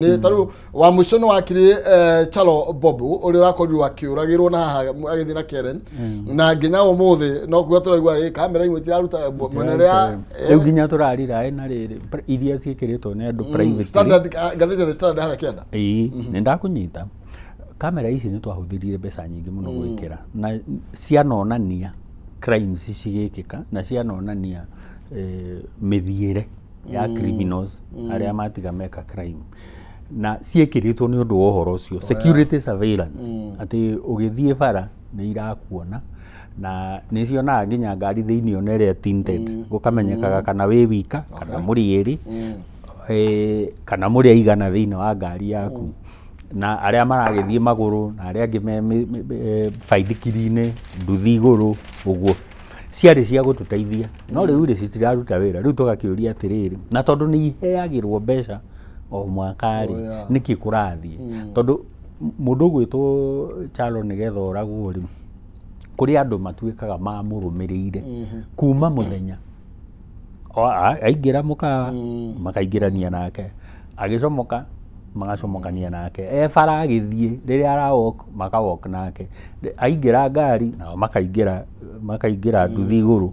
Nĩ tarĩu wa mũico nĩ wakiri Chalo Bobu ũrĩa ũrakorirwo akĩũragĩrwo na haha agĩthiĩ na Karen, na nginya ũmũthĩ no kuga tũraigua kamera imwe itiraruta mwena ũrĩa. Rĩu nginya tũrarira na rĩrĩ iria ciĩkĩrĩtwo nĩ andũ privately. Standard, ngathĩti ya The Standard harĩa kĩanda. Ĩĩ, nĩ ndakũnyita. Kamera ici nĩ twahũthĩrire mbeca nyingĩ mũno gwĩkĩra, na cianonania crimes cigĩkĩka, na cianonania mĩthiĩre ya criminals arĩa matiga meka crime, na ciĩkĩrĩtwo nĩ ũndũ wa ũhoro ũcio, security surveillance, atĩ ũgĩthiĩ bara nĩ irakuona, na nĩ cionaga nginya ngari thĩinĩ ona ĩrĩa tinted, gũkamenyekaga kana wĩ wika kana mũrĩ erĩ, kana mũrĩ aigana thĩinĩ wa ngari yaku, na arĩa maragĩthiĩ magũrũ na arĩa angĩ me baithikiri-inĩ, nduthi igũrũ ũguo. Ciarĩ cia gũtũteithia, no rĩu rĩ citiraruta wĩra. Rĩu tũgakĩũria atĩrĩrĩ, na tondũ nĩ iheagĩrwo mbeca o mwaka rĩ, nĩkĩ kũrathiĩ? Tondũ mũndũ ũgwĩtwo Chalo nĩgetha oragwo rĩ, kũrĩ andũ matuĩkaga mamũrũmĩrĩire kuma mũthenya aingĩra mũkawa, makaingĩrania nake, agĩcomoka magacomokania nake, e bara agĩthiĩ rĩrĩa ara walk maka walk nake, aingĩra ngari nao makaingĩra, makaingĩra nduthi igũrũ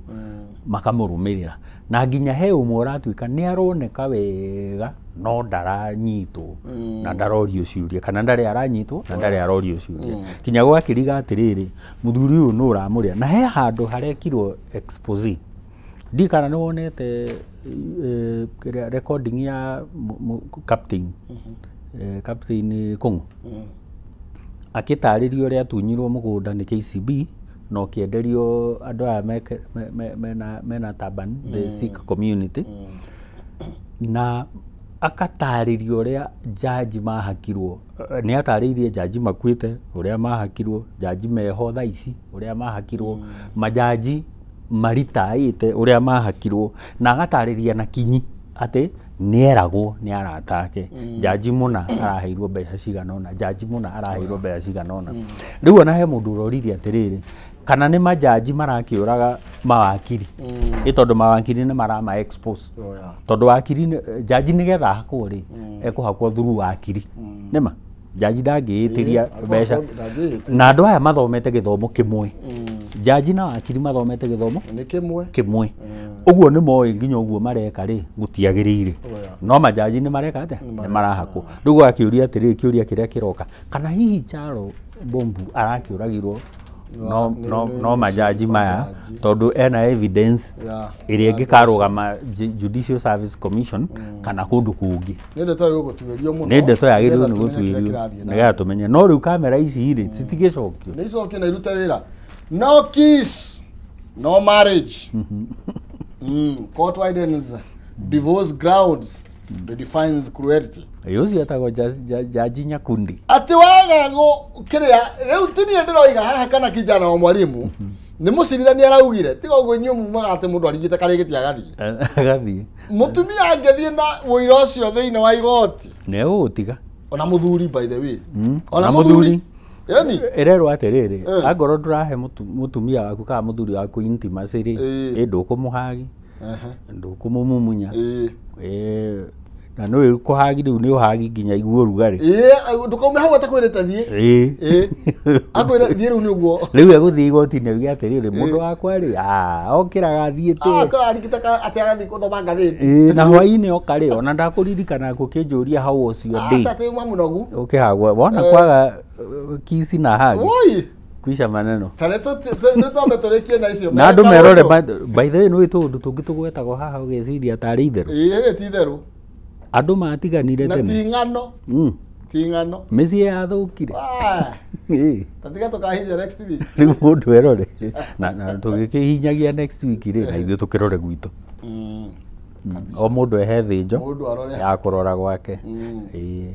makamũrũmĩrĩra, na nginya he ũmwe ũratuĩka nĩ aroneka wega no ndaranyitwo na ndarorio ciũria, kana ndarĩ aranyitwo na ndarĩ arorio ciũria, kinya gwakĩriga atĩrĩrĩ, mũthuri ũyũ nũ ũramũrĩa? Na he handũ harekirwo expose, ndi kana nĩ wonete kĩrĩa recording ya captain, Captain Kũng'ũ akĩtarĩria ũrĩa atunyirwo mũgũnda nĩ KCB na ũkĩenderio andũ aya mena turban, the Sikh community, na akatarĩria ũrĩa jaji mahakirwo. Nĩ atarĩirie jaji makuĩte ũrĩa mahakirwo, jaji meho thaa ici ũrĩa mahakirwo, majaji maritaĩte ũrĩa mahakirwo, na agatarĩria na kinyi atĩ nĩeragwo nĩ arata ake jaji mũna araheirwo mbeca cigana ũna, jaji mũna araheirwo mbeca cigana ũna. Rĩu ona he mũndũ ũroririe atĩrĩrĩ, kana nĩ majaji marakĩũraga mawakiri, ĩ tondũ mawakiri nĩ marama expose. Tondũ wakiri jaji nĩgetha ahakwo rĩ, ekũhakwo through wakiri. Nĩma jaji ndangĩĩtĩria mbeca. Ndangĩĩtĩria. Na andũ aya mathomete gĩthomo kĩmwe, jaji na wakiri mathomete gĩthomo nĩ kĩmwe. Kĩmwe ũguo, nĩ moĩ nginya ũguo mareka rĩ gũtiagĩrĩire. No majaji nĩ mareka atĩa? Nĩ marahakwo. Rĩu gũgakĩũria atĩrĩrĩ, kĩũria kĩrĩa kĩroka, kana hihi Charo Bombu arakĩũragirwo no, no, no majaji maya? Majaji. Tondũ ena evidence ĩrĩa ĩngĩkarũgama Judicial Service Commission kana kũndũ kũngĩ. Nĩ ndeto ĩgũgũtuĩrio mũno. Nĩ ndeto yagĩrĩirwo nĩ nĩgetha tũmenye kĩrĩa gũtuĩrio kĩrathiĩ na nĩgetha mbere. Tũmenye. No rĩu kamera ici rĩ citigĩcokio. Nĩ icokio na irute wĩra. No kiss, no marriage. Court widens divorce grounds, redefines cruelty. Ĩ ũcio etagwo Jaji Nyakundi. Atĩ waga kĩrĩa rĩu ti niĩ ndĩroiga haha kana kijana wa mwarimu, nĩ mũcirithania araugire. Tiga ũguo inyuĩ mumaga atĩ mũndũ arigĩte karĩgĩti agathiĩ. Agathiĩ. Mũtumia angĩthiĩ na ũira ũcio thĩinĩ wa igoti, nĩ egũgũtiga. Ona mũthuri, by the way, ona Na mũthuri mũthuri. Yani. Ĩrerwo atĩrĩrĩ, angorwo ndũrahe mũtumia waku kana mũthuri waku intimacy rĩ, ĩ ndũkũmũhagi, ndũkũmũmumunya. Ĩ, na nĩ kũhagi rĩu nĩ ũhagi nginya igue ũrugarĩ. Ĩĩ, ndũkaume hau atakwĩrĩte thiĩ. Ĩĩ. Ĩĩ, akwĩra thiĩ, rĩu nĩ ũguo. Rĩu egũthiĩ igoti-inĩ auge atĩrĩrĩ, mũndũ wakwa rĩ, okĩraga athiĩte. Akora arigita atĩ agathiĩ gũthoma ngathĩti. Ĩĩ, na hwaĩ-inĩ oka rĩ, ona ndakũririkana gũkĩnjũria how was your day. Aca, atĩ uma mũnogu. Ũkĩhagwo wona kwaga kiss na hug, Woi. kwisha maneno. Ta nĩ twambe tũrĩkie na icio. Na andũ merore by the way, nĩ tũũndũ tũngĩ tũgwetagwo haha ũgeciria tarĩ itherũ. Ĩĩ, rĩ ti itherũ. Andũ matiganire Na tene. ti ng'ano. Ti ng'ano. Mĩciĩ yathũkire. Ah, Ĩĩ. ta tiga tũkahinya next week. Rĩu mũndũ erore na tũgĩkĩhinyagia next week rĩ, na ithuĩ tũkĩrore gwitũ. O mũndũ ehe thĩnjo Mũndũ arore. Ya kũrora gwake. Ĩĩ.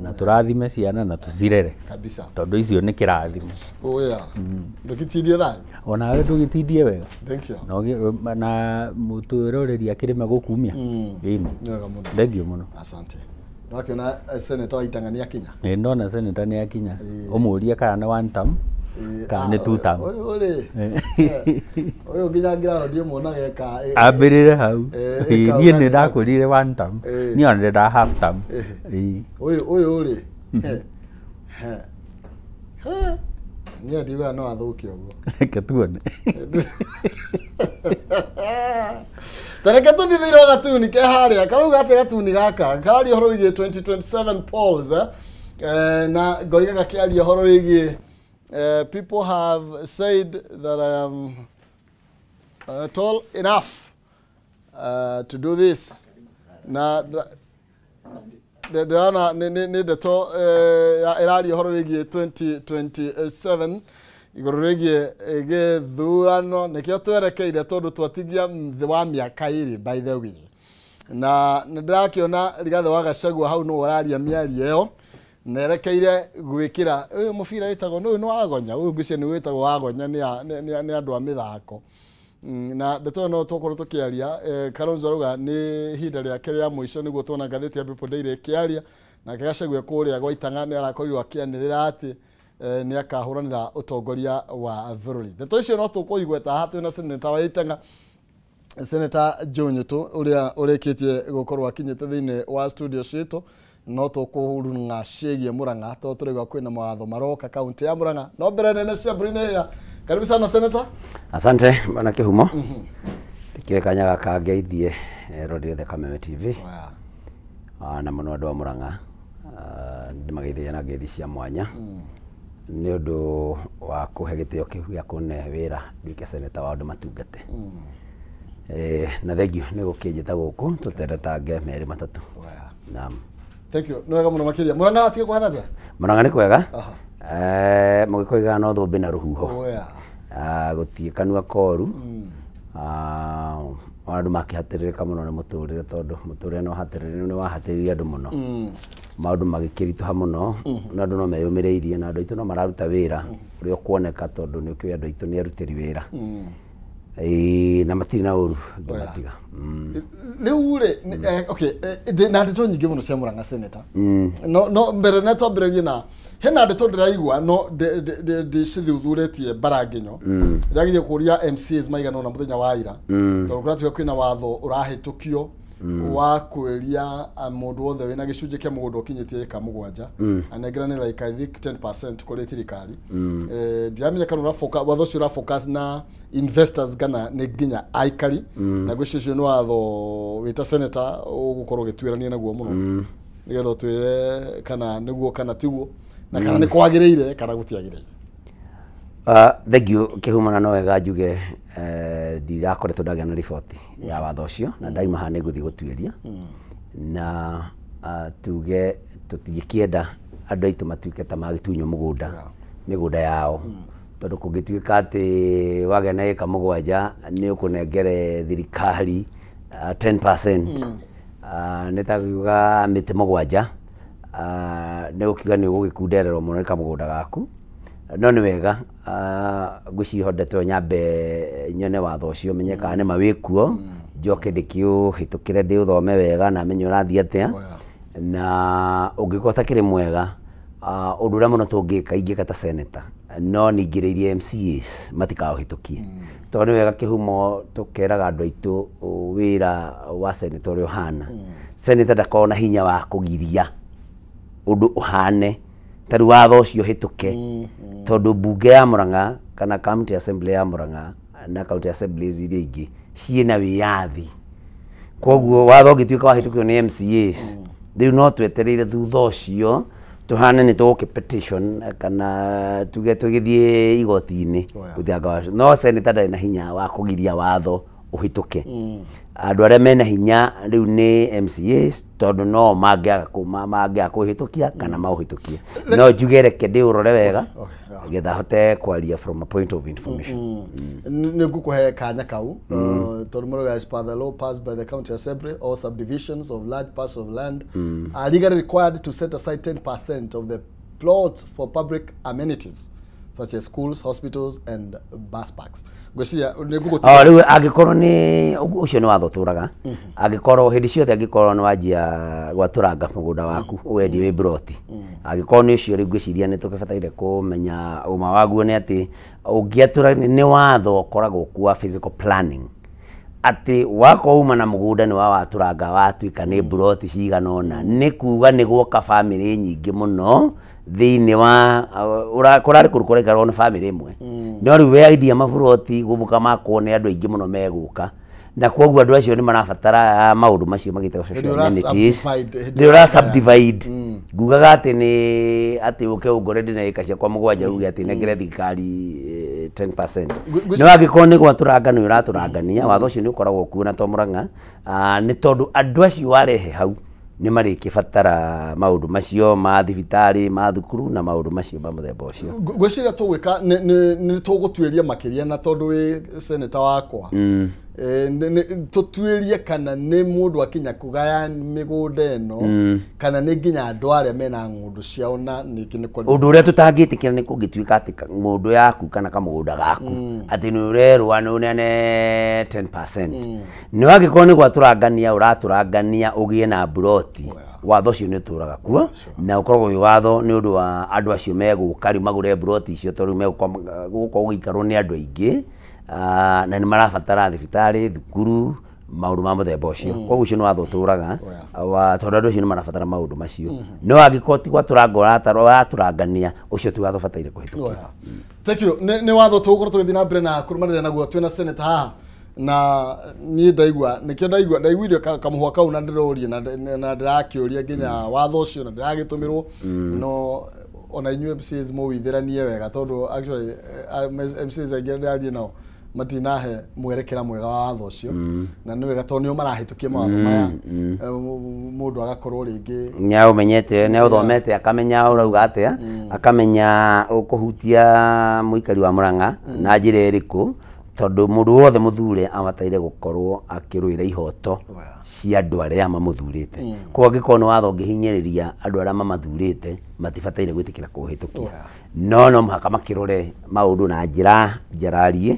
Na tũrathime ciana na tũcirere, tondũ icio nĩ kĩrathimo. Oya, ndũgĩtindie thayũ. Onawe ndũgĩtindie wega. Thank you. Na na mũtwĩroreri akĩrĩme gũkumia. Ĩni. Nĩ wega mũno. Thengio mũno. Asante. Nĩwakĩona senator wa Itang'a nĩ akinya. Nĩ ndona senator nĩ akinya. Ĩĩ. Ũmũrie kana nĩ one term. Kana nĩ two term. Ũyũ rĩ, ũyũ nginya ngĩraro ndimuonaga eka Ambĩrĩre hau. Ĩka Niĩ ũgani nĩ ndakwĩrire one term. Niĩ ona ndĩrendaga half term. Ũyũ ũyũ rĩ, he he niĩ ndiugaga no athũke ũguo. Reke tuone. Tareke tũthiĩ thĩinĩ wa gatuni ke harĩa karauga atĩ gatuni gaka kararia ũhoro wĩgiĩ 2027 polls, na ngoiga gakĩaria ũhoro wĩgiĩ people have said that I am tall enough to do this. Na ndĩrona nĩ ndeto ĩraria ũhoro wĩgiĩ 2027 igũrũ rĩgiĩ gĩthurano nĩkĩo twerekeire tondũ twatigia thĩ wa mĩaka 2 by the way. Na nĩ ndĩrakĩona Rigathĩ wa Gachagua hau nĩwe ũraria mĩario ĩyo nerekeire gwĩkĩra ũyũ mũbira wĩtagwo ũyũ nĩ wagonya ũyũ ngwĩciria nĩ wĩtagwo wagonya nĩ andũ a mĩthako. Na ndeto ĩyo no tũkorwo tũkĩaria. Kalonzo arauga nĩ ihinda rĩake rĩa mũico nĩguo tuona ngathĩti ya People Daily ĩkĩaria nake Gachagua kũrĩa gwa Itang'a nĩ arakorirwo akĩanĩrĩra atĩ nĩ akahũranĩra ũtongoria wa bũrũri. Ndeto icio no tũkũigweta haha twĩna seneta wa Itang'a, Senator Joe Nyutu ũrĩa ũrĩkĩtie gũkorwo akinyĩte thĩinĩ wa studio citũ. No tũkũrung'a ciĩgiĩ Murang'a tondũ tũraigua kwĩna mawatho maroka kaunti ya Murang'a. No mbere nene cia mbũri nĩ hĩa. Karibu sana Senator. Asante bwana Kihumo. Ndikĩoe kanya gaka ngeithie rodi othe Kameme TV. Na mũno andũ a Murang'a ndĩmageithia na ngeithi cia mwanya nĩ ũndũ wa kũhe gĩtĩo kĩu gĩa kũne wĩra nduĩke seneta wa andũ matungate. Na thengiũ nĩ gũkĩnjĩta gũkũ tũteretange merĩ matatũ. Naam. Thank you. Nĩ wega mũno makĩria. Murang'a atige kũhana atĩa? Murang'a nĩ kwega. Mũgĩkũigaga no thũmbĩ na rũhuho. Gũtirĩ kanua koru. Andũ makĩhatĩrĩrĩka mũno nĩ mũtũrĩre tondũ mũtũrĩre nĩ wahatĩrĩirie andũ mũno. Maũndũ magĩkĩritũha mũno na andũ no meyũmĩrĩirie na andũ aitũ no mararuta wĩra ũrĩa ũkuoneka tondũ nĩ ũkĩũĩ andũ aitũ nĩ arutĩri wĩra. Na matirĩ na ũru ngĩmatiga. Rĩu rĩ, okay, na ndeto nyingĩ mũno cia Murang'a Senator. No mbere na twambĩrĩrie na hena ndeto ndĩraigua no ndĩcithuthurĩtie bara nginyo. Ndĩrageria kũria MCAs maigana ũna mũthenya wa ira tondũ kũratuĩka kwĩna watho ũrahĩtũkio wa kwĩria mũndũ wothe wĩna gĩcunjĩ kĩa mũgũnda ũkinyĩtie ĩka 7 anengerane like I think 10% kũrĩ thirikari. Ndiramenya kana watho ũcio ũrafocus na investors kana nĩ nginya aikari na ngwĩciria ũcio nĩ watho wĩta senator ũgũkorwo ũgĩtuĩrania naguo mũno nĩgetha ũtwĩre kana nĩguo kana tiguo na kana nĩ kwagĩrĩire kana gũtiagĩrĩire. Thengiũ Kĩhumo na no wega njuge ndirakoretwo ndagĩa na riboti ya watho ũcio na ndaima haha nĩngũthiĩ gũtuĩria na tuge tũtingĩkĩenda andũ aitũ matuĩke ta magĩtunywo mũgũnda mĩgũnda yao tondũ kũngĩtuĩka atĩ wagĩa na ĩka 7 nĩ ũkũnengere thirikari 10% nĩ ta kuga mĩtĩ 7 nĩ gũkiuga nĩ ũgũgĩkundererwo mũno nĩ kamũgũnda gaku. No nĩ wega ngwĩciria ndeto nyambe nyone watho ũcio menye kana nĩ ma wĩkuo njoke ndĩkĩũhĩtũkĩre ndĩũthome wega na menye ũrathiĩ atĩa na ũngĩkorwo ũtakĩrĩ mwega ũndũ ũrĩa mũno tũngĩka ingĩka ta senator no ningĩrĩirie MCAs matikaũhĩtũkie tondũ nĩ wega Kĩhumo tũkeraga andũ aitũ wĩra wa senator ũrĩa ũhana. Senator ndakoragwo na hinya wa kũgiria ũndũ ũhane ta rĩu watho ũcio ũhĩtũke tondũ mbunge ya Murang'a kana county assembly ya Murang'a na county assemblies iria ingĩ ciĩna wĩyathi. Koguo watho ũngĩtuĩka wahĩtũkio nĩ MCAs rĩu no twetereire thutha ũcio tũhane nĩ tũgũkĩ petition kana tuge tũgĩthiĩ igoti-inĩ gũthanga wacio. No senator ndarĩ na hinya wa kũgiria watho ũhĩtũke. Andũ arĩa mena hinya rĩu nĩ MCAs tondũ no mangĩaga kũhĩtũkia kana maũhĩtũkie. No njuge reke ndĩũrore wega getha hote kwaria from a point of information. Nĩ ngũkũhe kanya kau tondũ mũrauga as per the law passed by the county assembly all subdivisions of large parts of land are legally required to set aside 10% of the plots for public amenities such as schools, hospitals and bus parks. Ngwĩciria nĩ ngũgũtiga. Rĩu angĩkorwo nĩ ũcio nĩ watho tũraga angĩkorwo hĩndĩ ciothe angĩkorwo nĩ wanjia gwatũranga mũgũnda waku ũwendie wĩ broti Angĩkorwo nĩ ũcio rĩu ngwĩciria nĩ tũgĩbataire kũmenya ũma waguo nĩ atĩ ũngĩatũra nĩ watho ũkoragwo kuo wa physical planning atĩ wakorwo uma na mũgũnda nĩ wawatũranga watuĩka nĩ mburoti cigana ũna nĩ kuga nĩ gwoka bamĩrĩ nyingĩ mũno thĩinĩ wa kũrarĩ kũndũ kũraikarwo nĩ bamĩrĩ ĩmwe no rĩu wendia maburoti gũbũka makwo nĩ andũ aingĩ mũno megũka na kwoguo andũ acio nĩ marabatara maũndũ macio magĩtagwo social amenities nĩ ũra subdivide ngugaga atĩ nĩ atĩ ũke ũngore ndĩna ĩka ciakwa mũgwanja uge atĩ nengere thirikari 10%. No angĩkorwo nĩ gwatũranga nĩ ũratũrangania watho ũcio nĩ ũkoragwo kuo na to Murang'a nĩ tondũ andũ acio warehe hau nĩ marĩkĩbatara maũndũ macio ma thibitarĩ ma thukuru na maũndũ macio ma mũthemba ũcio. Ngwĩciria tũgwĩka nĩ tũgũtuĩria makĩria na tondũ wĩ seneta wakwa tũtuĩrie kana nĩ mũndũ akinya kũgaya mĩgũnda ĩno kana nĩ nginya andũ arĩa mena ng'ũndũ ciao na ningĩ nĩ ũndũ ũrĩa tũtangĩtĩkĩra nĩ kũngĩtuĩka atĩ ng'ũndũ yaku kana kamũgũnda gaku atĩ nĩ ũrerwo nĩ ũneane 10%. Nĩ wangĩkorwo nĩ gwatũrangania ũratũrangania ũgĩe na mburoti watho ũcio nĩ ũtũraga kuo na ũkoragwo wĩ watho nĩ ũndũ wa andũ acio megũka rĩu magũre mburoti icio tondũ megũkorwo gũikarwo nĩ andũ aingĩ na nĩ marabatara thibitarĩ thukuru maũndũ ma mũthemba ũcio. Koguo ũcio nĩ watho ũtũraga tondũ andũ acio nĩ marabatara maũndũ macio. No angĩkorwo ti gwatũranga ũratũrangania ũcio ti watho ũbataire kũhĩtũkio. Thank you. Nĩ watho tũgũkorwo tũgĩthiĩ na mbere na kũrũmanĩrĩra naguo twĩna senator haha na niĩ ndaigua nĩkĩo ndaigua ndaiguire kamũhwa kau na ndĩroria na ndĩrakĩũria nginya watho ũcio na ndĩragĩtũmĩrwo no ona inyuĩ MCAs mũwithĩranie wega tondũ actually MCAs aingĩ ndĩraria nao matinahe mwerekera mwega wa watho ũcio na nĩ wega tondũ nĩo marahĩtũkia mawatho maya mũndũ agakorwo rĩngĩ nĩ ũmenyete nĩ ũthomete akamenya ũrauga atĩa akamenya ũkũhutia mũikari wa Murang'a na njĩra ĩrĩkũ tondũ mũndũ wothe mũthure abataire gũkorwo akĩrũĩra ihoto cia andũ arĩa mamũthurĩte. Koguo angĩkorwo nĩ watho ũngĩhinyĩrĩria andũ arĩa mamathurĩte matibataire gwĩtĩkĩra kũhĩtũkia. No no mũhaka makĩrore maũndũ na njĩra njararie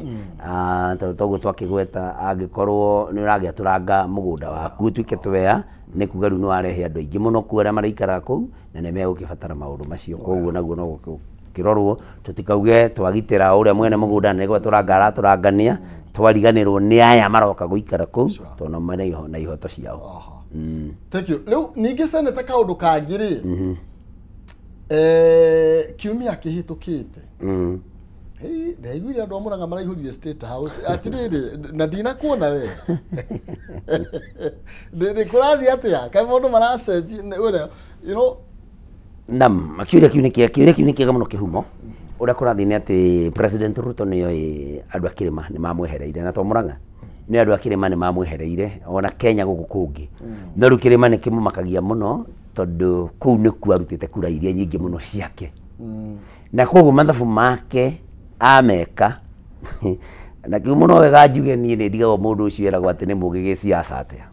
tondũ toguo twakĩgweta angĩkorwo nĩ ũragĩatũranga mũgũnda waku ũtuĩke twea nĩ kuga rĩu nĩ warehe andũ aingĩ mũno kuo arĩa maraikara kũu na nĩ megũkĩbatara maũndũ macio. Koguo naguo no gũkĩrorwo tũtikauge twagitĩra ũrĩa mwene mũgũnda na nĩ gwatũranga aratũrangania twariganĩrwo nĩ aya maroka gũikara kũu tondũ mena na ihoto ciao. Thank you. Rĩu ningĩ seneta kaũndũ kangĩ rĩ kiumia kĩhĩtũkĩte ndaiguire andũ a Murang'a maraihũrire State House atĩrĩrĩ na ndinakuona we nĩ kũrathiĩ atĩa kaĩ maũndũ maracenjia you know. Nam kĩũria kĩu nĩ kĩega mũno kĩhumo ũrĩa kũrathiĩ nĩ atĩ President Ruto nĩoĩ andũ a kĩrĩma nĩ mamwehereire na to Murang'a nĩ andũ a kĩrĩma nĩ mamwehereire ona Kenya gũkũ kũngĩ no rĩu kĩrĩma nĩ kĩmũmakagia mũno tondũ kũu nĩkuo arutĩte kura iria nyingĩ mũno ciake na koguo mathabu make ameka na kĩu mũno wega njuge niĩ nĩ ndigagwo mũndũ ũcio eragwo atĩ nĩ mũgĩ gĩciaca atĩa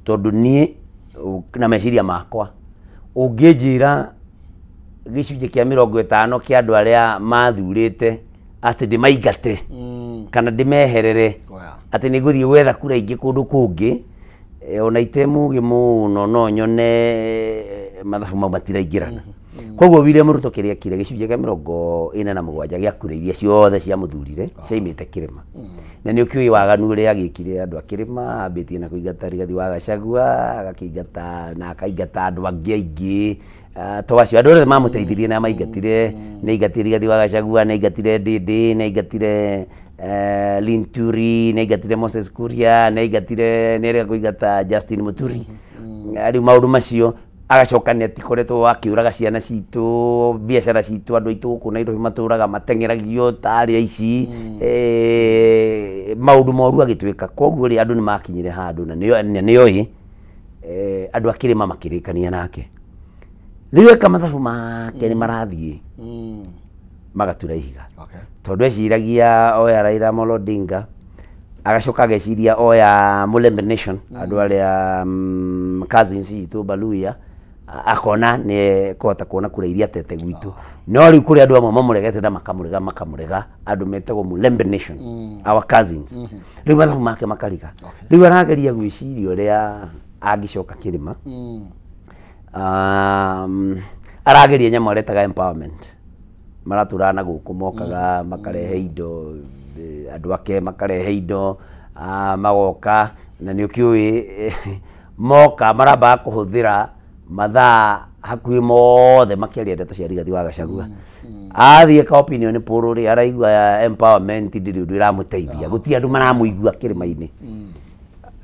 tondũ niĩ na meciria makwa ũngĩnjĩra gĩcunjĩ kĩa 50 kĩa andũ arĩa mathurĩte atĩ ndĩmaingate kana ndĩmeherere atĩ nĩ ngũthiĩ gwetha kura ingĩ kũndũ kũngĩ ona ite mũgĩ mũno no nyone mathabu mau matiraingĩrana. Koguo William Ruto kĩrĩa ekire gĩcunjĩ kĩa 47 gĩa kura iria ciothe ciamũthurire ciaimĩte kĩrĩma na nĩ ũkĩũĩ waganu ũrĩa agĩkire andũ a kĩrĩma ambĩtie na kũingata Rigathi wa Gachagua agakĩingata na akaingata andũ angĩ aingĩ to acio andũ othe mamũteithirie na maingatire nĩ aingatire Rigathi wa Gachagua nĩ aingatire Ndindi nĩ aingatire Linturi nĩ aingatire Moses Kuria nĩ aingatire nĩ erĩga kũingata Justin Muturi rĩu maũndũ macio agacoka nĩ atikoretwo akĩũraga ciana citũ biacara citũ andũ aitũ gũkũ Nairobi matũraga mateng'eragio tarĩ aici maũndũ moru agĩtuĩka. Koguo rĩ andũ nĩ makinyire handũ na nĩoĩ andũ a kĩrĩma makĩrĩkania nake rĩu eka mathabu make nĩ marathiĩ magatura ihiga tondũ eciragia oya Raila Amolo Odinga agacoka ageciria oya Mulembe Nation andũ arĩa cousins itũ Baluya akona nĩ kũhota kuona kura iria atete gwitũ no rĩu kũrĩ andũ amwe mamũregete na makamũrega andũ metagwo Mulembe Nation our cousins rĩu mathabu make makariga rĩu arageria gwĩciria ũrĩa angĩcoka kĩrĩma Arageria nyamũ aretaga empowerment. Maratũraga na gũkũ mokaga makarehe indo, andũ ake makarehe indo, magoka na nĩ ũkĩũĩ moka marambaga kũhũthĩra mathaa hakuhĩ mothe makĩaria ndeto cia Rigathi wa Gachagua. Athiĩ ka opinion poll rĩ, araigua empowerment ndĩrĩ ũndũ ĩramũteithia, gũtirĩ andũ maramũigua kĩrĩma-inĩ.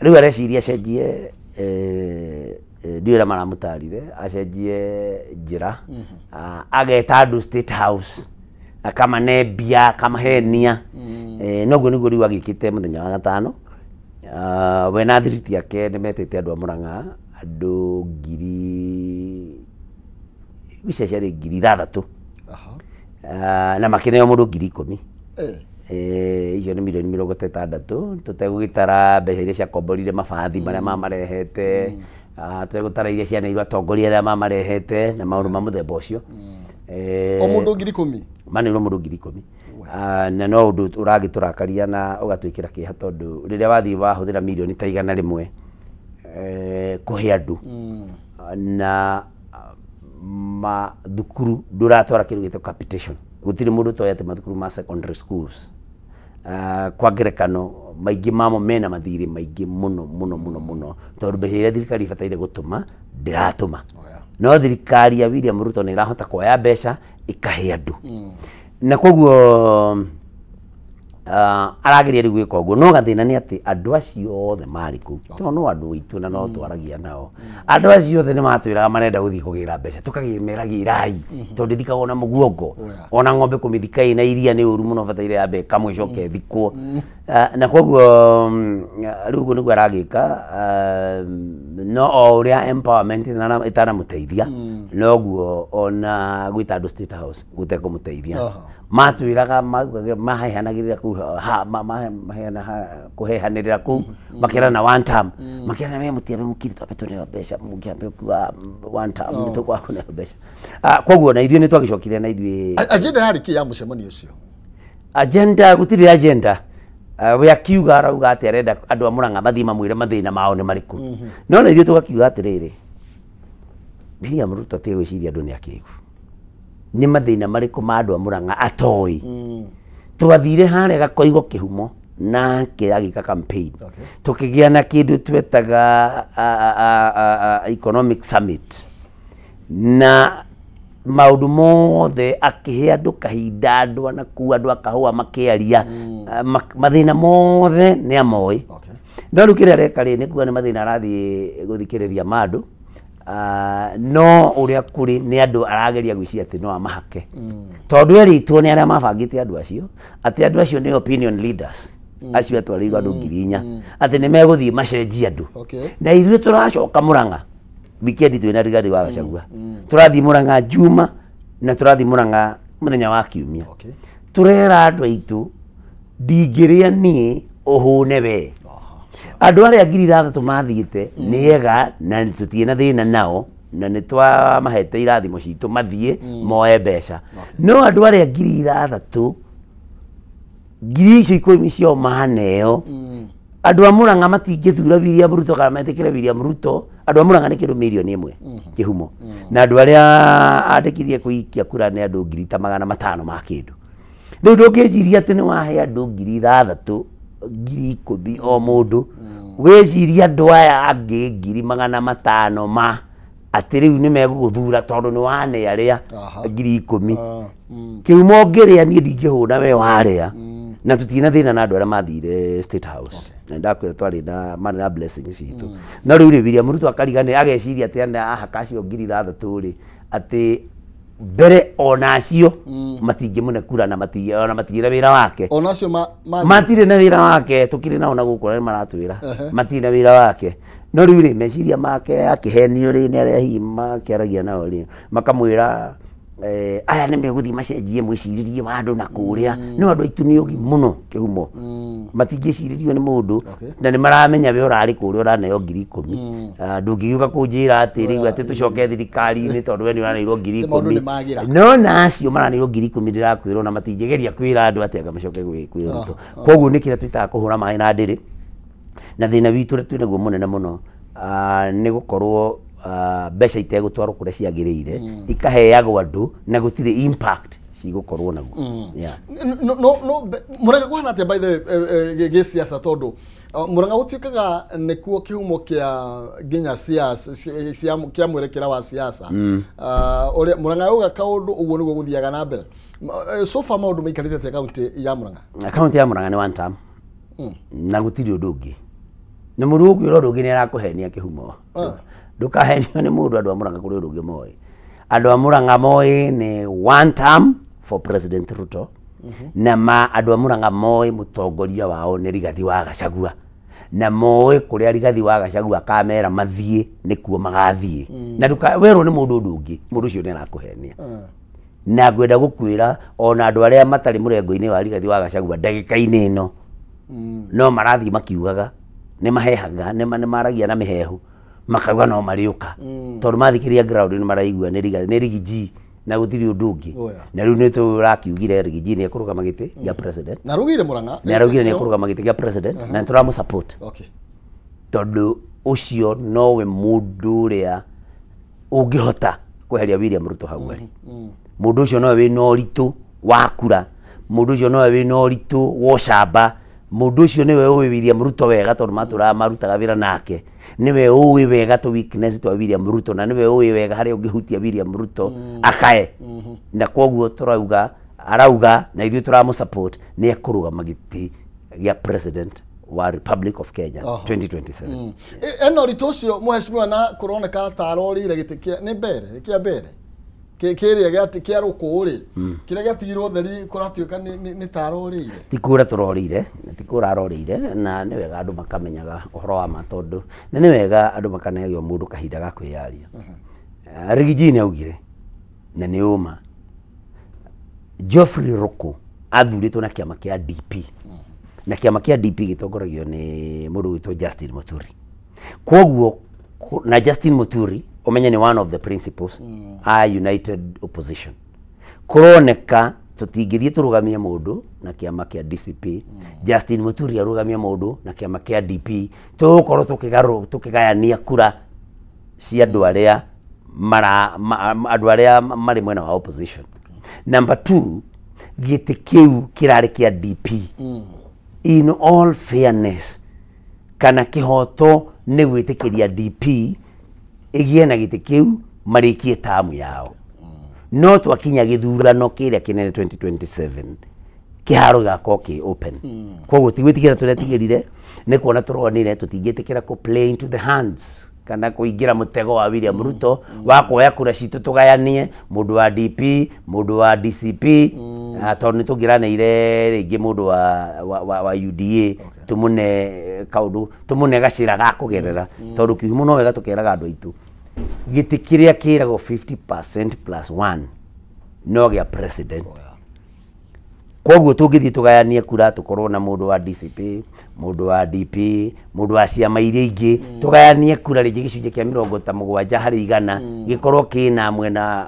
Rĩu areciria acenjie, ndiũĩ ũrĩa maramũtarire, acenjie njĩra, ageta andũ State House, akamane mbia, akamahenia. Noguo nĩguo rĩu agĩkĩte mũthenya wa gatano. We na thiriti ake nĩ metĩte andũ a Murang'a, andũ ngiri icio ciarĩ 6,000. Na makĩneo mũndũ 10,000. Icio nĩ mirioni 60 tũtegũgĩtara mbeca iria ciakomborire mabathi marĩa mamarehete, tũtegũtara iria cianeirwo atongoria arĩa mamarehete na maũndũ ma mũthemba ũcio. O mũndũ 10,000? Maneirwo mũndũ 10,000. Na no ũndũ ũragĩtũrakaria na ũgatwĩkĩra kĩeha tondũ rĩrĩa wathiĩ wahũthĩra mirioni ta 100 kũhe andũ na mathukuru ndũratwara kĩndũ gĩtagwo capitation. Gũtirĩ mũndũ ũtoĩ atĩ mathukuru ma secondary schools, kwa ngerekano maingĩ mamo mena mathirĩ maingĩ mũno mũno mũno mũno tondũ mbeca iria thirikari ĩbataire gũtũma ndĩratũma. No thirikari ya William Ruto nĩ ĩrahota kuoya mbeca ĩkahe andũ, na koguo arageria rĩu gwĩka ũguo. No gathĩna nĩ atĩ andũ acio othe marĩ kũu, tondũ no andũ aitũ na no twaragia nao, andũ acio othe nĩ matwĩraga marenda gũthiĩ kũgĩra mbeca, tũkagĩmera gĩrai tondũ ĩthikagwo na mũguongo, ona ng'ombe kũmĩthika ĩna iria nĩ ũru mũno, bataire yambe ĩkamwe ĩcoke ĩthikwo. Na koguo rĩu ũguo nĩguo aragĩka. No o ũrĩa empowerment ĩtanamũteithia, noguo ona gwĩta andũ State House gũtekũmũteithia. Matwĩraga maheanagĩrĩra kũu, kũheanĩrĩra kũu makĩrana one term, makĩrana we mũtiambe mũkire twambe tũneo mbeca, mũngĩambe kuga one term nĩ tũkwaga kũneo mbeca. Koguo na ithuĩ nĩ twagĩcokire na ithuĩ. Agenda yarĩ kĩ ya mũcemanio ũcio? Agenda gũtirĩ agenda. We akiuga arauga atĩ arenda andũ a Murang'a mathiĩ mamwĩre mathĩna mao nĩ marĩkũ. No na ithuĩ tũgakiuga atĩrĩrĩ, William Ruto atige gwĩciria andũ nĩ akĩgu, nĩ mathĩna marĩkũ ma andũ a Murang'a atoĩ. Twathire harĩa Gakoigo kĩhumo nake agĩka campaign, tũkĩgĩa na kĩndũ twetaga economic summit na maũndũ mothe, akĩhe andũ kahinda, andũ anakuu, andũ akahũa makĩaria, mathĩna mothe nĩ amoĩ. No rĩu kĩrĩa areka rĩ, nĩ kuga nĩ mathĩna arathiĩ gũthikĩrĩria ma andũ, no ũrĩa kũrĩ nĩ andũ arageria gwĩciria atĩ no amahake, tondũ erĩtwo nĩ arĩa mabangĩte andũ acio atĩ andũ acio nĩ opinion leaders acio atwarĩirwo andũ 4,000 atĩ nĩ megũthiĩ macenjie andũ. Na ithuĩ tũracoka Murang'a weekend twĩna Rigathi wa Gachagua, tũrathiĩ Murang'a Juma na tũrathiĩ Murang'a mũthenya wa Kiumia. Tũrera andũ aitũ ndingĩrĩa niĩ ũhũne we. Andũ arĩa 6,000 mathiĩte nĩ ega na tũtirĩ na thĩna nao, na nĩ twamahete irathimo citũ mathiĩ moe mbeca. No andũ arĩa 6,000, 10,000 ciao maneo, andũ a Murang'a matingĩthura William Ruto kana metĩkĩre William Ruto. Andũ a Murang'a nĩ kĩndũ 1 million kĩhumo, na andũ arĩa andĩkithie kũikia kura nĩ andũ 500,000 ma kĩndũ. Rĩu ndũngĩciria atĩ nĩ wahe andũ 6,000 10,000 o mũndũ, wĩcirie andũ aya angĩ 500,000 ma atĩ rĩu nĩ megũgũthura tondũ nĩ wane arĩa 10,000. Kĩhumo ngĩrĩa niĩ ndingĩhũna we warĩa, na tũtirĩ na thĩna na andũ arĩa mathire State House, na ndakwĩra twarĩ na marĩ na blessings citũ. No rĩu rĩ, William Ruto akarigana ageciria atĩ ana ahaka acio 6,000 rĩ, atĩ mbere ona acio matingĩmũne kura na ona matirĩ na wĩra wake. Ona acio matirĩ na wĩra wake, tũkĩrĩ nao na gũkũ na nĩ maratwĩra matirĩ na wĩra wake. No rĩu rĩ, meciria make akĩhenio rĩ nĩ arĩa hihi makĩaragia nao rĩ, makamwĩra aya nĩ megũthiĩ macenjie mwĩcirĩrie wa andũ na kũrĩa. No andũ aitũ nĩ ogi mũno kĩhumo, matingĩcirĩrio nĩ mũndũ, na nĩ maramenya we ũrarĩ kũrĩa ũraneo 10,000. Ndũngĩgĩũka kũnjĩra atĩ rĩu atĩ tũcoke thirikari-inĩ tondũ we nĩ ũraneirwo ngiri Atĩ maũndũ ikũmi. nĩ magĩra. No na acio maraneirwo 10,000 ndĩrakwĩra ona matingĩgeria kwĩra andũ atĩ anga macoke kwĩ Ruto. Koguo nĩ kĩrĩa twĩtaga kũhũra maĩ na ndĩrĩ. Na thĩna witũ ũrĩa twĩnaguo mũnene mũno, nĩ gũkorwo mbeca itegũtwarwo kũrĩa ciagĩrĩire, ikaheagwo andũ na gũtirĩ impact cigũkorwo naguo. Yeah. No Murang'a kũhana atĩa by the way gĩsiasa, tondũ Murang'a gũtuĩkaga nĩkuo kĩhumo kĩa nginya siasa kĩa mwerekera wa siasa. Ũrĩa Murang'a yauga kaũndũ ũguo nĩguo gũthiaga na mbere. So far maũndũ maikarĩte atĩa kaunti ya Murang'a? Kaunti ya Murang'a nĩ one term na gũtirĩ ũndũ ũngĩ, na mũndũ ũkwĩra ũndũ ũngĩ nĩ arakũhenia kĩhumo. Ndũkahenio nĩ mũndũ. Andũ a Murang'a kũrĩ ũndũ ũngĩ moĩ. Andũ a Murang'a moĩ nĩ one term for President Ruto, na ma andũ a Murang'a moĩ mũtongoria wao nĩ Rigathi wa Gachagua, na moĩ kũrĩa Rigathi wa Gachagua akamera mathiĩ nĩkuo magathiĩ. Na werwo nĩ mũndũ ũndũ ũngĩ, mũndũ ũcio nĩ arakũhenia. Na ngwenda gũkwĩra ona andũ arĩa matarĩ mũrengo-inĩ wa Rigathi wa Gachagua ndagĩka-inĩ ĩno no marathiĩ makiugaga, nĩ mahehaga, nĩ maragia na mĩhehu makauga no marĩũka, tondũ mathikĩrĩria ground nĩ maraigua nĩ Rigathi, nĩ Riggy G na gũtirĩ ũndũ ũngĩ. Na rĩu nĩ tũrakiugire Riggy G nĩ ekũrũgama gĩtĩ gĩa president. Na araugire Murang'a. Nĩ araugire nĩ ekũrũgama gĩtĩ gĩa president na nĩ tũramũ support, tondũ ũcio nowe mũndũ ũrĩa ũngĩhota kweheria William Ruto hau arĩ. Mũndũ ũcio nowe wĩna ũritũ wa kura, mũndũ ũcio nowe wĩna ũritũ wa ũcamba, mũndũ ũcio nĩwe ũĩ William Ruto wega, tondũ matũraga marutaga wĩra nake, nĩwe ũĩ wega tũ weakness twa William Ruto, na nĩwe ũĩ wega harĩa ũngĩhutia William Ruto akae. Na koguo tũrauga, arauga na ithuĩ tũramũ support, nĩ ekũrũgama gĩtĩ gĩa president wa Republic of Kenya 2027. Ena ũritũ ũcio mũheshimiwa, na kũroneka ta arorĩire gĩtĩ kĩa nĩ mbere kĩa mbere kĩrĩa kĩa rũkũ rĩ, kĩrĩa gĩatigirwo theri, kũratuĩka nĩ ta arorĩire. Ti kũra tũrorĩire, ti kũra arorĩire, na nĩ wega andũ makamenyaga ũhoro wa ma, tondũ na nĩ wega andũ makanegio mũndũ kahinda ga kwĩyaria. Riggy G nĩ augire na nĩ ũma Geoffrey Ruku athurĩtwo na kĩama kĩa DP, na kĩama kĩa DP gĩtongoragio nĩ mũndũ wĩtwo Justin Muturi. Koguo na Justin Muturi ũmenye nĩ one of the principles a United Opposition. Kũroneka tũtingĩthiĩ tũrũgamie mũndũ na kĩama kĩa DCP, Justin Muturi arũgamie mũndũ na kĩama kĩa DP, tũgũkorwo tũkĩgayania kura cia andũ arĩa mara andũ arĩa marĩ mwena wa opposition. Number two, gĩtĩ kĩu kĩrarĩ kĩa DP. In all fairness kana kĩhoto nĩ gwĩtĩkĩria DP ĩgĩe na gĩtĩ kĩu marĩkie tamu yao. No twakinya gĩthurano kĩrĩa kĩnene 2027, kĩharo gĩgakorwo kĩ open. Koguo ti gwĩtigĩra tũretigĩrire, nĩ kuona tũronire tũtingĩtĩkĩra kũ play into the hands kana kũingĩra mũtego wa William Ruto wa kuoya kura citũ tũgayanie mũndũ wa DP, mũndũ wa DCP, tondũ nĩ tũngĩraneire rĩngĩ mũndũ wa UDA, tũmũne kaũndũ, tũmũne gacĩra ga kũgerera, tondũ kĩhumo no wega tũkeraga andũ aitũ gĩtĩ kĩrĩa kĩragwo 50% plus 1 no gĩa president. Koguo tũngĩthiĩ tũgayanie kura, tũkorwo na mũndũ wa DCP, mũndũ wa DP, mũndũ wa ciama iria ingĩ, tũgayanie kura rĩngĩ gĩcunjĩ kĩa 70% gĩkorwo kĩna mwena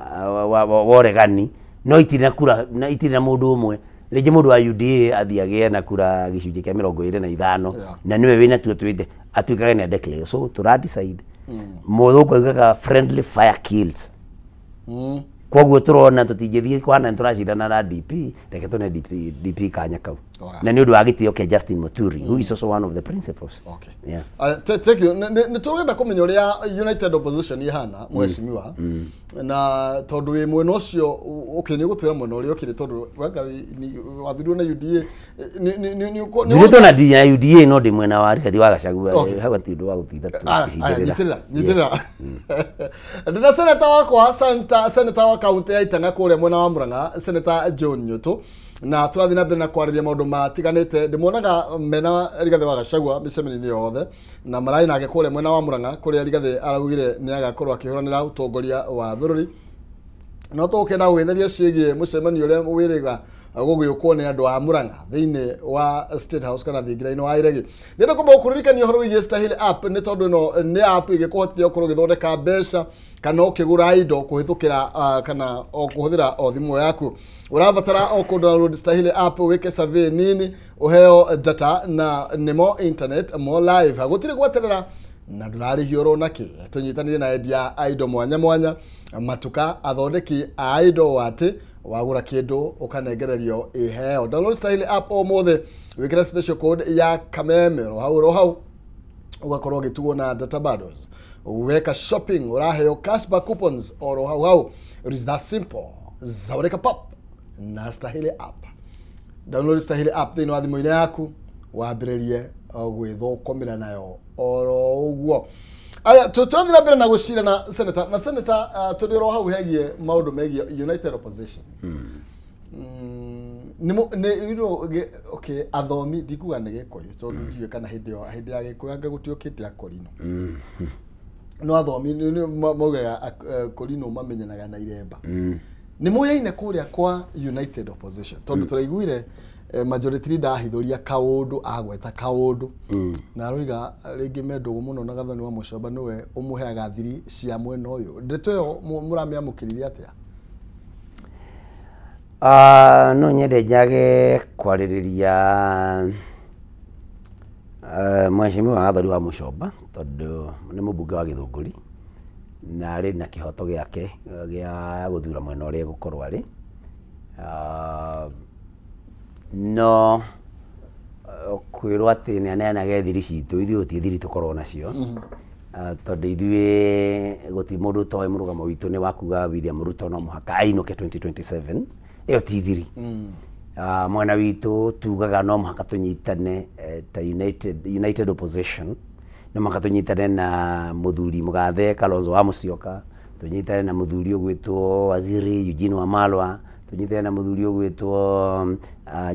wa ũregani, no itirĩ na kura na itirĩ na mũndũ ũmwe. Rĩngĩ mũndũ wa UDA athiĩ agĩe na kura gĩcunjĩ kĩa 25, na nĩwe wĩna tuo twĩte atuĩkage nĩ declare. So tũra decide, mũthũngũ augaga friendly fire kills. Koguo tũrona tũtingĩthiĩ kwana nĩ tũracindana na DP, reke tũne DP kanya kau, na nĩ ũndũ wa gĩtĩo kĩa Justin Muturi, who is also one of the principals. Yeah. Thank you. Nĩ tũrenda kũmenya ũrĩa United Opposition ihana, mheshimiwa, na tondũ wĩ mwena ũcio, okay, nĩ ũgũtwĩra mwena ũrĩa ũkĩrĩ, tondũ wanga wathurirwo na UDA nĩ Ndurĩtwo na na UDA, no ndĩ mwena wa Rigathi wa Gachagua. Hau hatirĩ ũndũ wa gũtinda Aya, tũkĩhithĩrĩra. Nyitĩrĩra, nyitĩrĩra. Ndĩna seneta wakwa, seneta wa kaunti ya Itang'a kũrĩa mwena wa Murang'a, Seneta John Nyutu, na tũrathiĩ na mbere na kwarĩria maũndũ matiganĩte. Ndĩmuonaga mena Rigathĩ wa Gachagua mĩcemanio-inĩ yothe, na mararĩ nake kũrĩa mwena wa Murang'a kũrĩa Rigathĩ araugire nĩ agakorwo akĩhũranĩra ũtongoria wa bũrũri. No tũgũkĩenda gwĩtheria ciĩgiĩ mũcemanio ũrĩa wĩrĩga gũgĩũkwo nĩ andũ a Murang'a thĩinĩ wa State House kana thingira-inĩ wa Iregi. Ndĩrenda kwamba gũkũririkania ũhoro wĩgiĩ Stahili app, nĩ tondũ ĩno nĩ app ĩgĩkũhotithia gũkorwo ũgĩthondeka mbeca kana ũkĩgũra indo kũhĩtũkĩra kana o kũhũthĩra o thimũ yaku. Ũrabatara o kũ download Stahili app, wĩke survey nini, ũheo data na nĩ more internet, more live. Gũtirĩ gweterera. Na ndũrarĩhio oro nakĩ. Tũnyitanĩire na endia a indo mwanya mwanya, matuka athondeki a indo, atĩ wagũra kĩndũ ũkanengererio iheo. Download Stahili app ũmũthĩ, wĩkĩre special code ya Kameme, oro hau oro hau ugakorwo ũgĩtugwo na data bundles. Weka shopping ũraheo cashback coupons oro hau hau. It is that simple. Zaureka Pop na Stahili app. Download Stahili app thĩinĩ wa thimũ-inĩ yaku, wambĩrĩrie gwĩthũkũmĩra nayo oro ũguo. Aya, tũrathiĩ na mbere na gũcira na senator, na senator, tũrĩ oro hau hegie maũndũ megiĩ United Opposition. Nĩ okay, athomi ndikuga nĩ Gĩkũyũ tondũ ndiũĩ kana hĩndĩ ĩyo, hĩndĩ ya Gĩkũyũ anga gũtiũkĩte akorino, no athomi maugaga korino mamenyanaga na iremba. Nĩ moyaine kũrĩa kwa United Opposition, tondũ tũraiguire majority leader ahithũria kaũndũ, agweta kaũndũ na aroiga rĩngĩ me ndũgũ mũno na Gathoni wa Mũcomba, nĩwe ũmũheaga thiri cia mwena ũyũ. Ndeto ĩyo mũramĩamũkĩrire atĩa? No nyende njage kwarĩrĩria mheshimiwa Gathoni wa Mũcomba tondũ nĩ mũmbunge wa Gĩthũngũri na arĩ na kĩhoto gĩake gĩa gũthura mwena ũrĩa egũkorwo arĩ. No kwĩrwo atĩ nĩ aneanage thiri citũ, ithuĩ gũtirĩ thiri tũkorwo nacio. Tondũ ithuĩ gũtirĩ mũndũ ũtoĩ mũrũgamo witũ nĩ wa kuga William Ruto no mũhaka ainũke 2027. Ĩyo ti thiri. Mwena witũ tugaga no mũhaka tũnyitane ta united opposition, no mũhaka tũnyitane na mũthuri mũgathe Kalonzo wa Musyoka, tũnyitane na mũthuri ũgwĩtwo Waziri Eugene Wamalwa, tũnyitane na mũthuri ũgwĩtwo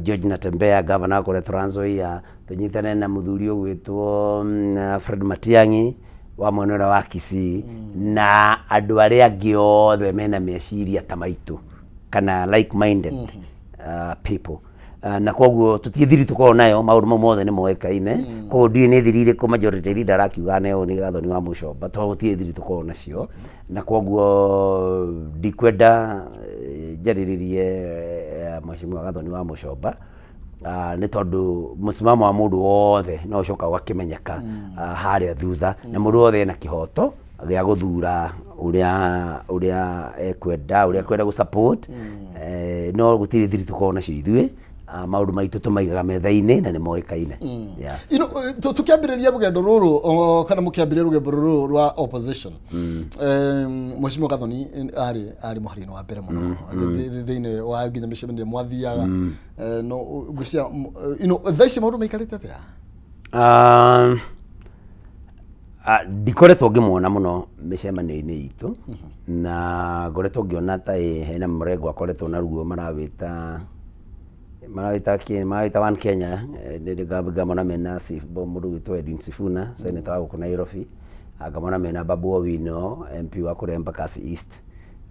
George Natembeya, governor wa kũrĩa Trans Nzoia, tũnyitane na mũthuri ũgwĩtwo Fred Matiang'i wa mwena ũrĩa wa Kisii, na andũ arĩa angĩ othe mena meciria ta maitũ kana like minded people. Na koguo tutirĩ thiri tũkoragwo nayo, maũndũ mau mothe nĩ moĩkaine. Koguo ndiũĩ nĩ thiri irĩkũ majority leader arakiuga neo nĩ Gathoni wa Mũcomba, tondũ gũtirĩ thiri tũkoragwo nacio. Na koguo ndikwenda njarĩrĩrie mheshimiwa Gathoni wa Mũcomba, nĩ tondũ mũsimamo wa mũndũ wothe no ũcoka ũgakĩmenyeka harĩa thutha, na mũndũ wothe ena kĩhoto gĩa gũthura ũrĩa ekwenda, ũrĩa ekwenda gũ support. No gũtirĩ thiri tũkoragwo nacio ithuĩ. Maũndũ maitũ tũmaigaga metha-inĩ na nĩ moĩkaine. Yeah. Tũkĩambĩrĩria rũgendo rũrũ kana mũkĩambĩrĩria rũgendo rũrũ rwa opposition, mheshimiwa Gathoni arĩ mũhari-inĩ wa mbere mũno thĩinĩ wa nginya mĩcemanio mwathiaga. No ngwĩciria thaa ici maũndũ maikarĩte atĩa? Ndikoretwo ngĩmuona mũno mĩcemanio-inĩ itũ, na ngoretwo ngĩona ta hena mũrengo akoretwo naruo marawĩta One Kenya. Ngamona mena mũndũ ũgwĩtwo Edwin Sifuna, senator wa gũkũ Nairobi. Ngamona mena Babu Owino, MP wa kũrĩa Embakasi East.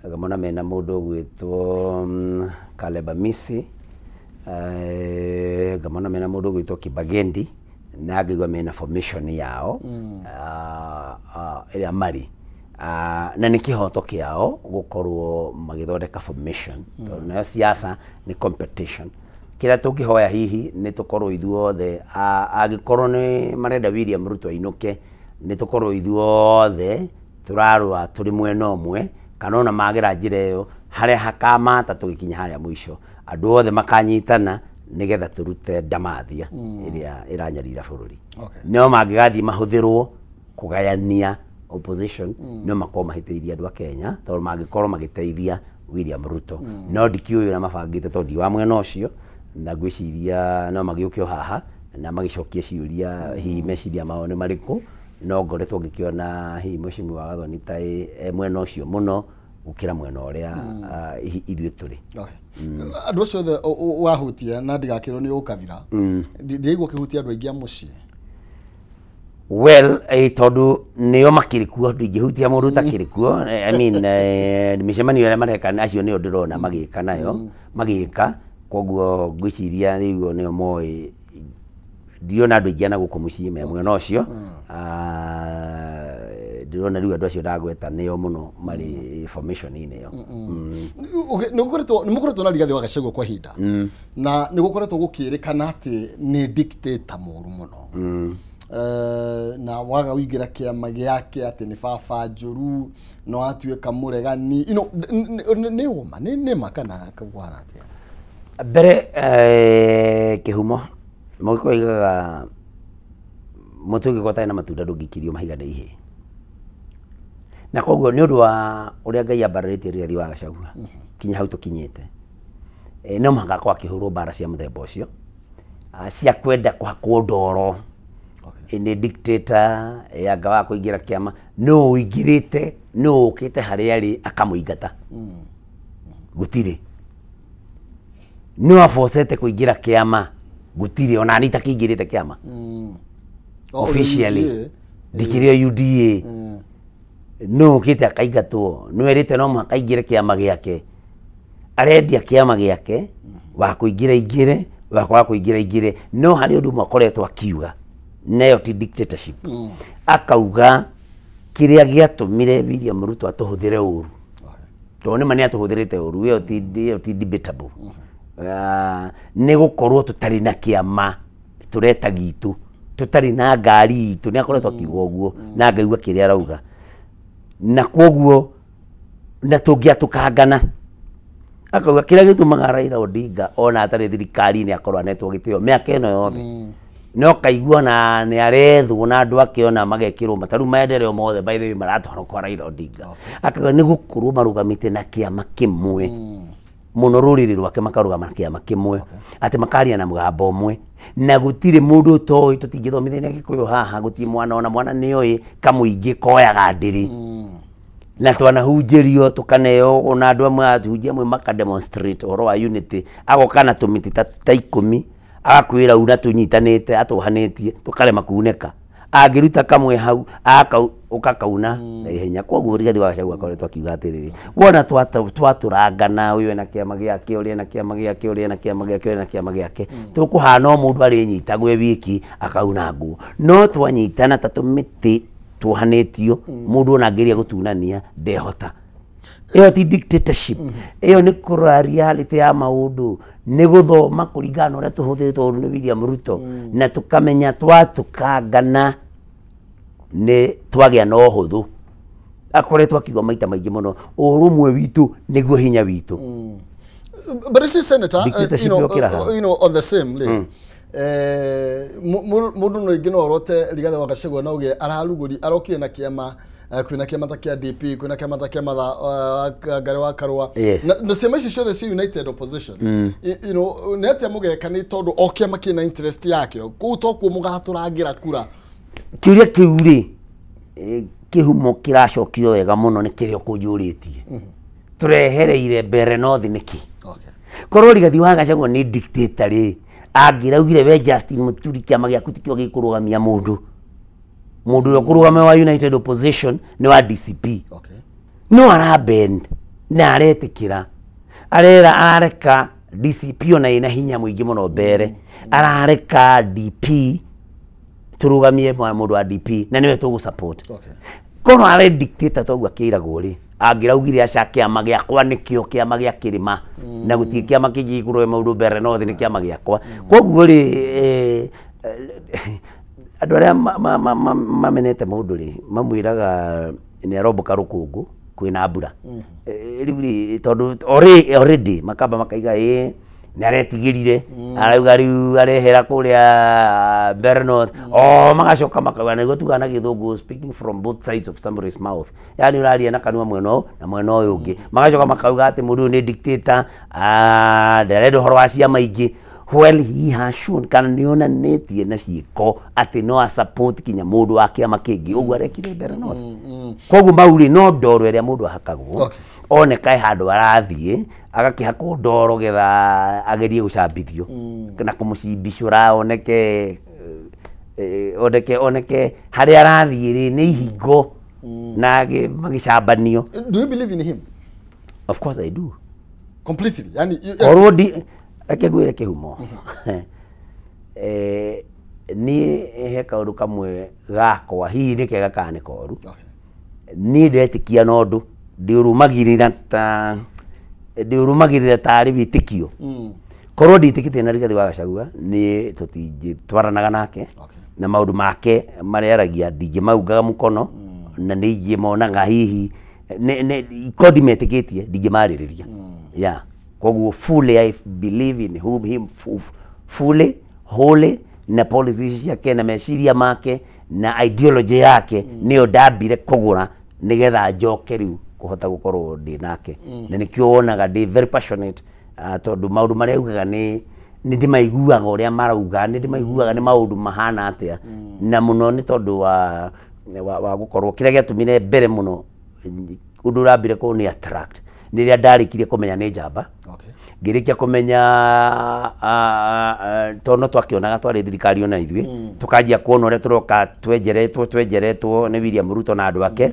Ngamona mena mũndũ ũgwĩtwo Caleb Amisi. Ngamona mena mũndũ ũgwĩtwo Kibagendi, na ngaigua mena formation yao ĩrĩa marĩ. Na nĩ kĩhoto kĩao gũkorwo magĩthondeka formation, tondũ nayo siasa nĩ competition. Kĩrĩa tũngĩhoya hihi nĩ tũkorwo ithuothe, angĩkorwo nĩ marenda William Ruto ainũke, nĩ tũkorwo ithuothe tũrarũa tũrĩ mwena ũmwe, kana ona magera njĩra ĩyo harĩa hakamata tũgĩkinya harĩa mũico andũ othe makanyitana nĩgetha tũrute ndamathia ĩrĩa ĩranyarira bũrũri. No mangĩgathiĩ mahũthĩrwo kũgayania opposition, no makorwo mahĩtĩirie andũ a Kenya, tondũ mangĩkorwo magĩteithia William Ruto. No ndikĩũĩ ũrĩa mabangĩte, tondũ ndi wa mwena ũcio, na ngwĩciria no magĩũke o haha na magĩcokie ciũria hihi meciria mao nĩ marĩkũ. No ngoretwo ngĩkĩona hihi mheshimiwa Gathoni ta e mwena ũcio mũno gũkĩra mwena ũrĩa ithuĩ tũrĩ. Andũ acio othe wahutia, na ndigakĩrwo nĩ ũkabira, ndiraigua ũkĩhutia andũ aingĩ a mũciĩ. Well, tondũ nĩo makĩrĩ kuo, ndingĩhutia mũndũ ũtakĩrĩ kuo. I mean, mĩcemanio ĩrĩa mareka, acio nĩo ndĩrona magĩka nayo, magĩka. Koguo ngwĩciria rĩu nĩo moĩ. Ndirona andũ aingĩ na gũkũ mũciĩ me mwena ũcio. Ndĩrona rĩu andũ acio ndagweta nĩo mũno marĩ formation-inĩ ĩyo. Okay, nĩ mũkoretwo na Rigathĩ wa Gachagua kwa ihinda, na nĩ gũkoretwo gũkĩrĩkana atĩ nĩ dictator mũru mũno. Na waga ũingĩra kĩama gĩake atĩ nĩ baba njũru no atuĩka mũregani, you know, nĩ ũma nĩ ma kana kũhana atĩa? Mbere kĩhumo mũgĩkũyũ aigaga mũtĩ ũngĩkorwo ũtarĩ na matunda ndũngĩikĩrio mahiga nĩ ihĩĩ, na koguo nĩ ũndũ wa ũrĩa Ngai ambararĩtie Rigathi wa Gachagua kinya hau tũkinyĩte, no mũhaka akorwo akĩhũrwo mbara cia mũthemba ũcio, cia kwenda kũhakwo ndoro. Nĩ dictator, anga wa kũingĩra kĩama, no ũingĩrĩte no ũkĩte harĩa arĩ akamũingata, gũtirĩ no abocete kũingĩra kĩama, gũtirĩ ona niĩ itakĩingĩrĩte kĩama officially ndikĩrĩ UDA, no ũkĩte akaingatwo, no erĩte no mũhaka aingĩre kĩama gĩake, arendia kĩama gĩake, wa kũingĩra ingĩre, wa kwaga kũingĩra ingĩre, no harĩ ũndũ ũmwe akoretwo akiuga nayo ti dictatorship, akauga kĩrĩa gĩatũmire William Ruto atũhũthĩre ũru, tondũ nĩ ma nĩ atũhũthĩrĩte ũru, ĩyo ti debatable, nĩ gũkorwo tũtarĩ na kĩama tũreta gitũ, tũtarĩ na ngari itũ, nĩ akoretwo akiuga ũguo na ngaigua kĩrĩa arauga, na koguo na tũngĩatũkangana akauga kĩrĩa gĩtũmaga Raila Odinga ona atarĩ thirikari-inĩ akorwo anetwo gĩtĩo mĩaka ĩno yothe, no kaigua na nĩ arethwo na andũ ake ona magekĩrwo mataru maendeleo mothe by the way maratwarwo kwa Raila Odinga, akauga nĩ gũkorwo marũgamĩte na kĩama kĩmwe mũno rũrĩrĩ rwake makarũgama na kĩama kĩmwe, atĩ makaria na mũgambo ũmwe, na gũtirĩ mũndũ ũtoĩ, tũtingĩthomithania Gĩkũyũ haha, gũtirĩ mwana ona mwana nĩoĩ kamũingĩ koyaga ndĩrĩ, na twanahunjĩrio tũkaneo ona andũ amwe ahunjia amwe maka demonstrate ũhoro wa unity, agoka na tũmĩtĩ ta 10 agakwĩra una tũnyitanĩte atũhanĩtie tũkarema kuneka, angĩruta kamwe hau ũkakauna na ihenya. Koguo Rigathi wa Gachagua akoretwo akiuga atĩrĩrĩ, wona twatũrangana, ũyũ ena kĩama gĩake, ũrĩa ena kĩama gĩake, ũrĩa ena kĩama gĩake, ũrĩa ena kĩama gĩake, tũkũhana o mũndũ arĩnyitagwo e wiki akauna ngũ, no twanyitana ta tũmĩtĩ tuohanĩtio, mũndũ ona angĩgeria gũtunania ndehota. Ĩyo ti dictatorship, ĩyo nĩ kũrora reality ya maũndũ, nĩ gũthoma kũringana na ũrĩa tũhũthĩrĩtwo ũru nĩ William Ruto, na tũkamenya twatũkangana nĩ twagĩa na ũhũthũ. Akoretwo akiuga maita maingĩ mũno, ũrũmwe witũ nĩguo hinya witũ. But this is senator, you know, on the same lane. Mũndũ no ingĩ no orote Rigathi wa Gachagua na uge ararugũri arokire na kĩama, kwĩna kĩama ta kĩa DP, kwĩna kĩama ta kĩa Ngari wa Karua, na ciama ici ciothe ci united opposition, you know, nĩ atĩa mũgeka nĩ tondũ o kĩama kĩna interest yakĩo, kũu tokuo mũgatũrangĩra kura? Kĩũria kĩu rĩ, kĩhumo kĩracokio wega mũno nĩ kĩrĩa ũkũnjũrĩtie, tũrehereire mbere North nĩkĩ? Korwo Rigathi wa Gachagua nĩ dictator rĩ, angĩraugire we Justin Muturi kĩama gĩaku tikĩo gĩkũrũgamia mũndũ, mũndũ ũrĩa ũkũrũgamia wa United Opposition nĩ wa DCP, no arabend na aretĩkĩra, arera arareka DCP ona ĩna hinya mũingĩ mũno mbere, arareka DP tũrũgamie mũndũ wa DP na nĩwe tũgũ support. Korwo arĩ dictator toguo akĩragwo rĩ, angĩraugire aca kĩama gĩakwa nĩkĩo kĩama gĩa kĩrĩma, na gũtirĩ kĩama kĩngĩ gĩkũrũgamia maũndũ mbere North nĩ kĩama gĩakwa. Koguo rĩ, andũ arĩa mamenete mũndũ rĩ, mamwĩraga nĩ aromboka rũkũngũ kwĩna mbura, rĩu rĩ tondũ already makamba makaiga ĩ nĩ aretigĩrire, arauga rĩu arehera kũrĩa Mbeere North, o magacoka makauga nĩguo tugaga na Gĩthũngũ, speaking from both sides of somebody's mouth, yani ũraria na kanua mwena ũyũ na mwena ũyũ ũngĩ, magacoka makauga atĩ mũndũ ũyũ nĩ dictator, ndarenda ũhoro wa ciama ingĩ. Well, he has shown kana nĩonanĩtie na ciĩko atĩ no a support kinya mũndũ wa kĩama kĩngĩ, ũguo arekire Mbeere North. Koguo mau rĩ no ndoro ĩrĩa mũndũ ahakagwo, onekae handũ arathiĩ agakĩhakwo ndoro getha agerie gũcambithio na kũmũcimbicũra, oneke oneke harĩa arathiĩ rĩ nĩ ihingo na magĩcambanio. Do you believe in him? Of course I do. Completely. Yani korwo reke ngwĩre kĩhumo, niĩ he kaũndũ kamwe gakwa hihi nĩ kega kana nĩ koru, niĩ ndetĩkia na ũndũ ndĩũrũmagĩrĩra tarĩ wĩtĩkio, Korwo nditĩkĩtie na Rigathĩ wa Gachagua niĩ tũtingĩtwaranaga nake. Na maũndũ make marĩa aragia ndingĩmaungaga mũkono, na nĩ ingĩmonaga hihi kodi metĩkĩtie ndingĩmarĩrĩria. Yeah, koguo fully I believe in him fully, wholly, na policies ciake na meciria make na ideology yake nĩyo ndambire kũgũra nĩgetha njoke rĩu kũhota gũkorwo ndĩ nake. Na nĩkĩo wonaga ndĩ very passionate, tondũ maũndũ marĩa augaga nĩ ndĩmaiguaga ũrĩa marauga, nĩ ndĩmaiguaga nĩ maũndũ mahana atĩa. Na mũno nĩ tondũ wa gũkorwo kĩrĩa gĩatũmire mbere mũno ũndũ ũrambire kũ nĩ attract nĩ rĩrĩa ndarĩkirie kũmenya nĩ njamba. Ngĩrĩkia kũmenya tondũ no twakĩonaga twarĩ thirikari ona ithuĩ, tũkanjia kuona ũrĩa tũroka twenjeretwo nĩ William Ruto na andũ ake.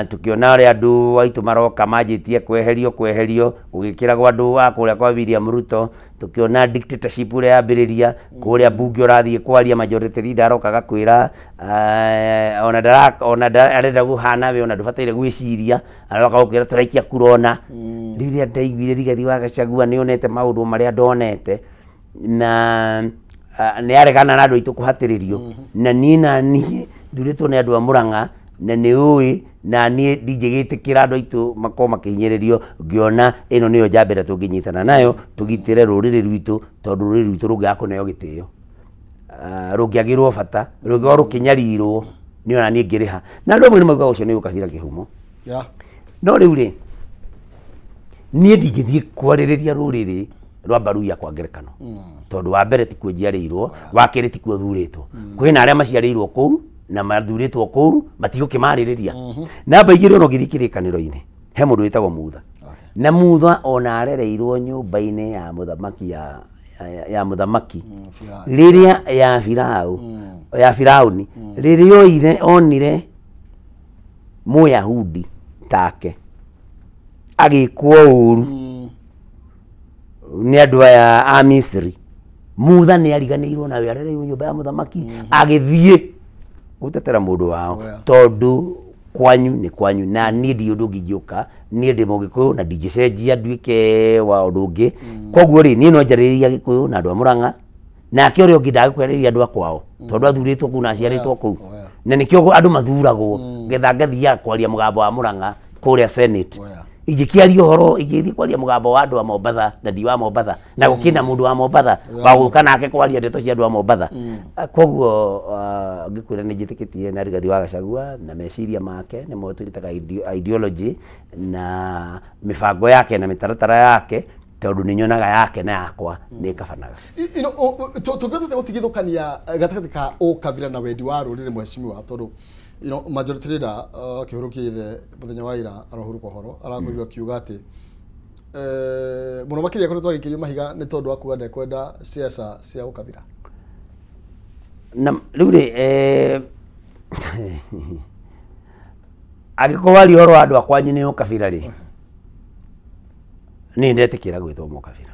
Tukiona ũrĩa andũ aitũ maroka manjĩtie kweherio gũgĩkĩragwo andũ a kũrĩa kwa William Ruto, tukiona dictatorship ũrĩa yambĩrĩria kũrĩa mbunge ũrathiĩ kwaria majority leader aroka agakwĩra ona arenda gũhana we ona ndũbataire gwĩciria, aroka gũkwĩra tũraikia kurona. Rĩu rĩrĩa ndaiguire Rigathĩ wa Gachagua nĩonete maũndũ marĩa ndonete na nĩ aregana na andũ aitũ kũhatĩrĩrio, na niĩ na niĩ thurĩtwo nĩ andũ a Murang'a na nĩ ũĩ na niĩ ndingĩgĩtĩkĩra andũ aitũ makorwo makĩhinyĩrĩrio, ngĩona ĩno nĩyo njamba ĩrĩa tũngĩnyitana nayo tũgitĩre rũrĩrĩ rwitũ, tondũ rũrĩrĩ rwitũ rũngĩaga kũneo gĩtĩo, rũngĩagĩrwo bata, rũngĩkorwo rũkĩnyarirwo, nĩ ona niĩ ngĩrĩha. Na andũ amwe nĩ maugaga ũcio nĩ ũkabira kĩhumo. No rĩu rĩ, niĩ ndingĩthiĩ kwarĩrĩria rũrĩrĩ rwa Baruya kwa ngerekano, tondũ wa mbere tikuo njiarĩirwo, wa kerĩ tikuo thurĩtwo. Kwĩna arĩa maciarĩirwo kũu na mathurĩtwo kũu matigũkĩmarĩrĩria. Namba igĩrĩ, ona ũngĩthiĩ kĩrĩkanĩro-inĩ he mũndũ wĩtagwo Mutha. Na Mutha ona arereirwo nyũmba-inĩ ya mũthamaki ya mũthamaki rĩrĩa ya Firau ya Firauni, rĩrĩa onire Mũyahudi take agĩkwo ũru nĩ andũ aya a Misri, Mutha nĩ ariganĩirwo nawe arereirwo nyũmba ya mũthamaki agĩthiĩ gũtetera mũndũ wao, tondũ kwanyu nĩ kwanyu. Na niĩ ndirĩ ũndũ ũngĩ ingĩũka, niĩ ndĩ Mũgĩkũyũ na ndingĩcenjia nduĩke wa ũndũ ũngĩ. Koguo rĩ, niĩ no njarĩrĩria Gĩkũyũ na andũ a Murang'a, nake ũrĩa ũngĩ ndagĩkwarĩrĩria andũ a kwao tondũ athurĩtwo kũu na aciarĩtwo kũu. Na nĩkĩo andũ mathuragwo getha ngathiaga kwaria mũgambo wa Murang'a kũrĩa Senate. Ingĩkĩaria ũhoro, ingĩthiĩ kwaria mũgambo wa andũ a Mombatha na ndi wa Mombatha, na gũkĩna mũndũ wa Mombatha wa gũka nake kwaria ndeto cia andũ a Mombatha. Koguo ngĩkwĩra nĩ njĩtĩkĩtie na Rigathĩ wa Gachagua na meciria make nĩmo twĩtaga ideology na mĩbango yake na mĩtaratara yake, tondũ nĩ nyonaga yake na yakwa nĩ kabanaga. Tũngĩhota gũtigithũkania gatagatĩ ka ũkabira na wendi wa rũrĩrĩ, mheshimiwa, tondũ majority leader Kĩhuru Kĩithe mũthenya wa ira arohurũka ũhoro arakorirwo akiuga atĩ mũno makĩria akoretwo agĩikĩrio mahiga nĩ tondũ wa kuga ndekwenda siasa cia ũkabira. Na rĩu rĩ, angĩkorwo waria ũhoro wa andũ a kwanyu nĩ ũkabira rĩ, niĩ ndetĩkĩra gwĩtwo mũkabira.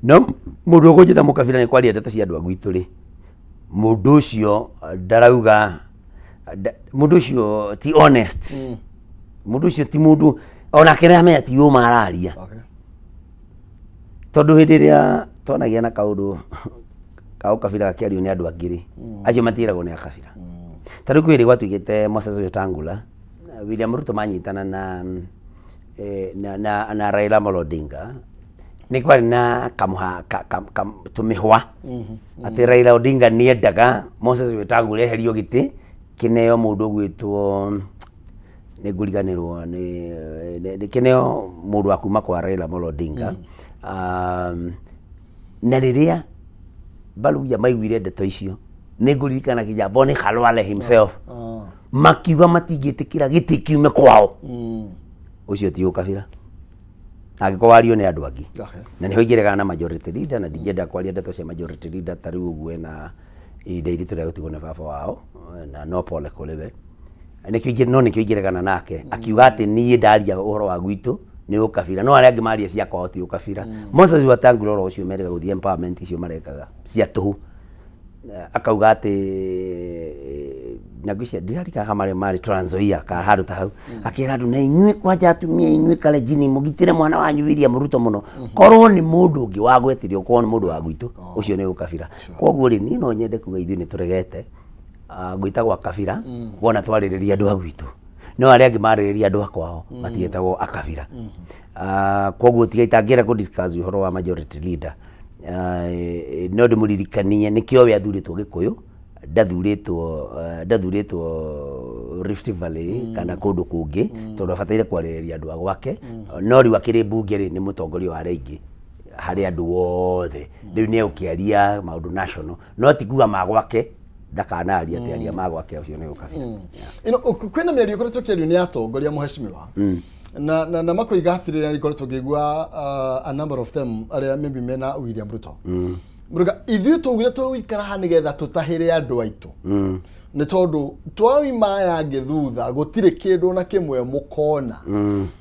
No mũndũ ũkũnjĩta mũkabira nĩ kwaria ndeto cia andũ a gwitũ rĩ, mũndũ ũcio ndarauga, mũndũ ũcio ti honest. Mũndũ ũcio ti mũndũ onake nĩaramenya ti ũma araria. Tondũ hĩndĩ ĩrĩa twanagia na kaũndũ ka ũkabira gakĩario nĩ andũ angĩ rĩ, acio matiĩragwo nĩ akabira. Ta rĩu kwĩ hĩndĩ gwatuĩkĩte Moses Wetangula, William Ruto manyitana na Raila Amolo Odinga, nĩ kwarĩ na kamũha tũmĩhwa atĩ Raila Odinga nĩendaga Moses Wetangula eherio gĩtĩ kĩneo mũndũ ũgwĩtwo, nĩ ngũriganĩrwo nĩ kĩneo mũndũ wa kuma kwa Raila Amolo Odinga. Na rĩrĩa Baluya maiguire ndeto icio, nĩ ngũririkana Kijambo nĩ Khalwale himself makiuga matingĩtĩkĩra gĩtĩ kiume kwao. Ũcio ti ũkabira angĩkorwo wario nĩ andũ angĩ. Na nĩho ingĩregana na majority leader, na ndingĩenda kwaria ndeto cia majority leader ta rĩu ũguo ena ihinda iritũ rĩa gũtigwo nĩ baba wao, na no pole kũrĩ we. Nĩkĩo no nĩkĩo ingĩregana nake akiuga atĩ niĩ ndaria ũhoro wa gwitũ nĩ ũkabira, no arĩa angĩ maria cia kwao ti ũkabira. Moses Wetangula ũhoro ũcio merĩga gũthiĩ empowerment icio marekaga cia tũhũ, akauga atĩ Na ngwĩciria ndirarikana kana marĩ Trans Nzoia ka handũ ta hau, akĩra andũ na inyuĩ kwanja atumia inyuĩ kalenjini mũgitĩre mwana wanyu William Ruto mũno, korwo nĩ mũndũ ũngĩ wagwetirio, korwo nĩ mũndũ wa gwitũ ũcio nĩ ũkabira. Koguo rĩ, niĩ no nyende kuga ithuĩ nĩ tũregete gwĩtagwo akabira wona twarĩrĩria andũ a gwitũ, no arĩa angĩ marĩrĩria andũ a kwao matigetagwo akabira. Koguo tiga itangĩenda kũ discuss ũhoro wa majority leader, no ndĩmũririkanie nĩkĩo we athurĩtwo Gĩkũyũ, ndathurĩtwo Rift Valley kana kũndũ kũngĩ, tondũ abataire kwarĩrĩria andũ a gwake. No rĩu akĩrĩ mbunge rĩ, nĩ mũtongoria wa arĩa aingĩ harĩ andũ othe, rĩu nĩ egũkĩaria maũndũ national, no ti kuga ma gwake ndakanaria, atĩ aria ma gwake ũcio nĩ ũkabira. Ino kwĩna mĩario ĩkoretwo ĩkĩario nĩ atongoria, mũhecimiwa, na makoiga atĩrĩrĩ, ikoretwo ngĩigua a number of them arĩa maybe mena William Ruto. Muruga ithuĩ twaugire tũgũikara haha nĩgetha tũtahĩre andũ aitũ, nĩ tondũ twauma aya angĩ thutha gũtirĩ kĩndũ na kĩmwe mũkona.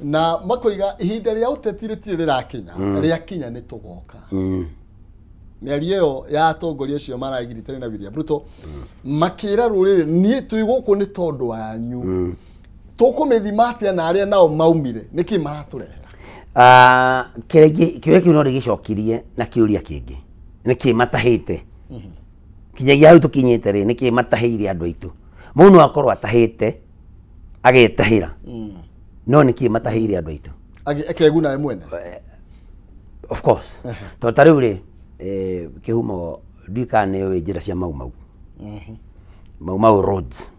Na makoiga ihinda rĩa ũteti rĩtirĩ rĩrakinya, rĩakinya nĩ tũgoka. Mĩario ĩyo ya atongoria acio maragiritane na William Ruto makĩra rũrĩrĩ niĩ twĩ gũkũ nĩ tondũ wanyu, tũkũmĩthima atĩa na arĩa nao maumire nĩkĩ maratũrehera? Kĩũria kĩu no ndĩgĩcokirie na kĩũria kĩngĩ, nĩkĩ matahĩte kinyagia hau tũkinyĩte rĩ, nĩkĩ matahĩire andũ aitũ? Mũndũ no akorwo atahĩte agetahĩra, no nĩkĩ matahĩire andũ aitũ? Akeguna we mwene. Of course, tondũ ta rĩu rĩ, kĩhumo ndiũĩ kana nĩ ũĩ njĩra cia Mau Mau, Mau Mau roads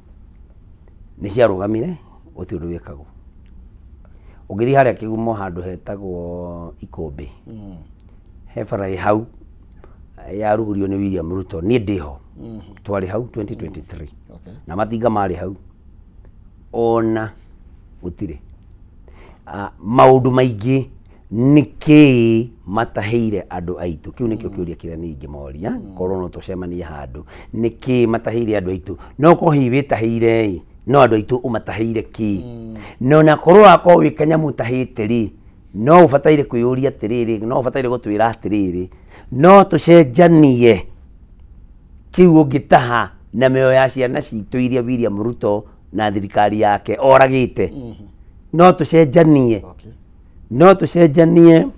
nĩ ciarũgamire, gũtirĩ ũndũ wĩkagwo. Ũngĩthiĩ harĩa Kĩgumo handũ hetagwo Ikũmbĩ, he bara ĩ hau yarugũrio nĩ William Ruto, niĩ ndĩho, twarĩ hau 2023 na matinga marĩ hau, ona gũtirĩ maũndũ maingĩ. Nĩkĩĩ matahĩire andũ aitũ? Kĩu nĩkĩo kĩũria kĩrĩa niĩ ingĩmoria, korwo no tũcemanie handũ. Nĩkĩĩ matahĩire andũ aitũ? No korwo hihi wĩtahĩire ĩ, no andũ aitũ ũmatahĩire kĩ? No na korwo wakorwo wĩ kanyamũ ũtahĩte rĩ, no ũbataire kwĩyũria atĩrĩrĩ, no ũbataire gũtwĩra atĩrĩrĩ, no tũcenjanie kĩu ũngĩtaha na mĩoyo ya ciana citũ iria William Ruto na thirikari yake oragĩte, no tũcenjanie, no tũcenjanie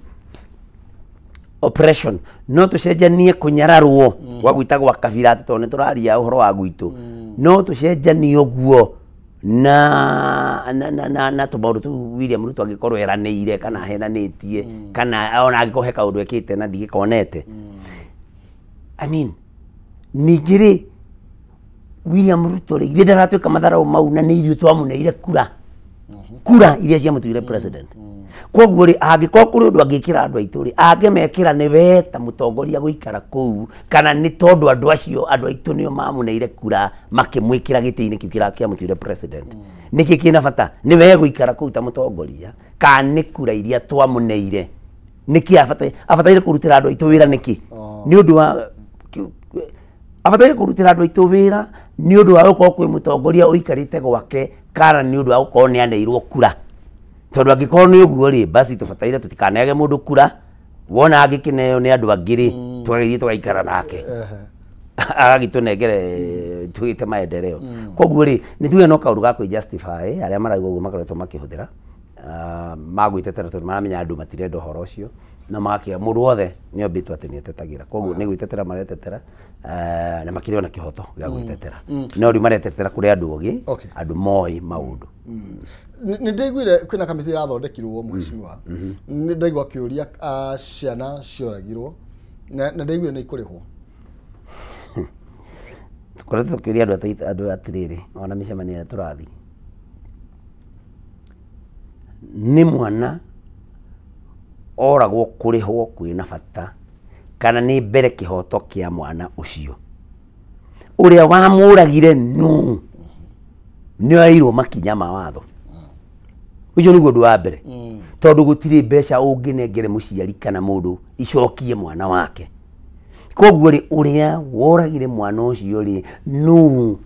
oppression, no tũcenjanie kũnyararwo gwa gwĩtagwo kabira atĩ tondũ nĩ tũraria ũhoro wa gwitũ, no tũcenjanie ũguo na tũmaũndũ tũu William Ruto angĩkorwo eranĩire kana ahenanĩtie, kana ona angĩkorwo he kaũndũ ekĩte na ndigĩkonete. I mean, ningĩ rĩ, William Ruto rĩ, ithuĩ ndaratuĩka matharau mau na nĩ ithuĩ twamũneire kura iria ciamũtuire president. Koguo rĩ, angĩkorwo kũrĩ ũndũ angĩkĩra andũ aitũ rĩ, angĩmekĩra nĩ we ta mũtongoria gũikara kũu, kana nĩ tondũ andũ acio andũ aitũ nĩo mamũneire kura makĩmwĩkĩra gĩtĩ-inĩ kĩu kĩrĩa kĩamũtuire president? Nĩkĩ kĩna bata nĩ we gũikara kũu ta mũtongoria, kana nĩ kura iria twamũneire? Nĩkĩ abataire kũrutĩra andũ aitũ wĩra nĩkĩ? Nĩ ũndũ wa abataire kũrutĩra andũ aitũ wĩra nĩ ũndũ wa gũkorwo kwĩ mũtongoria ũikarĩte gwake, kana nĩ ũndũ wa gũkorwo nĩ aneirwo kura? Tondũ angĩkorwo nĩ ũguo rĩ, basi tũbataire tũtikaneage mũndũ kura, wona angĩkĩneo nĩ andũ angĩ rĩ, tũgagĩthiĩ tũgaikara nake agagĩtũnengere tugĩte maendeleo. Koguo rĩ, nĩ tuge no kaũndũ ga kwĩ justify arĩa marauga ũguo makoretwo makĩhũthĩra magwĩtetera, tondũ maramenya andũ matirenda ũhoro ũcio, no magakĩra mũndũ wothe nĩ ombĩtwo atĩ nĩ etetagĩra. Koguo nĩ gwĩtetera maretetera, na makĩrĩ ona kĩhoto gĩa gwĩtetera, no rĩu maretetera kũrĩ andũ ogĩ, andũ moĩ maũndũ. Nĩ ndaiguire kwĩna kamĩtĩ ĩrathondekirwo, mheshimiwa, nĩ ndaigua kĩũria ciana cioragirwo na ndaiguire nĩ ikũrĩhwo. Tũkoretwo tũkĩũria andũ atĩrĩrĩ, ona mĩcemanio ĩrĩa tũrathiĩ, nĩ mwana oragwo kũrĩhwo kwĩna bata, kana nĩ mbere kĩhoto kĩa mwana ũcio? Ũrĩa wamũragire nũ? Nĩ oeirwo makinya ma watho? Ũcio nĩguo ũndũ wa mbere, tondũ gũtirĩ mbeca ũngĩnengere mũciari kana mũndũ icokie mwana wake. Koguo rĩ, ũrĩa woragire mwana ũcio rĩ, nũ?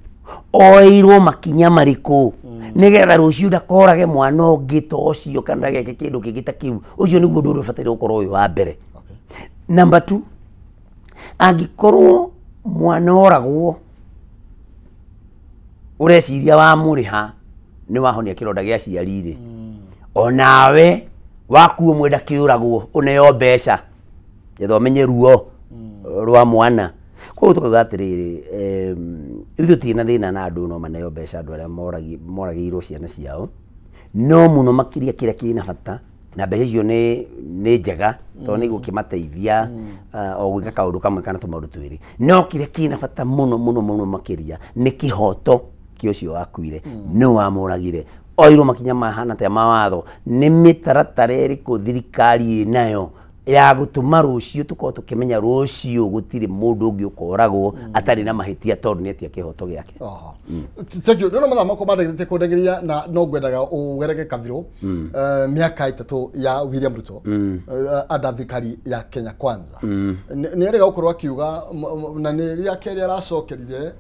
Oeirwo makinya marĩkũ nĩgetha rũciũ ndakorage mwana ũngĩ ta ũcio kana ndageke kĩndũ kĩngĩ ta kĩu? Ũcio nĩguo ũndũ ũrĩa ũbataire gũkorwo wĩ wa mbere. Number two, angĩkorwo mwana oragwo Ũreciria wamũrĩha nĩ wahonia kĩronda gĩa aciari rĩ, onawe wakuo mwenda kĩũragwo ũneo mbeca getha ũmenye ruo rwa mwana. Koguo tukauga atĩrĩrĩ, ithuĩ tũtirĩ na thĩna na andũ no maneo mbeca andũ arĩa moragĩirwo ciana ciao, no mũno makĩria kĩrĩa kĩna bata na mbeca icio nĩ njega tondũ nĩ igũkĩmateithia o gwĩka kaũndũ kamwe kana tũmaũndũ twĩrĩ, no kĩrĩa kĩna bata mũno mũno mũno makĩria nĩ kĩhoto kĩa ũcio wakuire, nĩ wamũragire, oirwo makinya mahana atĩa mawatho, nĩ mĩtaratara ĩrĩkũ thirikari ĩnayo ya gũtũma rũciũ tũkorwo tũkĩmenya rũciũ gũtirĩ mũndũ ũngĩ ũkoragwo atarĩ na mahĩtia tondũ nĩ etia kĩhoto gĩake. Thank you. Ndona mathaa makwa mandagĩrĩtie kũndengeria na no ngwendaga ũgereke kabirũ mĩaka 3 ya William Ruto anda thirikari ya Kenya Kwanza. Nĩ erĩga gũkorwo akiuga na nĩ rĩa kerĩ aracokerire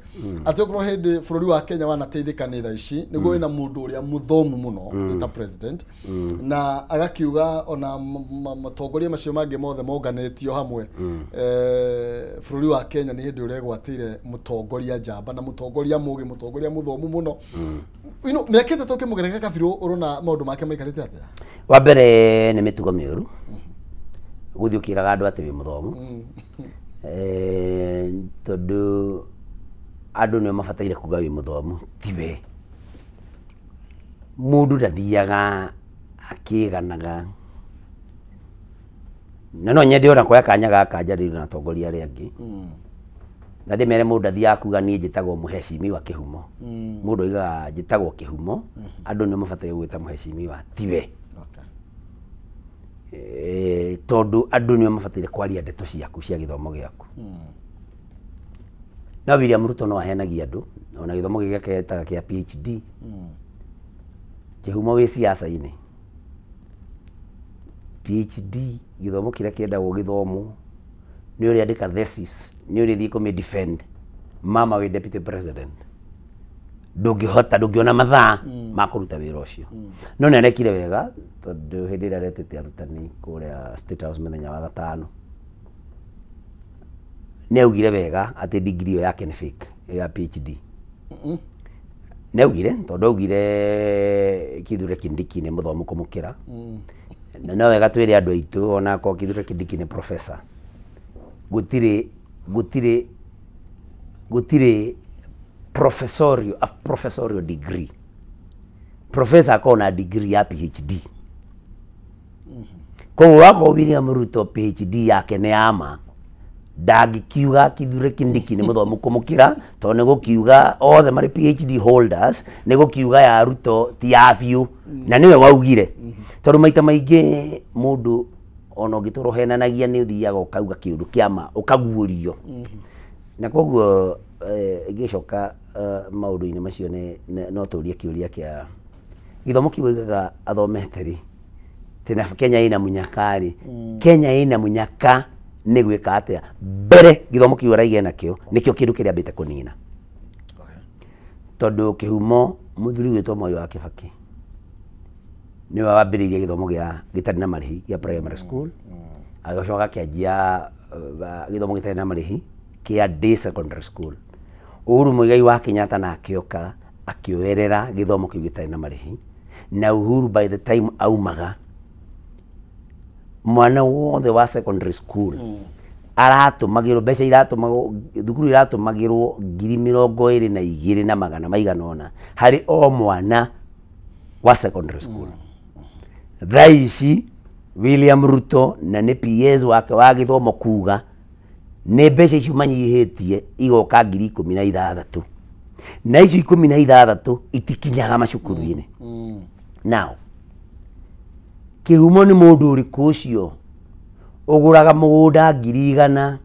atĩ okorwo hĩndĩ bũrũri wa Kenya wanateithĩka nĩ thaa ici nĩguo wĩna mũndũ ũrĩa mũthomu mũno ta president, na agakiuga ona matongoria macio mangĩ mothe monganĩtio hamwe bũrũri wa Kenya nĩ hĩndĩ ũregwatĩire mũtongoria njamba na mũtongoria mũgĩ, mũtongoria mũthomu mũno. You know, mĩaka 3 ũkĩmũgereka kabirũ ũrona maũndũ make maikarĩte atĩa? Wa mbere nĩ mĩtugo mĩũru gũthiĩ ũkĩraga andũ atĩ wĩ mũthomu, tondũ andũ nĩo mabataire kuga wĩ mũthomu tiwe. Mũndũ ndathiaga akĩganaga, na no nyende ona kuoya kanya gaka njarĩrie na atongoria arĩa angĩ na ndĩmere mũndũ ndathiaga kuga niĩ njĩtagwo mũhecimiwa Kĩhumo. Mũndũ oigaga njĩtagwo Kĩhumo, andũ nĩo mabataire gwĩta mũhecimiwa tiwe. Tondũ andũ nĩo mabataire kwaria ndeto ciaku cia gĩthomo gĩaku. No William Ruto no ahenagia andũ ona gĩthomo gĩake gĩetaga kĩa PhD. Kĩhumo wĩ siasa-inĩ, PhD gĩthomo kĩrĩa kĩendagwo gĩthomwo nĩ ũrĩa andĩka thesis, nĩ ũrĩa thiĩ kũmĩ defend. Mama wĩ deputy president ndũngĩhota, ndũngĩona mathaa ma kũruta wĩra ũcio. No nĩ arekire wega tondũ hĩndĩ ĩrĩa aretĩte arutani kũrĩa State House mũthenya wa gatano nĩ augire wega atĩ degree ĩyo yake nĩ fake ya PhD. Nĩ augire tondũ augire Kithure Kindiki nĩ mũthomu kũmũkĩra, na no wega twĩre andũ aitũ ona akorwo Kithure Kindiki nĩ professor, gũtirĩ gũtirĩ gũtirĩ professorial, a professorial degree. Professor akorwo na degree ya PhD. Koguo wakorwo William Ruto PhD yake nĩ ya ma, ndangĩkiuga Kithure Kindiki nĩ mũthomu kũmũkĩra tondũ nĩ gũkiuga othe marĩ PhD holders, nĩ gũkiuga ya Ruto ti ya biũ, na nĩwe waugire. Tondũ maita maingĩ mũndũ ona ũngĩtũra ũhenanagia nĩ ũthiaga ũkauga kĩũndũ kĩa ma ũkaguũrio. Na koguo ngĩcoka maũndũ-inĩ macio no tũrie kĩũria kĩa gĩthomo kĩu oigaga athomete rĩ, tena Kenya ĩna mũnyaka rĩ, Kenya ĩna mũnyaka nĩ gwĩka atĩa? Mbere gĩthomo kĩu araiga nakĩo nĩkĩo kĩndũ kĩrĩa ambĩte kũnina. Tondũ kĩhumo mũthuri wĩtwo Moi wa Kĩbakĩ nĩwe wambĩrĩirie gĩthomo gĩa gĩtarĩ na marĩhi gĩa primary school, agĩcoka akĩanjia gĩthomo gĩtarĩ na marĩhi kĩa day secondary school. Uhuru Muigai wa Kenyatta na akĩoka akĩoerera gĩthomo kĩu gĩtarĩ na marĩhi, na Uhuru by the time aumaga mwana wothe wa secondary school aratũmagĩrwo mbeca iratũmagwo thukuru iratũmagĩrwo 22,400 na magana maigana ũna harĩ o mwana wa secondary school. Thaa ici William Ruto na nĩ PS wake wa gĩthomo kuga nĩ mbeca icio manyihĩtie igoka 16,000, na icio 16 itikinyaga macukuru-inĩ. Now Kĩhumo nĩ mũndũ ũrĩkũ ũcio ũgũraga mũgũnda 100,000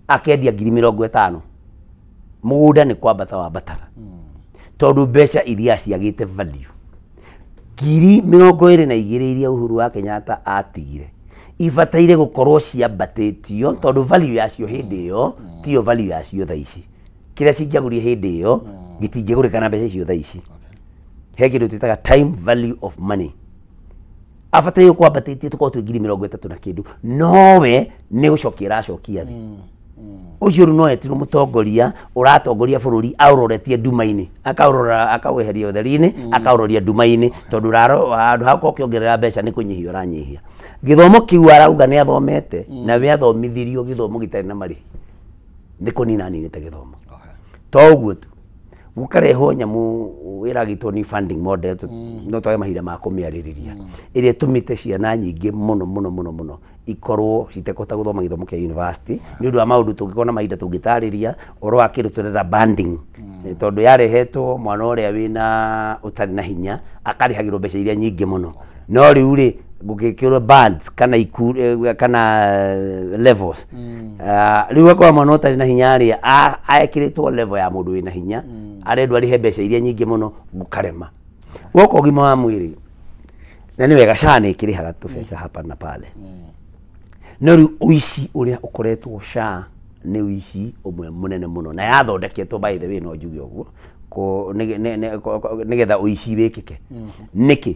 akendia 50,000? Mũgũnda nĩ kwambata wambataga tondũ mbeca iria ciagĩte value. 22,000 iria Uhuru wa Kenyatta atigire ibataire gũkorwo ciambatĩtio tondũ value yacio hĩndĩ ĩyo tiyo value yacio thaa ici. Kĩrĩa cingĩagũria hĩndĩ ĩyo gĩtingĩgũrĩka na mbeca icio thaa ici. He kĩndũ twĩtaga time value of money. Abataire kwambatĩtie tũkorwo twĩ 30,000 na kĩndũ, nowe nĩ gũcokia aracokia thĩ. Ũcio rĩu no etirwo mũtongoria ũratongoria bũrũri aũroretie nduma-inĩ, akaũrora akaweheria ũtheri-inĩ, akaũroria nduma-inĩ, tondũ handũ ha gũkorwo ũkĩongerera mbeca nĩ kũnyihia ũranyihia. Gĩthomo kĩu arauga nĩ athomete na we athomithirio gĩthomo gĩtarĩ na marĩhi, nĩ kũnina aninĩte gĩthomo. To ũguo tu, gũkarehwo nyamũ ĩragĩtwo ni funding model, no twage mahinda ma kũmĩarĩrĩria, ĩrĩa ĩtũmĩte ciana nyingĩ mũno mũno mũno mũno ikorwo citekũhota gũthoma gĩthomo kĩa university nĩ ũndũ wa maũndũ tũngĩkorwo na mahinda tũngĩtarĩria ũhoro wa kĩndũ tũreta banding, tondũ yarehetwo mwana ũrĩa wĩna ũtarĩ na hinya akarĩhagĩrwo mbeca iria nyingĩ mũno, no rĩu rĩ gũgĩkĩrwo bands kana kana levels. Rĩu akorwo mwana ũtarĩ na hinya rĩ ekĩrĩtwo level ya mũndũ wĩna hinya, arendwo arĩhe mbeca iria nyingĩ mũno, gũkarema. Woka ũgima wa mwĩrĩ na nĩ wega SHA nĩ ĩkĩrĩhaga tũbeca hapa na pale, no rĩu ũici ũrĩa ũkoretwo SHA nĩ ũici ũmwe mũnene mũno, na yathondeketwo by the way, no njuge ũguo nĩgetha ũici wĩkĩke. Nĩkĩ?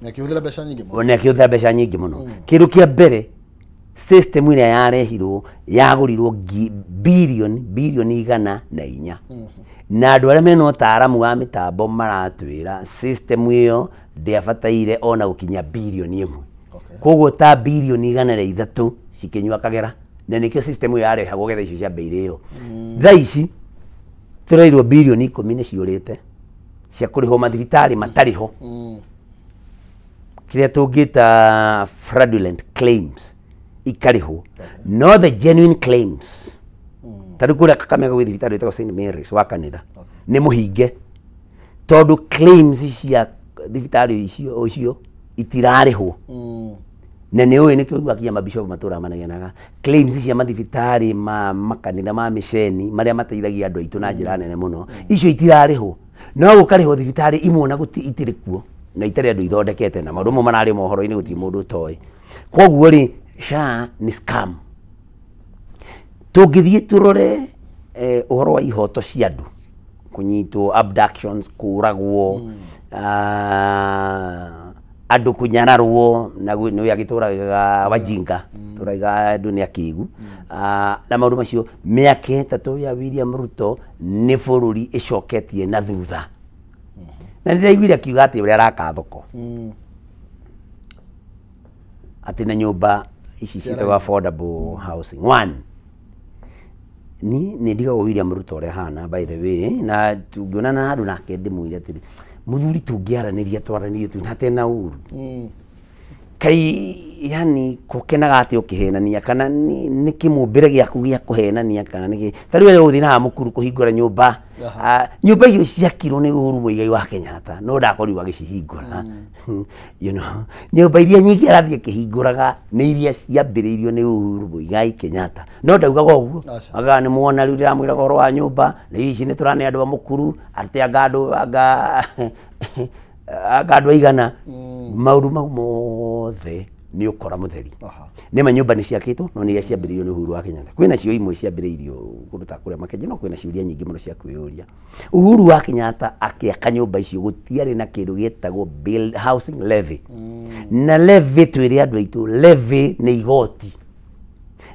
Na akĩhũthĩra mbeca nyingĩ mũno. Na akĩhũthĩra mbeca nyingĩ mũno. Kĩndũ kĩa mbere, system ĩrĩa yarehirwo yagũrirwo bilioni 104, na andũ arĩa mena ũtaaramu wa mĩtambo maratwĩra system ĩyo ndĩabataire ona gũkinya bilioni 1. Koguo ta bilioni 103 cikĩnyua kagera, na nĩkĩo system ĩyo yarehagwo getha icio ciambĩire ĩyo. Thaa ici tũreirwo bilioni 10 nĩ ciũrĩte cia kũrĩhwo mathibitarĩ matarĩ ho, kĩrĩa tũngĩta fraudulent claims ikarĩhwo, no the genuine claims ta rĩu kũrĩa Kakamega gwĩ thibitarĩ wĩtagwo St Mary's wa kanitha nĩ mũhinge, tondũ claims cia thibitarĩ icio itirarĩhwo. Na nĩ ũĩ nĩkĩo ũiguaga kinya mabishop matũraga manegenaga claims cia mathibitarĩ ma makanitha ma mĩceni marĩa mateithagia andũ aitũ na njĩra nene mũno, icio itirarĩhwo, no gũkarĩhwo thibitarĩ imwe na itirĩ kuo na itarĩ andũ ithondekete, na maũndũ mamwe mararĩ mohoro-inĩ gũtirĩ mũndũ ũtoĩ. Koguo rĩ SHA nĩ scam. Tũngĩthiĩ tũrore ũhoro wa ihoto cia andũ kũnyitwo, abductions, kũragwo, andũ kũnyararwo, na nĩ agĩtũragaga wajinga, tũraiga andũ nĩ akĩgu, na maũndũ macio. Mĩaka 3 ya William Ruto nĩ bũrũri ĩcoketie na thutha. Na nĩndĩraiguire akiuga atĩ ũrĩa araka thoko atĩ na nyũmba ici ciĩtagwo affordable housing one. Ni nĩ ndigagwo William Ruto ũrĩa ahana by the way, na tũngĩonana handũ nake ndĩmwĩre atĩrĩ, mũthuri tũngĩaranĩria twaranĩrie tu hatarĩ na ũru, kai yani kũkenaga atĩ ũkĩhenania, kana nĩ kĩmũmbĩre gĩaku gĩa kũhenania, kana nĩkĩ? Ta rĩu ũgũthiĩ na Mukuru kũhingũra nyũmba, nyũmba icio ciakirwo nĩ Uhuru Muigai wa Kenyatta, no ndakorirwo agĩcihingũra. You know, nyũmba iria nyingĩ arathiĩ akĩhingũraga nĩ iria ciambĩrĩirio nĩ Uhuru Muigai Kenyatta, no ndaugaga ũguo. Augaga nĩ muona rĩu ndĩramwĩraga ũhoro wa nyũmba, rĩu ici nĩ tũrane andũ a Mukuru atĩ anga andũ anga andũ aigana. Maũndũ mau mothe nĩ ũkora mũtheri. Nĩ ma nyũmba nĩ ciakĩtwo, no nĩ iria ciambĩrĩirio nĩ Uhuru wa Kenyatta. Kwĩna cio imwe ciambĩrĩirio kũndũ ta kũrĩa Makenji, no kwĩna ciũria nyingĩ mũno cia kwĩyũria. Uhuru wa Kenyatta akĩaka nyũmba icio gũtiarĩ na kĩndũ gĩtagwo build housing levy. Na levy twĩre andũ aitũ, levy nĩ igoti.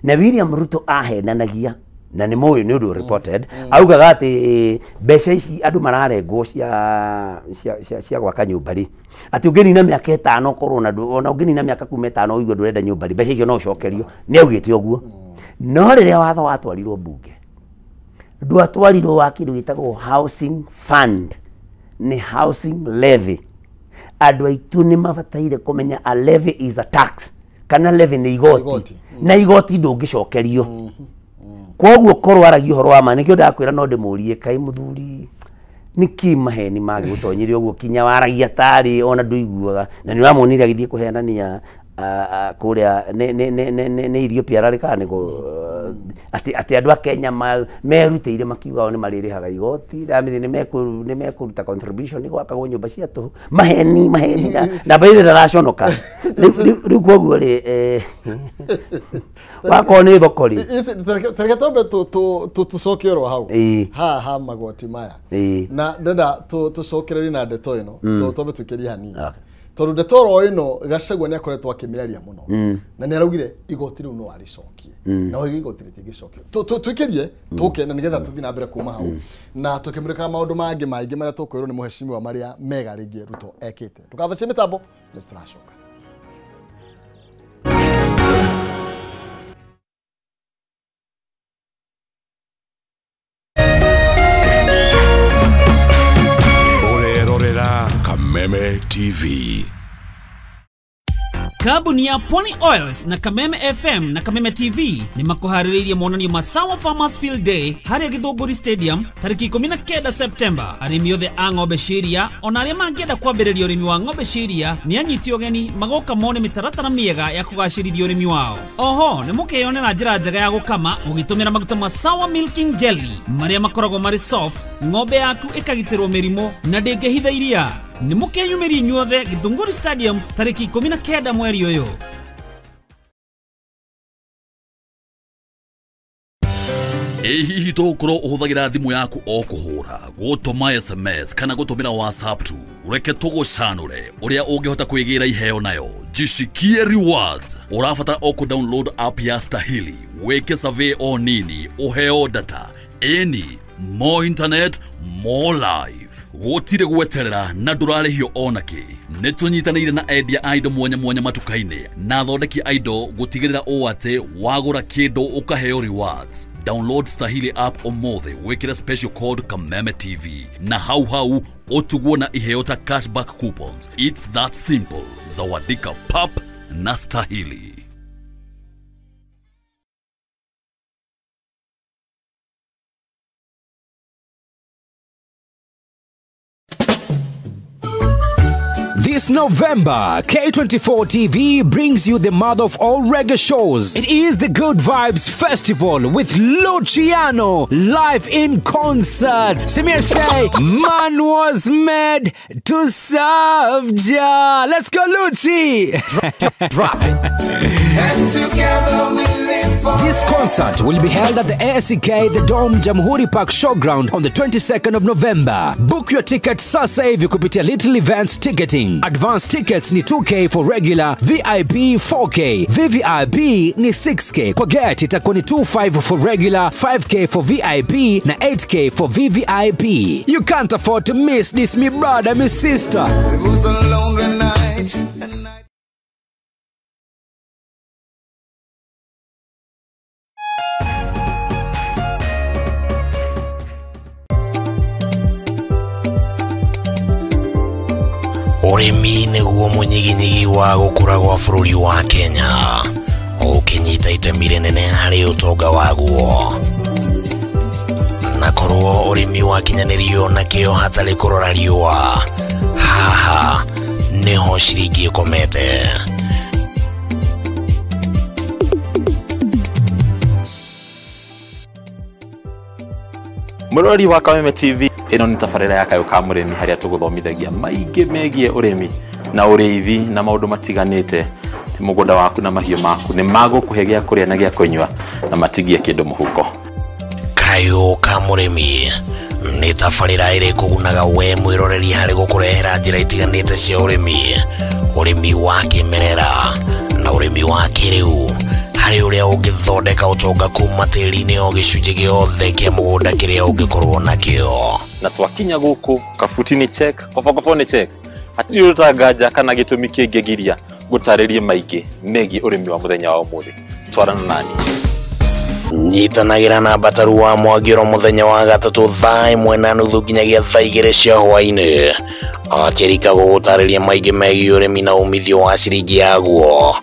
Na William Ruto ahenanagia, na nĩ mũĩ nĩ ũndũ reported, augaga atĩ mbeca ici andũ mararengwo cia gwaka nyũmba rĩ, atĩ ũngĩnina mĩaka 5 ũkorwo na ona ũngĩnina mĩaka kuma 5 ũigue ndũrenda nyũmba rĩ, mbeca icio no ũcokerio. Nĩ augĩte ũguo. No rĩrĩa watho watwarirwo mbunge, ndwatwarirwo wa kĩndũ gĩtagwo housing fund, nĩ housing levy. Andũ aitũ nĩ mabataire kũmenya a levy is a tax, kana levy nĩ igoti, na igoti ndũngĩcokerio. Koguo korwo aragia ũhoro wa ma, nĩkĩo ndakwĩra no ndĩmũrie, kaĩ mũthuri nĩkĩ maheni magĩgũtonyire ũguo kinya waragia tarĩ ona ndũiguaga? Na nĩ ũramuonire agĩthiĩ kũhenania kũrĩa nĩ Ethiopia ararĩ kana nĩ atĩ andũ a Kenya merutĩire makiuga o nĩ marĩrĩhaga igoti, ndamĩthĩ nĩ mekũruta contribution gwakagwo nyũmba cia tũhũ. Maheni maheni, na baithe ndaraconoka rĩu. Koguo rĩ wakorwo nĩ thoko rĩ, Tareke twambe tũcoke oro hau ha magoti maya, na ndenda tũcokererie na ndeto ĩno, twambe tũikĩrie hanini. Tondu ndeto oro ĩno Gachagua nĩ akoretwo akĩmĩaria mũno na nĩ araugire igoti rĩu no arĩcokie na oige igoti rĩtingĩcokio. Twĩkĩrie tũke na nĩgetha tũthiĩ na mbere kuma hau na tũkĩmũrĩkaga maũndũ mangĩ maingĩ marĩa tũkwĩrwo nĩ mũhecimiwa marĩa mega rĩngĩ Ruto ekĩte. Ndũkabacie mĩtambo, nĩ tũracoka. Kameme TV. Kambuni ya Pony Oils na Kameme FM na Kameme TV ni makuharĩrĩirie monanio ma Sawa Farmers Field Day harĩa Gĩthũngũri Stadium tarĩki 19 September. Arĩmi othe a ng'ombe cia iria ona arĩa mangĩenda kwambĩrĩria ũrĩmi wa ng'ombe cia iria nĩ anyiti ũgeni magoka mone mĩtaratara mĩega ya kũgacĩrithia ũrĩmi wao. Oho nĩ mũkeyonera njĩra njega ya gũkama ũgĩtũmĩra maguta ma Sawa Milking Jelly marĩa makoragwo marĩ soft, ng'ombe yaku ĩkagitĩrwo mĩrimũ na ndĩngĩhitha iria. Nĩ mũkeyumĩrie inyuothe Gĩthũngũri Stadium tarĩki 19 mweri ũyũ. Ĩ hihi tũgũkorwo ũhũthagĩra thimũ yaku o kũhũra, gũtũma SMS kana gũtũmĩra WhatsApp tu? Reke tũgũcanũre ũrĩa ũngĩhota kwĩgĩra iheo nayo. Jishikie rewards. Ũrabatara o kũ download app ya Stahili, wĩke survey o nini, ũheo data. Ĩni, more internet, more life. Gũtirĩ gweterera na ndũrarĩhio onakĩ. Nĩ tũnyitanĩire na endia a indo mwanya mwanya matuka-inĩ na athondeki a indo gũtigĩrĩra ũũ atĩ wagũra kĩndũ ũkaheo rewards. Download Stahili app ũmũthĩ wĩkĩre special code Kameme TV na hau hau ũtugwo na iheo ta cashback coupons. It's that simple. Zawadika pap na Stahili. This November, K24 TV brings you the mother of all reggae shows. It is the Good Vibes Festival with Luciano live in concert. Simir say, man was made to serve Jah. Let's go, Lucci. Drop it. And together we live forever. This concert will be held at the ASK The Dome Jamhuri Park Showground on the 22nd of November. Book your ticket sasa hivi kupitia Little Events Ticketing. Advance tickets ni 2K for regular, VIP 4K, VVIP ni 6K. Kwa gate itakuwa ni 25 for regular, 5K for VIP na 8K for VVIP. You can't afford to miss this, me brother, me sister. It was a lonely night. And I Ũrĩmi nĩguo mũnyiginyigi wa gũkũra gwa bũrũri wa Kenya, ũkĩnyita itemi rĩnene harĩ ũtonga waguo. Na korwo ũrĩmi wakinyanĩrio na kĩo hatarĩ kũrora riũa, haha nĩho ciringi ĩkomete. Mũrori wa Kameme TV, ĩno nĩ tabarĩra ya Kayũ ka Mũrĩmi harĩa tũgũthomithagia maingĩ megiĩ ũrĩmi na ũrĩithi na maũndũ matiganĩte. Ti mũgũnda waku na mahiũ maku nĩ magũkũhe gĩa kũrĩa na gĩa kũnyua na matigie kĩndũ mũhuko. Kayũ ka Mũrĩmi nĩ tabarĩra ĩrĩ kũgunaga we mwĩroreri harĩ gũkũrehera njĩra itiganĩte cia ũrĩmi, ũrĩmi wa kĩmerera na ũrĩmi wa kĩrĩu, harĩ ũrĩa ũngĩthondeka ũtonga kuma tĩri-inĩ o gĩcunjĩ gĩothe kĩa mũgũnda kĩrĩa ũngĩkorwo nakĩo. Na twakinya gũkũ kabuti nĩ check, kobokobo nĩ check, hatirĩ ũtanganja kana gĩtũmi kĩngĩgiria gũtarĩrie maingĩ megiĩ ũrĩmi wa mũthenya wa ũmũthĩ. Twarana nani. Nyitanagĩra na Mbataru wa Mwangĩro mũthenya wa gatatũ thaa 1:30 nginyagia thaa 2 cia hwaĩ-inĩ, akĩrika gũgũtarĩria maingĩ megiĩ ũrĩmi na umithio wa ciringi yaguo.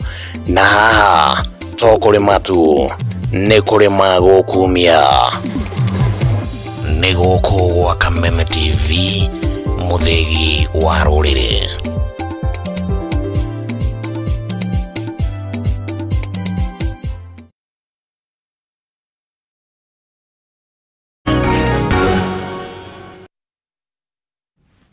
Na haha to kũrĩma tu, nĩ kũrĩma gũkumia. Nĩ gũkũ gwa Kameme TV, mũthĩgi wa rũrĩrĩ.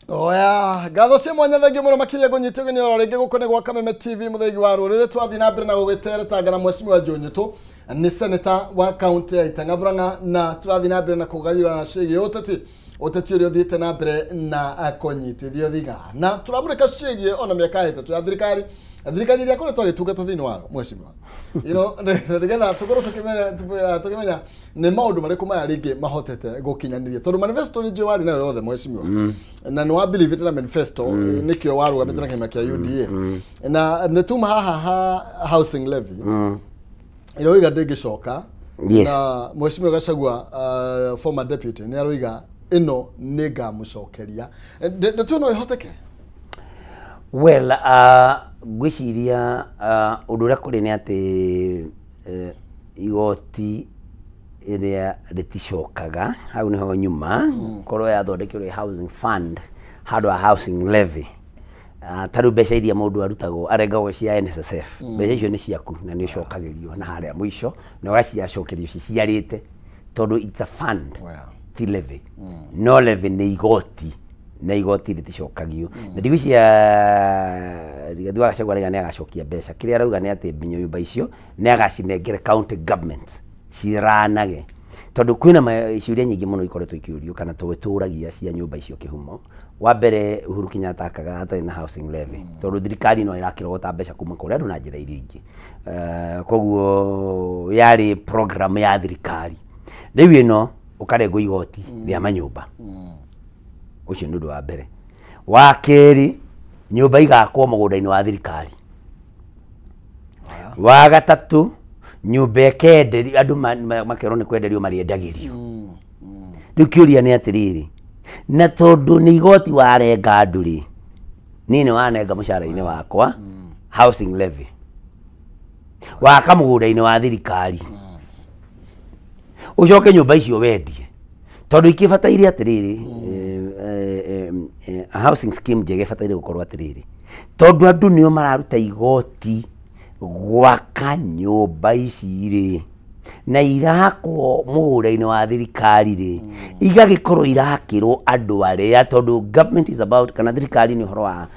Oya, ngatho cia mwanya thengiũ mũno makĩria ngũnyite ũgeni oro rĩngĩ gũkũ nĩ gwa Kameme TV mũthĩgi wa rũrĩrĩ. Twathiĩ na mbere na gũgĩteretanga na mheshimiwa Joe Nyutu Nĩ senator wa county ya Itang'a na tũrathiĩ na mbere na kũgariũrana ciĩgiĩ ũteti ũteti ũrĩa ũthiĩte na mbere na kũnyitithio thiga na tũramũrĩka ciĩgiĩ ona mĩaka 3 ya thirikari thirikari ĩrĩa ĩkoretwo ĩgĩtungata thĩinĩ wayo mheshimiwa you know nĩgetha tũkorwo tũkĩmenya nĩ maũndũ marĩkũ maya rĩngĩ mahotete gũkinyanĩria tondũ manifesto nĩ njũĩ warĩ nayo yothe mheshimiwa na nĩ wa believe na manifesto nĩkĩo warũgamĩte na kĩama kĩa UDA na nĩ tuma haha ha housing levy ĩroiga ndĩngĩcoka na mheshimiwa Gachagua former deputy nĩ aroiga ĩno nĩ ngamũcokeria ndeto ĩno ĩhoteke. Well, ngwĩciria ũndũ ũrĩa kũrĩ nĩ atĩ igoti ĩrĩa rĩticokaga hau nĩho nyuma korwo yathondekirwo housing fund handũ ha housing levy. Ta rĩu mbeca iria mũndũ arutagwo arengagwo cia NSSF mbeca icio nĩ ciaku na nĩ ũcokagĩrio na harĩa mũico na ũgaciacokerio ciciarĩte tondũ it's a fund ti levy. No levy nĩ igoti na igoti rĩticokagio na ndigwĩciria Rigathi wa Gachagua arauga nĩ agacokia mbeca kĩrĩa arauga nĩ atĩ nyũmba icio nĩ agacinengere county government ciranage tondũ kwĩna ciũria nyingĩ mũno ikoretwo ikĩũrio kana tũragia cia nyũmba icio kĩhumo. Wa mbere Uhuru Kenyatta akaga atarĩ na housing levy tondũ thirikari no ĩrakĩrogota mbeca kuma kũrĩ andũ na njĩra iria ingĩ koguo yarĩ program ya thirikari. Rĩu ĩno ũkarengwo igoti rĩa manyũmba ũcio nĩ ũndũ wa mbere. Wa kerĩ nyũmba igakwo mũgũnda-inĩ wa thirikari. Wa gatatũ nyũmba ĩkenderio andũ makerwo nĩ kwenderio marĩendagĩrio. Rĩu kĩũria nĩ atĩrĩrĩ na tondũ nĩ igoti warenga andũ rĩ niĩ nĩ wanenga mũcara-inĩ wakwa housing levy waka mũgũnda-inĩ wa thirikari ũcoke nyũmba icio wendie tondũ ikĩbataire atĩrĩrĩ housing scheme njega ĩbataire gũkorwo atĩrĩrĩ tondũ andũ nĩo mararuta igoti gwaka nyũmba ici rĩ na irakwo mũgũnda-inĩ wa thirikari rĩ igagĩkorwo irakĩrwo andũ arĩa tondũ government is about kana thirikari nĩ ũhoro wa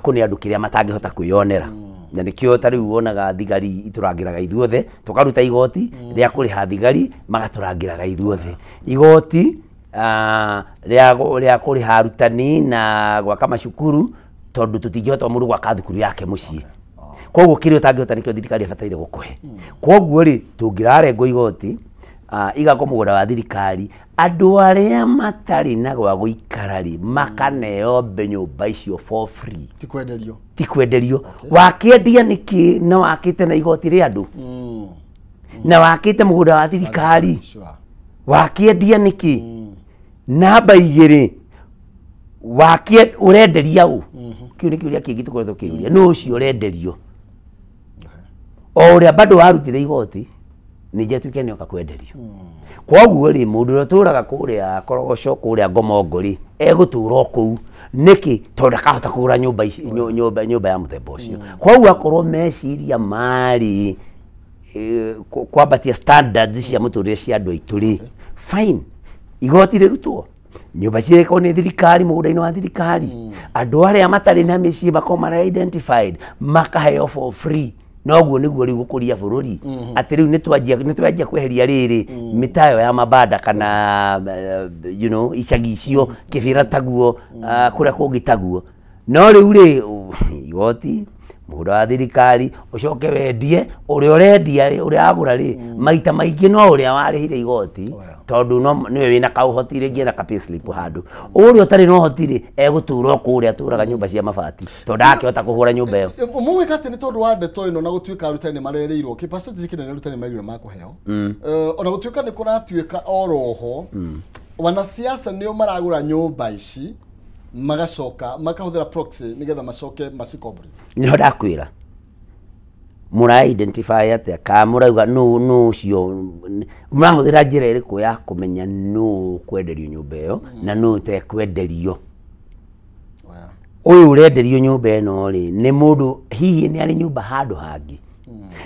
kũne andũ kĩrĩa matangĩhota kwĩyonera na nĩkĩo ta rĩu wonaga thigari itũrangĩraga ithuothe tũkaruta igoti rĩa kũrĩha thigari magatũrangĩraga ithuothe igoti rĩa kũrĩha arutani na gwaka macukuru tondũ tũtingĩhota mũndũ gwaka thukuru yake mũciĩ koguo kĩrĩa ũtangĩhota nĩkĩo thirikari ĩbataire gũkũhe. Koguo rĩ tũngĩrarengwo igoti igakwo mũgũnda wa thirikari andũ arĩa matarĩ na gwa gũikara rĩ makaneo nyũmba icio for free ti kwenderio ti kwenderio. Wakĩendia nĩkĩ na wakĩte na igoti rĩa andũ na wakĩte mũgũnda wa thirikari wakĩendia nĩkĩ namba igĩrĩ wakie ũrenderia ũ kĩu nĩ kĩũria kĩngĩ tũkoretwo kĩũria nũ ũcio ũrenderio o ũrĩa bado warutire igoti ningĩ atuĩke nĩoka kwenderio. Koguo rĩ mũndũ ũrĩa ũtũraga kũrĩa Korogoco kũrĩa Ngomongo rĩ egũtũra o kũu nĩkĩ tondũ ndakahota kũgũra nyũmba ici nyũmba ya mũthemba ũcio. Koguo akorwo meciria marĩ kwambatia standards cia mũtũrĩre cia andũ aitũ rĩ fine igoti rĩrutwo nyũmba cirekwo nĩ thirikari mũgũnda-inĩ wa thirikari andũ arĩa matarĩ na mĩciĩ makorwo mara identified makaheo for free noguo nĩguo rĩu gũkũria bũrũri atĩ rĩu nĩtwanjia kweheria rĩrĩ mĩtayo ya mabanda kana you know icagi icio kĩbĩra taguo kũrĩa kũngĩ taguo no rĩu rĩ igoti mũgũnda wa thirikari ũcoke wendie ũrĩa ũrendia rĩ ũrĩa wagũra rĩ maita maingĩ no ũrĩa warĩhire igoti tondũ no nĩwe wĩna kaũhoti rĩngĩ na ka payslip handũ ũrĩa ũtarĩ na ũhoti rĩ egũtũra o kũrĩa atũraga nyũmba cia mabati tondũ ndakĩhota kũhũra nyũmba ĩyo. Mũgwĩka atĩ nĩ tondũ wa ndeto ĩno na gũtuĩka arutani marerĩirwo kĩ percentage kĩnene arutani marerĩirwo makũheo ona gũtuĩka nĩ kũratuĩka oroho wanasiasa nĩo maragũra nyũmba ici magacoka makahũthĩra proxy nĩgetha macoke macikombore. Nĩho ndakwĩra mũra identify atĩa ka mũrauga nũ nũ ũcio mũrahũthĩra njĩra ĩrĩkũ ya kũmenya nũ kwenderio nyũmba ĩyo na nũ ũtekwenderio. Ũyũ ũrenderio nyũmba ĩno rĩ nĩ mũndũ hihi nĩ arĩ nyũmba handũ hangĩ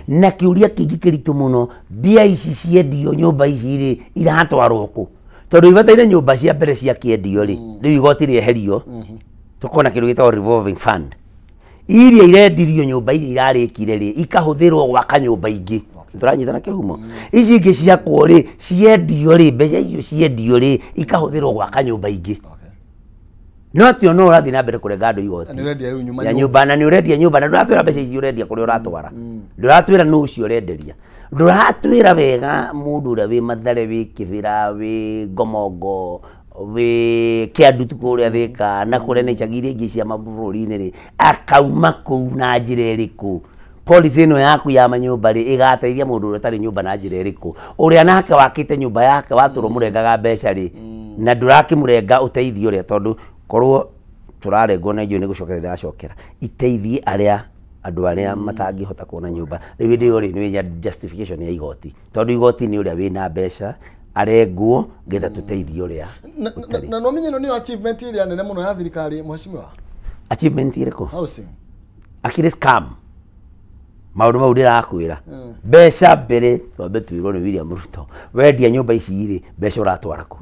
na kĩũria kĩngĩ kĩritũ mũno mbia ici ciendio nyũmba ici rĩ iratwarwo kũ tondũ ibataire nyũmba cia mbere cia kĩendio rĩ rĩu igoti rĩeherio tũkona kĩndũ gĩtagwo revolving fund iria irendirio nyũmba iria irarĩkire rĩ ikahũthĩrwo gwaka nyũmba ingĩ. Tũranyitana kĩhumo ici ingĩ ciakwo rĩ ciendio rĩ mbeca icio ciendio rĩ ikahũthĩrwo gwaka nyũmba ingĩ. No ti ono ũrathiĩ na mbere kũrenga andũ igoti ya nyũmba na nĩ ũrendia nyũmba na ndũratwĩra mbeca icio ũrendia kũrĩa ũratwara, ndũratwĩra nũ ũcio ũrenderia, ndũratwĩra wega mũndũ ũrĩa wĩ Mathare, wĩ Kĩbĩra, wĩ Ngomongo, wĩ Kĩandutu kũrĩa Thĩka na kũrĩa na icagi iria ingĩ cia mabũrũri-inĩ rĩ akauma kũu na njĩra ĩrĩkũ? Policy ĩno yaku ya manyũmba rĩ ĩgateithia mũndũ ũrĩa ũtarĩ nyũmba na njĩra ĩrĩkũ? Ũrĩa nake wakĩte nyũmba yake watũrwo mũrengaga mbeca rĩ na ndũrakĩmũrenga ũteithio ũrĩa, tondũ korwo tũrarengwo na inyuĩ nĩ gũcokera ndĩracokera iteithie arĩa andũ arĩa matangĩhota kuona nyũmba. Rĩu hĩndĩ ĩyo rĩ nĩ justification ya igoti, tondũ igoti nĩ ũrĩa wĩna mbeca arengwo ngetha tũteithie ũrĩa. Na no menye nĩ achievement ĩrĩa nene mũno ya thirikari mheshimiwa. Achievement ĩrĩkũ? Housing. Akĩrĩ scam. Maũndũ mau ndĩrakwĩra mbeca mbere twambe twĩrwo nĩ William Ruto wendia nyũmba ici rĩ mbeca ũratwara kũ?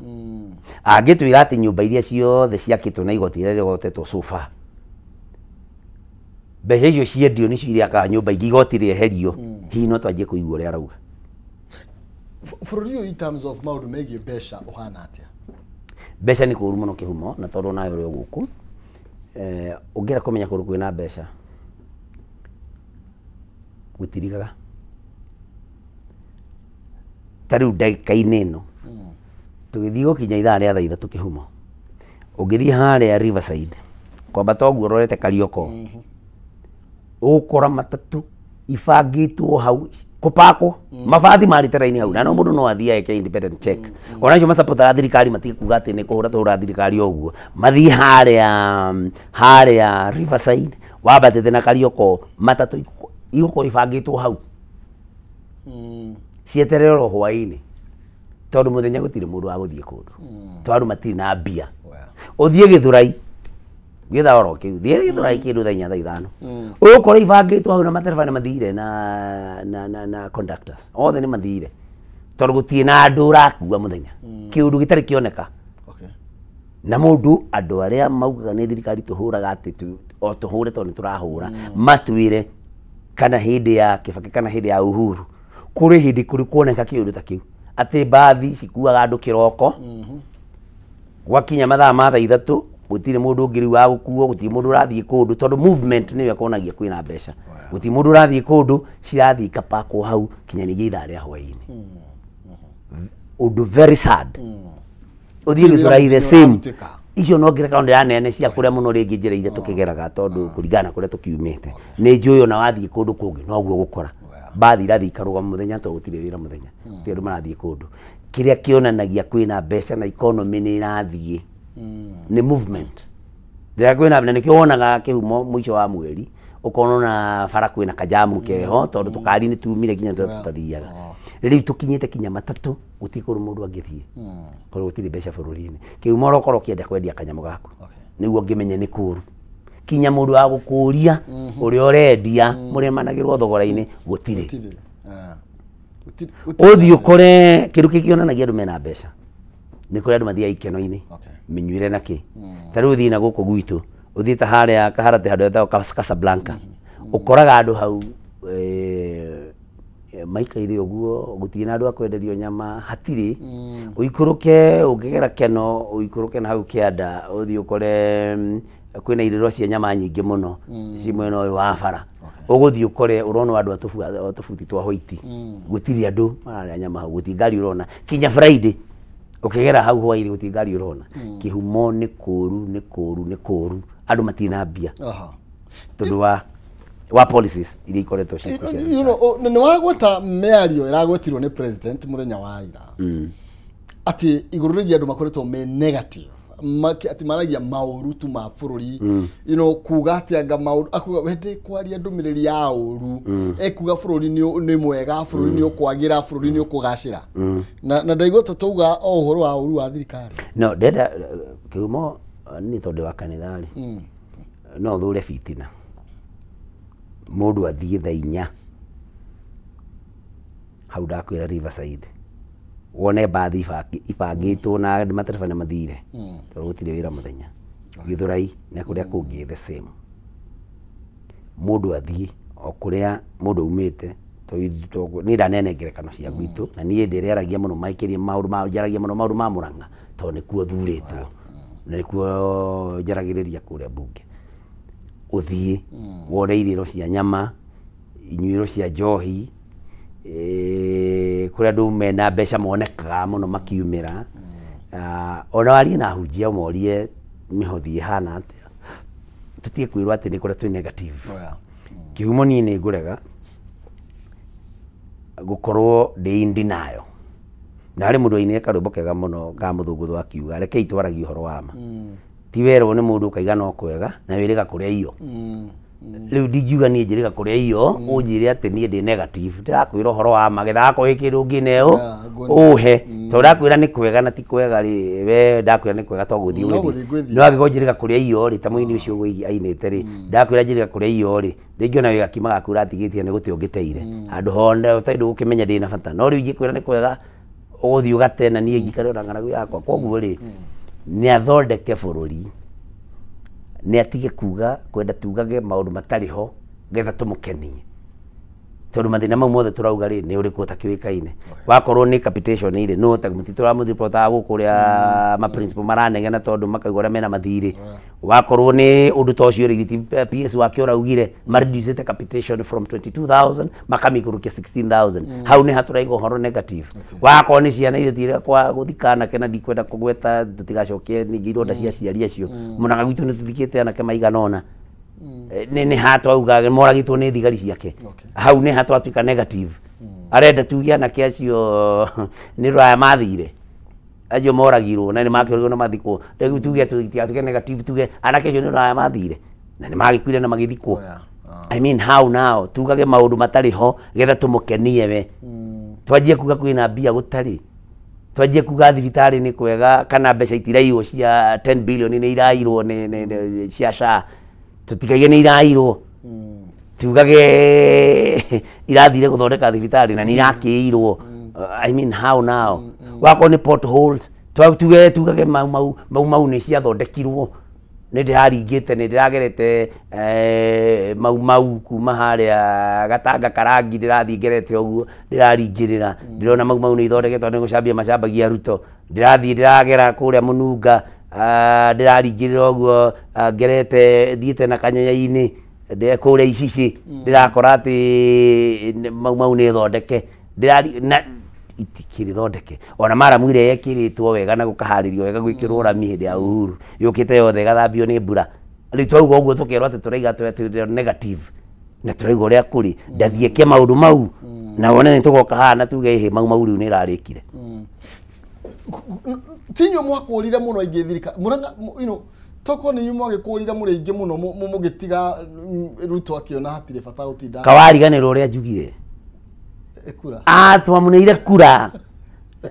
Angĩtwĩra atĩ nyũmba iria ciothe ciakĩtwo na igoti rĩrĩa rĩgotetwo sofa mbeca icio ciendio nĩcio iriakaga nyũmba ingĩ igoti rĩeherio, hihi no twanjie kũigua ũrĩa arauga. Bũrũri ũyũ in terms of maũndũ megiĩ mbeca ũhana atĩa? Mbeca nĩ kũũru mũno kĩhumo, na tondũ nawe ũrĩ o gũkũ ũngĩenda kũmenya kũndũ kwĩna mbeca gũtirigaga. Ta rĩu ndagĩka-inĩ ĩno tũgĩthiĩ gũkinya ithaa rĩa thaa ithatũ kĩhumo, ũngĩthiĩ harĩa Riverside kwambata ũguo ũrorete Karioko ũgũkora matatũ ibangĩtwo hau kũpakwo mabathi marĩte raini hau, na no mũndũ no athiĩ eke independent check. Ona acio macapotaga thirikari matige kuga atĩ nĩ kũhũra tũhũra thirikari o ũguo, mathiĩ harĩa Riverside wambatĩte na Karioko matatũ igũkorwo ibangĩtwo hau cieterere oro hwaĩ-inĩ, tondũ mũthenya gũtirĩ mũndũ wa gũthiĩ kũndũ, tondũ matirĩ na mbia. Ũthiĩ Gĩthũrai gĩthaa oro kĩu, thiĩ Gĩthũrai kĩndũ thaa inya thaa ithano ũgũkora ibangĩtwo hau na matereba nĩ mathire na conductors othe nĩ mathire, tondũ gũtirĩ na andũ ũrakua mũthenya, kĩũndũ gĩtarĩ kĩoneka. Na mũndũ andũ arĩa maugaga nĩ thirikari tũhũraga atĩ o tũhũre tondũ nĩ tũrahũra, matwĩre kana hĩndĩ ya Kibaki kana hĩndĩ ya Uhuru kũrĩ hĩndĩ kũrĩ kuoneka kĩũndũ ta kĩu atĩ mbathi cikuaga andũ kĩroko gwakinya mathaa ma thaa ithatũ gũtirĩ mũndũ ũngĩ rĩu wa gũkuo, gũtirĩ mũndũ ũrathiĩ kũndũ, tondũ movement nĩyo ĩkonagia kwĩna mbeca. Gũtirĩ mũndũ ũrathiĩ kũndũ, cirathiĩ ikapakwo hau kinya ningĩ ithaa rĩa hwaĩ-inĩ. Ũndũ very sad. Ũthiĩ Gĩthũrai the same. Icio no ngereka ndĩra nene cia kũrĩa mũno rĩngĩ njĩra iria tũkĩgeraga tondũ kũringana na kũrĩa tũkiumĩte nĩ njũĩ ona wathiĩ kũndũ kũngĩ noguo gũkora mbathi irathiĩ ikarũgama mũthenya tondũ gũtirĩ wĩra mũthenya, gũtirĩ andũ marathiĩ kũndũ. Kĩrĩa kĩonanagia kwĩna mbeca na economy nĩ ĩrathiĩ nĩ movement. Rĩrĩa kwĩna na nĩkĩo wonaga kĩhumo mũico wa mweri ũkona ona bara kwĩna kajamu keho tondũ tũkari nĩ tumire nginya tũrĩa tũtathiaga. Rĩu tũkinyĩte kinya matatũ gũtirĩ kũndũ mũndũ angĩthiĩ tondũ gũtirĩ mbeca bũrũri-inĩ. Kĩhumo ũrokorwo ũkĩenda kwendia kanyamũ gaku nĩguo ũngĩmenye nĩ kũũru, kinya mũndũ wa gũkũria ũrĩa ũrendia mũremanagĩrwo thogora-inĩ gũtirĩ. Ũthiĩ ũkore kĩndũ kĩngĩ kĩonanagia andũ mena mbeca nĩ kũrĩa andũ mathiaga ikeno-inĩ mĩnyuĩre na kĩ. Ta rĩu ũthiĩ na gũkũ gwitũ ũthiĩ ta harĩa Kaharati handũ hetagwo Casablanca ũkoraga andũ hau maikaire ũguo gũtirĩ na andũ a kwenderio nyama hatirĩ. Ũikũrũke ũngĩgera Keno ũikũrũke na hau kĩanda ũthiĩ ũkore kwĩna irĩro cia nyama nyingĩ mũno ci mwena ũyũ wa bara, ũgũthiĩ ũkore ũrona andũ a tũbuti twa hoiti, gũtirĩ andũ mararĩa nyama hau, gũtirĩ ngari ũrona kinya Friday ũkĩgera hau hwaĩ-inĩ gũtirĩ ngari ũrona. Kĩhumo nĩ kũũru nĩ kũũru nĩ kũũru, andũ matirĩ na mbia tondũ wa policies iria ikoretwo cia. Nĩ wagweta mĩario ĩragwetirwo nĩ president mũthenya wa ira atĩ igũrũ rĩgiĩ andũ makoretwo me negative atĩ maragia maũru tu ma bũrũri, you know, kuga atĩ anga maũru akuga we ndĩkwaria ndũmĩrĩri ya ũru, ekuga bũrũri nĩ mwega, bũrũri nĩ ũkwagĩra, bũrũri nĩ ũkũgacĩra, na ndaigua ta twauga o ũhoro wa ũru wa thirikari. No ndenda kĩhumo nĩ tondũ wa kanitha rĩ no thũre fitina mũndũ athiĩ thaa inya hau ndakwĩra Riverside wone mbathi ibangĩtwo na matereba nĩ mathire tondũ gũtirĩ wĩra mũthenya. Gĩthũrai na kũrĩa kũngĩ the same, mũndũ athiĩ o kũrĩa mũndũ aumĩte Ni ndanene ngerekano cia gwitũ na niĩ ndĩrĩaragia mũno maikĩrie maũndũ ma njaragia mũno maũndũ ma Murang'a tondũ nĩkuo thurĩtwo na nĩkuo njaragĩrĩria kũrĩa mbunge. Ũthiĩ wone irĩro cia nyama, inyuĩro cia njohi, kũrĩa andũ mena mbeca monekaga mũno makiumĩra. Ona warie na ahunjia ũmorie mĩhothi ĩhana atĩa, tũtige kwĩrwo atĩ nĩ kũrĩa twĩ negative. Kĩhumo niĩ nĩ ngũrega gukorwo ndi in denial. Na harĩ mũndũ ainire karwĩmbo kega mũno ka mũthũngũthũ akiuga rekei twaragie ũhoro wa ma. Ti werwo nĩ mũndũ ũkaiga no kwega na wĩrĩga kũrĩa iyo. Rĩu ndingiuga niĩ njĩrĩga kũrĩa iyo ũnjĩre atĩ niĩ ndĩ negative, ndĩrakwĩra ũhoro wa ma getha gakorwo wĩ kĩndũ ũngĩneo ũhe, tondũ ndakwĩra nĩ kwega na ti kwega rĩ, we ndakwĩra nĩ kwega to gũthiĩ ũgĩthiĩ. No angĩkorwo njĩrĩga kũrĩa iyo rĩ, ta mũini ũcio ainĩte rĩ, ndakwĩra njĩrĩga kũrĩa iyo rĩ, rĩngĩ ona wĩ gakima gaku ũratigĩtie nĩ gũte ũngĩteire handũ hone ũtarĩ ndũgũkĩmenya ndĩna bata. No rĩu ingĩkwĩra nĩ kwega ũgũthiĩ ũgate na niĩ ngikare ona ng'aragu yakwa. Koguo rĩ, nĩ athondeke bũrũri, nĩ atige kuga kwenda tugage maũndũ matarĩ ho getha tũmũkenie, tondũ mathĩna mau mothe tũrauga rĩ nĩ ũrĩkũ ũtakĩũĩkaine. Wakorwo nĩ capitation rĩ, no ta mũtitũramũripotaga gũkũ ũrĩa ma principal maranegena tondũ makauga ũrĩa mena mathirĩ. Wakorwo nĩ ũndũ ta ũcio rĩ, PS wake ũraugire mareducĩte capitation from 22,000 makamĩikũrũkia 16,000. Hau nĩ hatũraiga ũhoro negative. Wakorwo nĩ ciana ithuĩ kwa gũthika anake na ndikwenda kũgweta tũtigacokie ningĩ ironda cia aciari acio. Mũnaga gwitũ nĩ tũthikĩte anake maigana ũna. Nĩ hatwauga moragĩtwo nĩ thigari ciake. Hau nĩ hatwatuĩka negative. Arenda tuge anake acio nĩ rũraya mathire, acio moragirwo na nĩ makĩũragirwo na mathikwo. Rĩu tuge tũtigatuĩke negative, tuge anake acio nĩ rũraya mathire na nĩ magĩkuire na magĩthikwo. I mean how now tugage maũndũ matarĩ ho getha tũmũkenie we. Twanjie kuga kwĩna mbia gũtarĩ, twanjie kuga thibitarĩ nĩ kwega kana mbeca itiraiywo cia 10 billion nĩ irairwo nĩ cia SHA, tũtikaige nĩ irairwo, tugage irathire gũthondeka thibitarĩ na nĩ irakĩirwo. I mean how now. Wakorwo nĩ potholes, tuge tugage mau mau mau mau nĩ ciathondekirwo, nĩ ndĩraringĩte nĩ ndĩragerete mau mau kuma harĩa Gatanga Karangi ndĩrathiĩ ngerete ũguo ndĩraringĩrĩra, ndĩrona mau mau nĩ ithondeketwo nĩ gũcambia macambagia Ruto, ndĩrathiĩ ndĩragera kũrĩa Mũnunga, ndĩraringĩrĩra ũguo ngerete thiĩte na Kanyanya-inĩ kũrĩa Icici, ndĩrakora atĩ mau mau nĩ thondeke, na itikĩrĩ thondeke. Ona maramu ĩrĩa yekĩrĩtwo wega na gũkaharĩrio wega gwĩkĩrwo rami hĩndĩ ya Uhuru yũkĩte yothe ĩgathambio nĩ mbura. Rĩu twauga ũguo tũkerwo atĩ tũraiga atĩ negative na tũraiga ũrĩa kũrĩ. Ndathiĩke maũndũ mau na wone nĩ tũgoka haha na tuge ĩhĩ mau mau rĩu nĩ ĩrarĩkire. Ti inyuĩ mwakũrire mũno aingĩ thirikari Murang'a, you know, tokorwo nĩ inyuĩ mwagĩkũrire mũrĩ aingĩ mũno mũgĩtiga Ruto akĩona hatirĩ bata gũtinda. Kawariganĩrwo ũrĩa njugire kura twamũneire kura.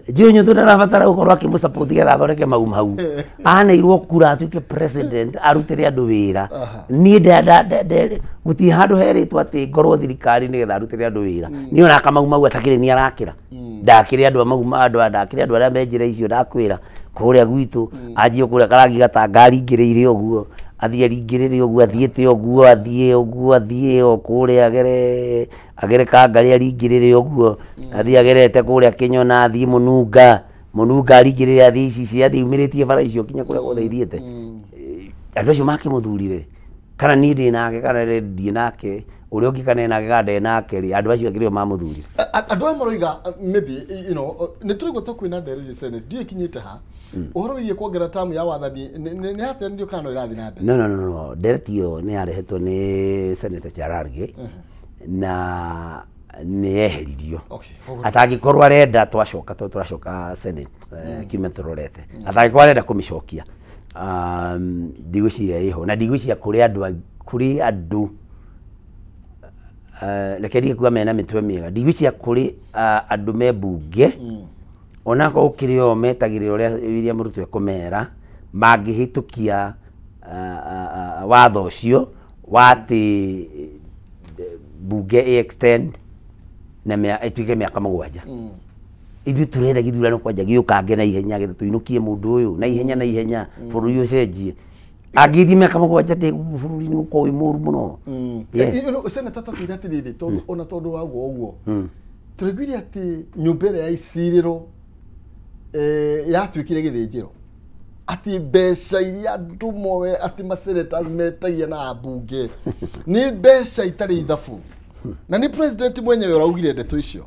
Njũĩ ndarabatara gũkorwo akĩmũsupport getha athondeke mau mau. Aneirwo kura atuĩke president arutĩre andũ wĩra. Niĩ gũtirĩ handũ herĩtwo atĩ ngorwo thirikari nĩgetha arutĩre andũ wĩra. Niĩ ona kamau mau atakĩrĩ nĩ arakĩra. Ndakĩrĩ andũ a mau andũ ndakĩrĩ andũ arĩa me njĩra icio ndakwĩra kũrĩa gwitũ anjie kũrĩa Karangi Gatanga aringĩrĩire ũguo, athiĩ aringĩrĩre ũguo, athiĩte ũguo, athiĩ ũguo, athiĩ o kũrĩa agere agere Kangarĩ aringĩrĩre ũguo, athiĩ agerete kũrĩa Kĩnyona, athiĩ Mũnunga, Mũnunga aringĩrĩre, athiĩ Icici, athiĩ umĩrĩtie bara icio kinya kũrĩa guothe ithiĩte. Andũ acio makĩmũthurire kana niĩ ndĩ nake kana ndirĩ nake, ũrĩa ũngĩ kana nake kana ndarĩ nake rĩ, andũ acio akĩrĩ o mamũthurire. Andũ aya maroiga maybe you know nĩ tũraigua ta kwĩna ndereti Senate ndiũĩ ikinyĩte ha ũhoro wĩgiĩ kuongerera tamu ya wathani nĩ hateanĩrio kana no ĩrathiĩ na mbere? No, ndereti ĩyo nĩ yarehetwo nĩ Senator Cherargei na nĩ yeheririo. Atangĩkorwo arenda twacoka tondũ tũracoka Senate kiumia tũrorete, atangĩkorwo arenda kũmĩcokia ndigwĩciria ĩho na ndigwĩciria kũrĩ andũ reke ndige kuga mena mĩtwe mĩega, ndigwĩciria kũrĩ andũ me mbunge onakorwo gũkĩrĩ o metagĩrĩra ũrĩa William Ruto ekũmera mangĩhĩtũkia watho ũcio wa atĩ mbunge ĩ extend na ĩtuĩke mĩaka 7. Ithuĩ tũrenda gĩthurano kwanja gĩũkange na ihenya getha tũinũkie mũndũ ũyũ na ihenya na ihenya bũrũri ũcenjie. Angĩthiĩ mĩaka 7 ndĩ bũrũri nĩ ũkorwo wĩ mũru mũno. Seneta ta twĩre atĩrĩrĩ, tondũ ona tondũ wa ũguo ũguo tũraiguire atĩ nyũmba ĩrĩa ya icirĩro yatuĩkire gĩthĩnjĩro, atĩ mbeca iria andũ moe atĩ ma senators metagia na ambunge nĩ mbeca itarĩ ithabu, na nĩ president mwenyewe ũraugire ndeto icio.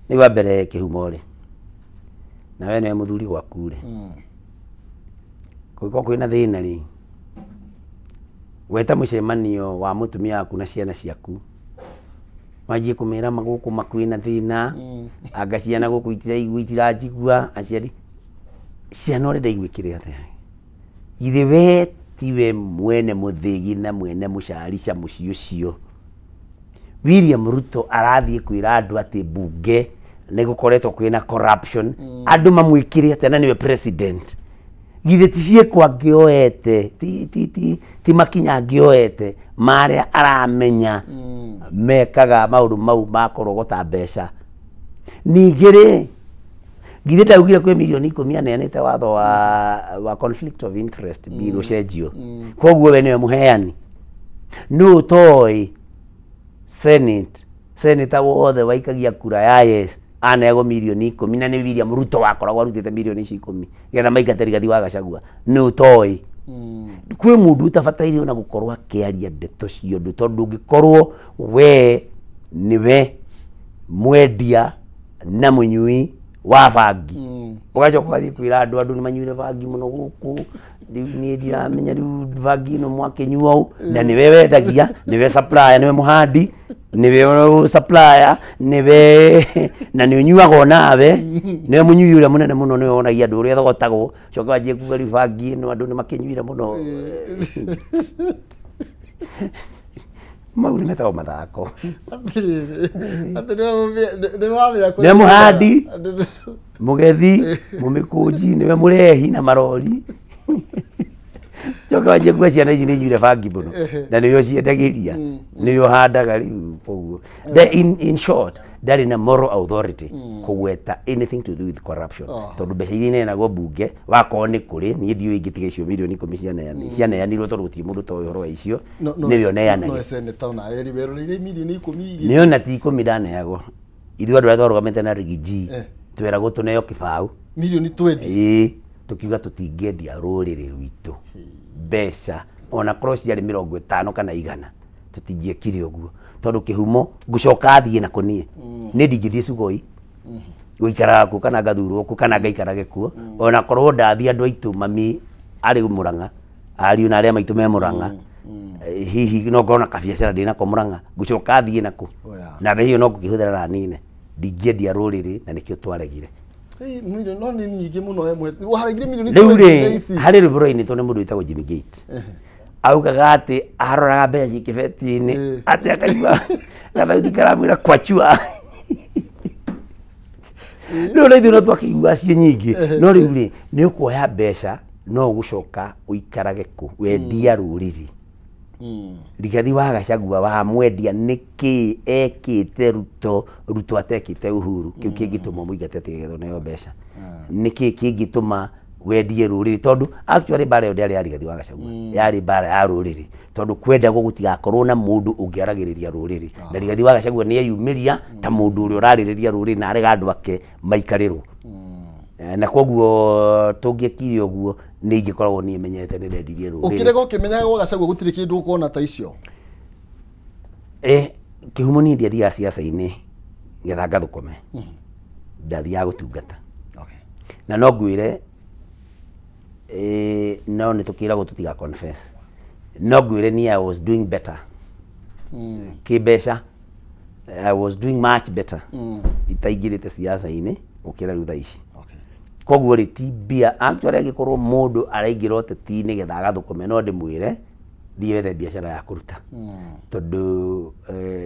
Nĩ wa mbere kĩhumo rĩ, na we nĩwe mũthuri gwaku rĩ, kũngĩkorwo kwĩna thĩna rĩ, weta mũcemanio wa mũtumia waku na ciana ciaku, wanjie kũmera magũkũ makwĩna thĩna, anga ciana gũkũ itiraigua itiranjigua, aciari ciana ũrenda igwĩkĩre atĩa? Githĩ we tiwe mwene mũthĩgi na mwene mũcarica mũciĩ ũcio? William Ruto arathiĩ kwĩra andũ atĩ mbunge nĩ gũkoretwo kwĩna corruption, andũ mamwĩkĩre atĩa na nĩwe president? Githĩ ti ciĩko angĩoete, ti makinya angĩoete marĩa aramenya mekaga maũndũ mau ma kũrogota mbeca. Ningĩ rĩ, githĩ ndaugire kwĩ mirioni 10 aneanĩte watho wa conflict of interest bill ũcenjio, koguo we nĩwe mũheani. Nũ ũtoĩ senator wothe waikagia kura ya yes aneagwo mirioni 10, na nĩ William Ruto wakoragwo arutĩte mirioni ici 10 getha maingate Rigathi wa Gachagua. Nĩ ũtoĩ kwĩ mũndũ ũtabataire ona gũkorwo akĩaria ndeto cia ũndũ, tondũ ũngĩkorwo we nĩwe mwendia na mũnyui wa bangi, ũgacoka ũgathiĩ kwĩra andũ andũ nĩ manyuire bangi mũno gũkũ, rĩu niĩ ndiramenya rĩu bangi ĩno mwakĩnyua ũũ, na nĩwe wendagia, nĩwe supplier, nĩwe mũhandi, nĩwe supplier, nĩwe na nĩ ũnyuaga onawe, nĩwe mũnyui ũrĩa mũnene mũno, nĩwe wonagia andũ ũrĩa thogotagwo, coka wanjie kuga rĩu bangi ĩno andũ nĩ makĩnyuire mũno. Mau nĩ metagwo mathako. Nĩwe mũhandi, mũgethi, mũmĩkũnji, nĩwe mũrehi na marori. Coka wanjie kuga ciana ici nĩ inyuire bangi mũno, na nĩwe ũciendagĩria, nĩwe ũhandaga rĩu koguo. In short, ndarĩ na moral authority kũgweta anything to do with corruption, tondũ mbeca iria ineanagwo mbunge wakorwo nĩ kũrĩ, niĩ ndiũĩ ingĩtiga icio mirioni 10 cianeanirwo, tondũ gũtirĩ mũndũ ũtoĩ ũhoro wa icio, nĩwe ũneanagia. Nĩona ti 10 ndaneagwo, ithuĩ andũ arĩa twarũgamĩte na Riggy G tweragwo tũneo kĩbaũ mirioni 20, ĩĩ, tukiuga tũtingĩendia rũrĩrĩ rwitũ mbeca ona korwo ciarĩ 50 kana 100, tũtingĩekire ũguo, tondũ kĩhumo ngũcoka thiĩ nako niĩ nĩ ndingĩthiĩ Sugoi gũikaraga kuo kana ngathurwo kuo kana ngaikarage kuo, ona korwo ndathiĩ andũ aitũ mami arĩ Murang'a, ariũ na arĩa maitũ me Murang'a, hihi no ngorwo na kabiacara ndĩ nako Murang'a, ngũcoka thiĩ nako na mbeca icio no ngũkĩhũthĩra na nine, ndingĩendia rũrĩrĩ, na nĩkĩo twaregire. No nĩ nyingĩ mũno waregire mirioni 20. Rĩu rĩ, harĩ rwĩmbo rwainĩtwo nĩ mũndũ wĩtagwo Jimmy Gate, augaga atĩ aroraga mbeca ci kĩbeti-inĩ, atĩ akaigua gathauti karamwĩra kwachua. Rĩu na ithuĩ no twakĩigua ciĩ nyingĩ, no rĩu rĩ, nĩ ũkuoya mbeca no ũgũcoka ũikarage kũ wendia rũrĩrĩ. Rigathi wa Gachagua wamwendia nĩkĩ ekĩte Ruto, Ruto atekĩte Uhuru, kĩu kĩngĩtũma mũingate atigethwo nayo mbeca, nĩkĩ kĩngĩtũma wendie rũrĩrĩ? Tondũ actually mbara ĩyo ndĩarĩ ya Rigathi wa Gachagua, yarĩ mbara ya rũrĩrĩ, tondũ kwendagwo gũtigakorwo na mũndũ ũngĩaragĩrĩria rũrĩrĩ, na Rigathi wa Gachagua nĩ eyumĩria ta mũndũ ũrĩa ũrarĩrĩria rũrĩrĩ na arega andũ ake maikarĩrwo. Na koguo tũngĩekire ũguo nĩ ingĩkoragwo niĩ menyete nĩ ndendirie rũrĩrĩ. Ũkĩrega ũkĩmenyaga gwa Gachagua gũtirĩ kĩndũ ũkona ta icio? Kĩhumo niĩ ndiathiaga ciaca-inĩ getha ngathũkũme, ndathiaga gũtungata. Na no ngwĩre, no nĩ tũkĩragwo tũtiga confess, no ngwĩre niĩ I was doing better kĩmbeca, I was doing much better itaingĩrĩte ciaca-inĩ gũkĩra rĩu thaa ici. Koguo rĩ, ti mbia actually, angĩkorwo mũndũ araingĩra ũteti nĩgetha agathũkũme, no ndĩmwĩre thiĩ wethe biacara ya kũruta, tondũ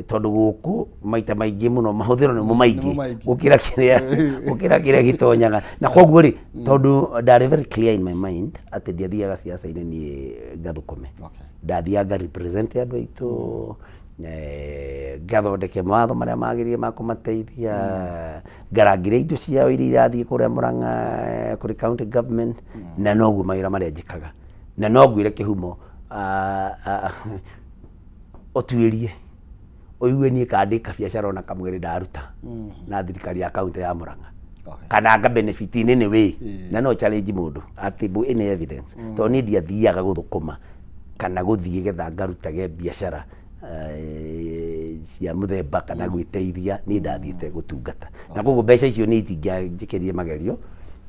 tondũ gũkũ maita maingĩ mũno mahũthĩro nĩmo maingĩ gũkĩra kĩrĩa gĩtonyaga. Na koguo rĩ, tondũ ndarĩ very clear in my mind atĩ ndiathiaga ciaca-inĩ niĩ ngathũkũme, ndathiaga nga represent andũ aitũ, ngathondeke mawatho marĩa magĩrĩire ma kũmateithia, ngarangĩre indo ciao iria irathiĩ kũrĩa Murang'a kũrĩ county government, na noguo mawĩra marĩa njĩkaga. Na no ngwĩre kĩhumo ũtuĩrie ũigue niĩ kandĩka biacara ona kamwe rĩ ndaruta na thirikari ya kaunti ya Murang'a kana nga benefit in any way na no challenge mũndũ atĩ any evidence tondũ niĩ ndiathiaga gũthũkũma kana gũthiĩ getha ngarutage biacara cia mũthemba kana gwĩteithia niĩ ndathiĩte gũtungata na koguo mbeca icio niĩ itingĩanjĩkĩrire magerio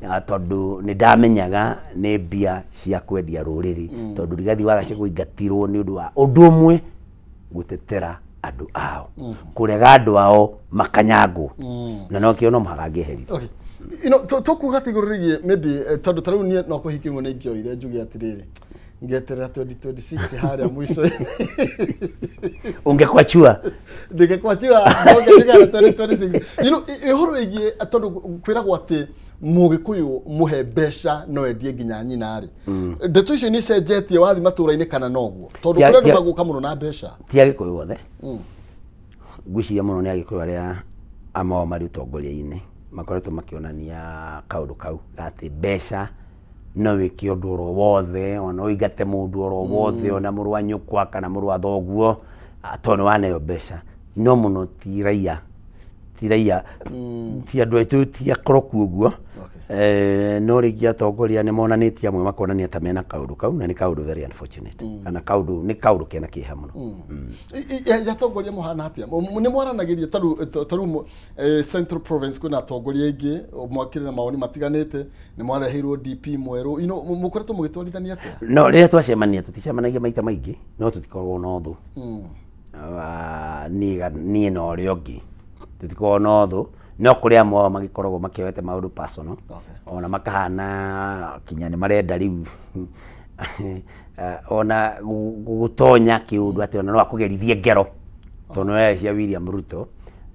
tondũ nĩ ndamenyaga nĩ mbia cia kwendia rũrĩrĩ tondũ Rigathi wa Gachagua aingatirwo nĩ ũndũ wa ũndũ ũmwe gũtetera andũ ao kũrega andũ ao makanyangwo na no kĩo no mũhaka angĩeherire. Okay. You know, tũkuga atĩ igũrũ rĩgiĩ maybe tondũ ta rĩu niĩ no kũhiki nĩ ingĩoire njuge atĩrĩrĩ ngeterera 2026 harĩa mũico ũngĩkwachua ndingĩkwachua ngĩtuga 2026 you know ũhoro wĩgiĩ tondũ kwĩragwo atĩ mũgĩkũyũ mũhe mbeca no endie nginya nyina rĩ ndeto icio nĩ cenjetie wathi matũra-inĩ kana noguo tondũ kũrĩ andũ magũka mũno na mbeca ti agĩkũyũ othe ngwĩciria mũno nĩ agĩkũyũ arĩa amao marĩ ũtongoria-inĩ makoretwo makĩonania kaũndũ kau atĩ mbeca no wĩke ũndũ oro wothe ona ũingate mũndũ oro wothe ona mũrũ wa nyũkwa kana mũrũ wa thoguo tondũ nĩ waneo mbeca no mũno ti raia ti andũ aitũ ti akoroku ũguo no rĩngĩ atongoria nĩ monanĩtie amwe makonania ta mena kaũndũ kau na nĩ kaũndũ very unfortunate kana kaũndũ nĩ kaũndũ kena kĩeha mũno. Atongoria mũhana atĩa nĩ mwaranagĩria ta rĩu Central Province kwĩna atongoria aingĩ mwakĩrĩ na mawoni matiganĩte nĩ mwareheirwo DP mwerũ you know mũkoretwo mũgĩtwarithania atĩa? No rĩrĩa twacemania tũticemanagia maita maingĩ no tũtikoragwo na ũthũ niĩ na ũrĩa ũngĩ tũtikoragwo na ũthũ no kũrĩ amwe ao magĩkoragwo makĩoete maũndũ personal ona makahana kinya nĩ marenda rĩu ona gũtonya kĩũndũ atĩ ona no akũgerithie ngero tondũ nĩ cia William Ruto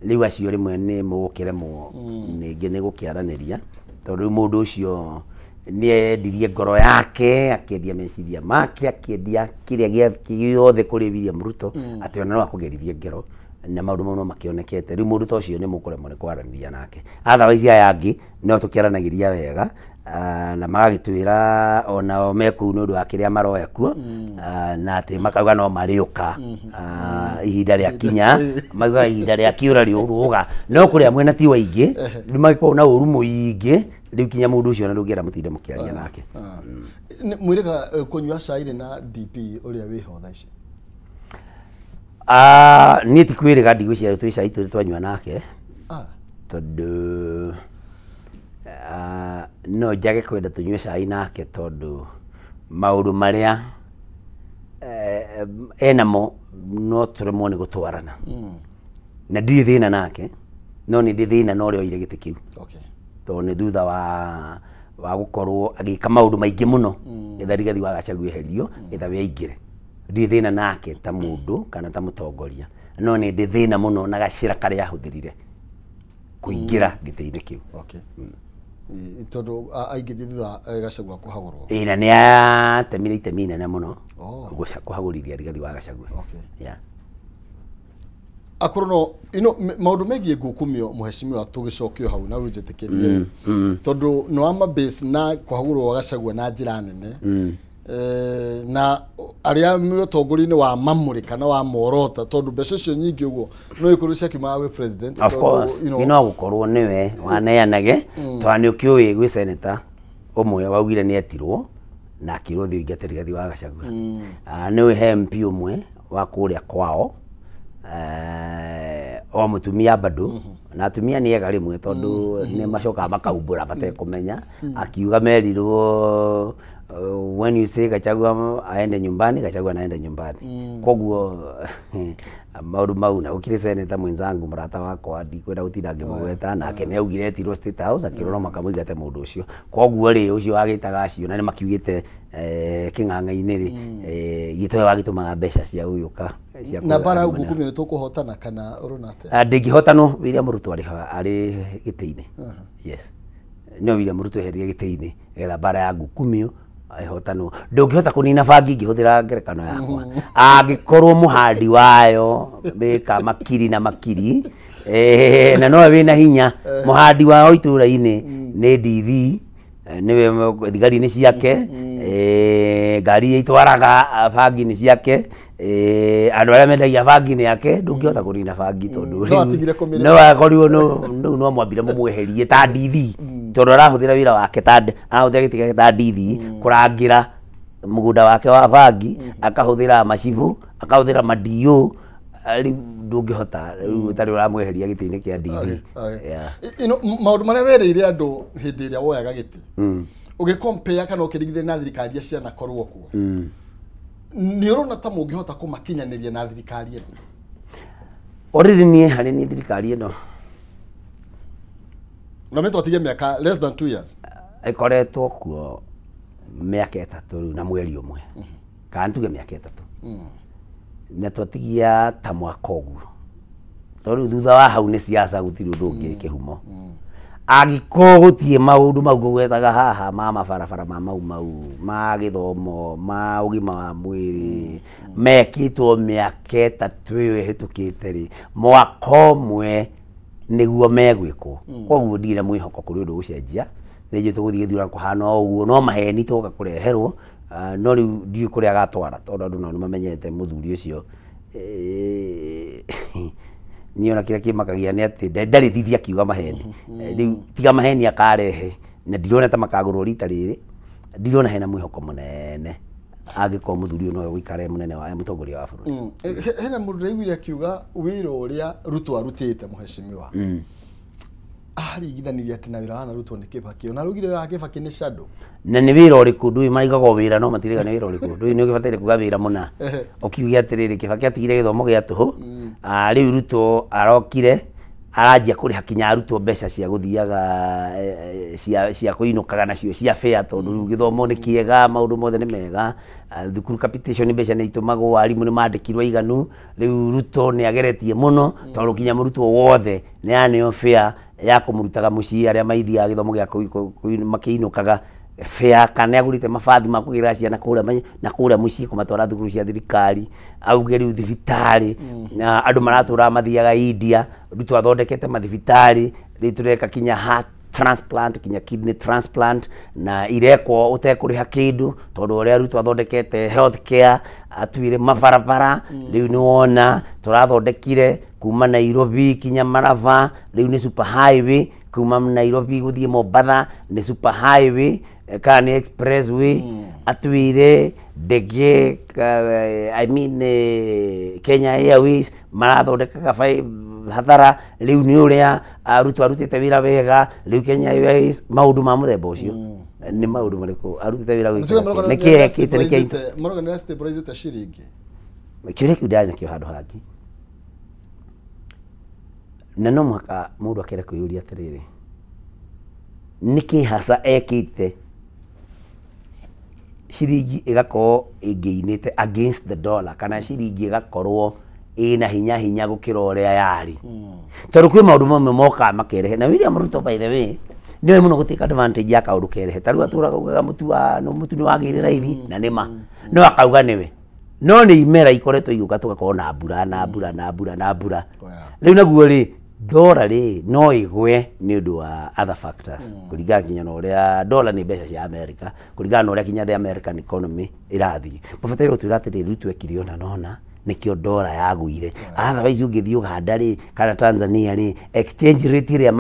rĩu acio rĩmwe nĩ mũgũkĩremwo ningĩ nĩ gũkĩaranĩria tondũ rĩu mũndũ ũcio nĩ endirie ngoro yake akĩendia meciria make akĩendia kĩrĩa gĩothe kũrĩ William Ruto atĩ ona no akũgerithie ngero na maũndũ mau no makĩonekete rĩu mũndũ ta ũcio nĩ mũkũremwo nĩ kwaranĩria nake otherwise aya angĩ no tũkĩaranagĩria wega na magagĩtwĩra onao me kũu nĩ ũndũ wa kĩrĩa maroya kuo na atĩ makauga no marĩũka ihinda rĩa kinya mauga ihinda rĩa kĩũra rĩũrũga no kũrĩ amwe na ti waingĩ nĩ magĩkoragwo na ũru mũingĩ rĩu kinya mũndũ ũcio na ndũngĩenda mũtinde mũkĩaria nake. Mwĩrĩga kũnyua cai na DP ũrĩa wĩho thaa ici? Niĩ ti kwĩrĩga ndigwĩciria twĩ cai tũrĩ twanyua nake tondũ no njage kwenda tũnyue cai nake tondũ maũndũ marĩa enamo no tũremwo nĩ gũtwarana na ndirĩ thĩna nake no nĩ ndĩ thĩna na ũrĩa oire gĩtĩ kĩu tondũ nĩ thutha wa gũkorwo agĩka maũndũ maingĩ mũno getha Rigathi wa Gachagua eherio getha we aingĩre ndirĩ thĩna nake ta mũndũ kana ta mũtongoria no nĩ ndĩ thĩna mũno na gacĩra karĩa ahũthĩrire kũingĩra gĩtĩ-inĩ kĩu. Tondũ aingĩrire thutha Gachagua kũhagũrwo ĩĩ na nĩ atemire itemi inene mũno kũhagũrithia Rigathi wa Gachagua. Akorwo no you know maũndũ megiĩ ngukumio mũhecimiwa tũgĩcokio hau na wĩnjĩtĩkĩrie tondũ nĩ wa mabase na kũhagũrwo Gachagua na njĩra nene na arĩa ũtongoria-inĩ wa mamũrĩ kana wa morota tondũ mbeca icio nyingĩ ũguo no ikorwo ciakiumaga gwĩ president. Of course no gũkorwo nĩwe waneanage tondũ nĩ ũkĩũĩ gwĩ senator ũmwe waugire nĩ etirwo na akĩrwo thiĩ ũingate Rigathi wa Gachagua. Nĩ he MP ũmwe wa kũrĩa kwao o mũtumia bado na atumia nĩ ega rĩmwe tondũ nĩ macokaga makaumbũra matekũmenya akiuga merirwo when you say Gachagua aende nyumbani Gachagua anaenda nyumbani. Koguo maũndũ mau na gũkĩrĩ senator mwenzangu mũrata wakwa ndikwenda gũtinda ngĩmũgweta nake nĩ augire etirwo State House akĩrwo no makamũingate mũndũ ũcio koguo rĩ ũcio wagĩtaga acio na nĩ makiugĩte kĩng'ang'a-inĩ rĩ gĩtoe wagĩtũmaga mbeca cia gũgĩũka cia na bara ya ngukumio nĩ tũkũhotana kana ũrona atĩa? Ndĩngĩhotanwo William Ruto arĩ gĩtĩ-inĩ. Yes no William Ruto eherie gĩtĩ-inĩ getha bara ya ngukumio ihotanwo ndũngĩhota kũnina bangi ngĩhũthĩra ngerekano yakwa angĩkorwo mũhandi wayo mĩka makiri na makiri na nowe wĩna hinya mũhandi wao itũra-inĩ nĩ ndithi nĩwe thigari-inĩ ciake Ngari iria itwaraga bangi nĩ ciake, andũ arĩa mendagia bangi nĩ yake, ndũngĩhota kũnina bangi tondũ No atigire kũmĩrĩma. No akorirwo no no mwambire mũmweherie ta ndithi, tondũ arahũthĩra wĩra wake ta arahũthĩra gĩtĩ gĩake ta ndithi kũrangĩra mũgũnda wake wa bangi, akahũthĩra macibũ, akahũthĩra ma-DO, rĩu ndũngĩhota rĩu ũtarĩ ũramweheria gĩtĩ-inĩ kĩa ndithi. Yeah. Ino maũndũ marĩa werĩire andũ hĩndĩ ĩrĩa woyaga gĩtĩ, ũgĩcompare kana ũkĩringithania na thirikari iria cianakorwo kuo, nĩ ũrona ta mũngĩhota kũmakinyanĩria na thirikari ĩno? Already niĩ harĩ niĩ thirikari ĩno na mĩtwatige mĩaka less than 2 years. Ĩkoretwo kuo mĩaka 3 rĩu na mweri ũmwe, kana tuge mĩaka 3, na twatigia ta mwaka ũguo, tondũ rĩu thutha wa hau nĩ siasa, gũtirĩ ũndũ ũngĩ kĩhumo. Angĩkorwo gũtirĩ maũndũ mau ngũgwetaga haha ma mabarabara, ma mau mau ma gĩthomo, ma ũgima wa mwĩrĩ mekĩtwo mĩaka 3 ĩyo ĩhĩtũkĩte rĩ, mwaka ũmwe nĩguo megwĩkwo. Koguo ndirĩ na mwĩhoko kũrĩ ũndũ ũgũcenjia. Nĩ njũĩ tũgũthiĩ gĩthurano kũhana o ũguo, no maheni tũgoka kũreherwo. No rĩu ndiũĩ kũrĩa agatwara, tondũ andũ nao nĩ mamenyete mũthuri ũcio. Niĩ ona kĩrĩa kĩmakagia nĩ atĩ ndarĩ thithi akiuga maheni. Rĩu tiga maheni akarehe, na ndirona ta makagũrwo rita rĩrĩ, ndirona hena mwĩhoko mũnene angĩkorwo mũthuri ũyũ nowe ũikare mũnene wa mũtongoria wa bũrũri. Hena mũndũ ndĩraiguire akiuga wĩra ũrĩa Ruto arutĩte, mũhecimiwa, aringithanirie atĩ na wĩra wanarutwo nĩ Kibaki, ona araugire wĩra wa Kibaki nĩ shadow. Na nĩ wĩra ũrĩkũ? Ndũĩ maraigaga o wĩra no matiraiga nĩ wĩra ũrĩkũ. Ndũĩ nĩ ũgĩbataire kuga wĩra mũna, ũkiuge atĩrĩrĩ, Kibaki atigire gĩthomo gĩa tũhũ. Rĩu Ruto arokire aranjia kũrĩha kinya arutwo mbeca cia gũthiaga cia kũinũkaga nacio cia fare, tondũ rĩu gĩthomo nĩ kĩega, maũndũ mothe nĩ mega. Thukuru capitation mbeca nĩ itũmagwo, arimũ nĩ mandĩkirwo aiganu. Rĩu Ruto nĩ ageretie mũno, tondũ kinya mũrutwo wothe nĩ aneo fare ya kũmũrutaga mũciĩ, arĩa maithiaga gĩthomo gĩa makĩinũkaga fare, kana nĩ agũrĩte mabathi ma kũgĩra ciana kũrĩa na kũrĩa mũciĩ kũmatwara thukuru cia thirikari. Auge rĩu thibitarĩ na andũ maratũraga mathiaga India, Ruto athondekete mathibitarĩ, rĩu tũreka kinya heart transplant, kinya kidney transplant, na irekwo ũtekũrĩha kĩndũ, tondũ ũrĩa Ruto athondekete health care. Atuire mabarabara, rĩu nĩ wona tũrathondekire kuma Nairobi kinya Maraba, rĩu nĩ super highway, kuma Nairobi gũthiĩ Mombatha nĩ super highway kana nĩ expressway. Atuire ndege, I mean Kenya Airways marathondekaga hathara, rĩu nĩ ũrĩa Ruto arutĩte wĩra wega, rĩu Kenya Airways. Maũndũ ma mũthemba ũcio nĩ maũndũ marĩkũ arutĩte wĩra gwĩka? Nĩkĩ ekĩte? Nĩkĩ Marauga nĩ stabilizete ciringi. Kĩũria kĩu ndarĩ nakĩo handũ hangĩ, na no mũhaka mũndũ akere kwĩyũria atĩrĩrĩ, nĩkĩ hasa ekĩte ciringi ĩgakorwo ĩngĩinĩte against the dollar, kana ciringi ĩgakorwo ĩna hinya hinya gũkĩra ũrĩa yarĩ? Tondũ kwĩ maũndũ mamwe mokaga makerehe, na William Ruto, by the way, nĩwe mũno gũtake advantage ya kaũndũ kerehe. Ta rĩu atũraga ugaga mũtu wa no mũtu nĩ wagĩire raithi, na nĩ ma no akauga nĩwe, no nĩ imera ikoretwo igĩũka, tũgakorwo na mbura na mbura na mbura na mbura. Rĩu naguo rĩ, ndora rĩ no ĩgwe nĩ ũndũ wa other factors, kũringana nginya na ũrĩa dollar nĩ mbeca cia America, kũringana na ũrĩa kinya the American economy ĩrathiĩ. Mabataire gũtwĩra atĩrĩrĩ, rĩu twekire ũna nona nĩkĩo ndora yagũire. Otherwise ũngĩthiĩ Uganda rĩ kana Tanzania rĩ, exchange rate ĩrĩa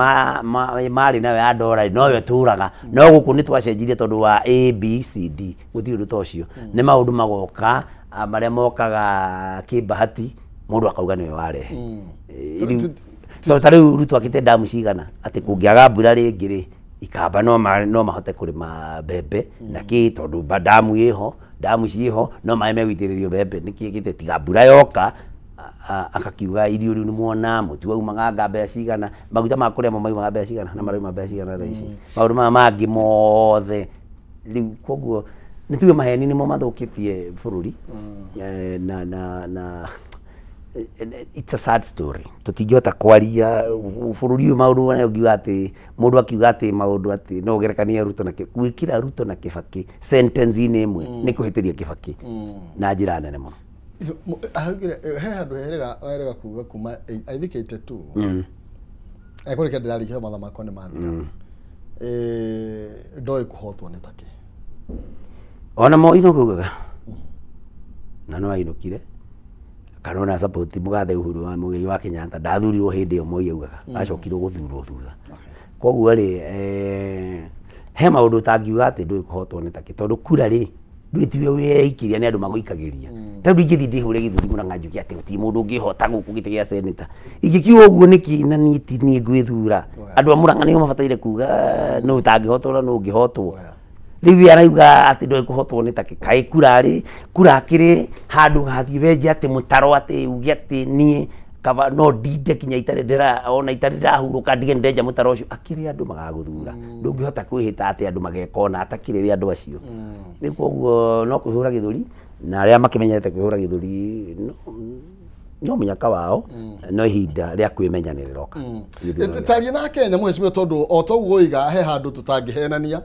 marĩ nayo ya ndora noyo ĩtũraga, no gũkũ nĩ twacenjirie tondũ wa A B C D. Gũtirĩ ũndũ ta ũcio, nĩ maũndũ magoka marĩa mokaga kĩbahati, mũndũ akauga nĩwe warehe. Rĩu tondũ ta rĩu Ruto akĩte ndamu cigana atĩ kũngĩaga mbura rĩngĩ rĩ, ikamba no mahote kũrĩma mbembe na kĩ, tondũ ndamu ĩho, ndamu ciĩho, no maĩ megũitĩrĩrio mbembe. Nĩkĩ gĩte tiga mbura yoka akakiuga irio rĩu nĩ mwona mũtu waumaga nga mbeca cigana, maguta ma kũrĩa mo maumaga mbeca cigana, na marauma mbeca cigana thaa ici, maũndũ maya mangĩ mothe rĩu. Koguo nĩ tuge maheni nĩmo mathũkĩtie bũrũri. Na it's a sad story, tũtingĩhota kwaria bũrũri ũyũ maũndũ marĩa ũngiuga atĩ mũndũ akiuga atĩ maũndũ atĩ no ũgerekanie Ruto na gwĩkĩra Ruto na Kibaki sentence-inĩ ĩmwe nĩ kũhĩtĩria Kibaki na njĩra nene mũno. Araugire he handũ herega werega kuga kuma I think 82 kũrĩ kĩndũ ndĩrarĩkia mathaa makwa nĩ mathira. Ndoĩ kũhotwo nĩ takĩ. Ona Moi no kugaga na no ainũkire kana ona support mũgathe Uhuru wa Muigai wa Kenyatta ndathurirwo hĩndĩ ĩyo Moi augaga acokirwo gũthurwo thutha. Koguo rĩ he maũndũ ũtangiuga atĩ ndũĩ kũhotwo nĩ takĩ tondũ kura rĩ ndwĩtiwe wĩikiria nĩ andũ magũikagĩria. Tondũ ingĩthiĩ ndĩhũre gĩthũri Murang'a njuge atĩ gũtirĩ mũndũ ũngĩhota gũkũ gĩtĩ gĩa seneta ingĩkiuga ũguo nĩkĩ na niĩ ti niĩ ngwĩthura. Andũ a Murang'a nĩo mabataire kuga nũ ũtangĩhotwo na nũ ũngĩhotwo. Rĩu arauga atĩ ndũĩ kũhotwo nĩ takĩ kaĩ kura rĩ kura kĩrĩ handũ gathiĩ wenje atĩ mũtaro atĩ uge atĩ niĩ kaba no ndinde kinya itarĩ ndĩra ona itarĩ ndĩrahurũka ndige ndenja mũtaro ũcio akĩrĩ andũ magagũthura. Ndũngĩhota kwĩhĩta atĩ andũ mageka ona atakĩrĩ wĩ andũ acio. Rĩu koguo no kwĩhũra gĩthũri na arĩa makĩmenyete kwĩhũra gĩthũri no mũnyaka wao no ihinda rĩa kwĩmenya nĩ rĩroka. Taria na Kenya mheshimiwa tondũ o toguo oiga he handũ tũtangĩhenania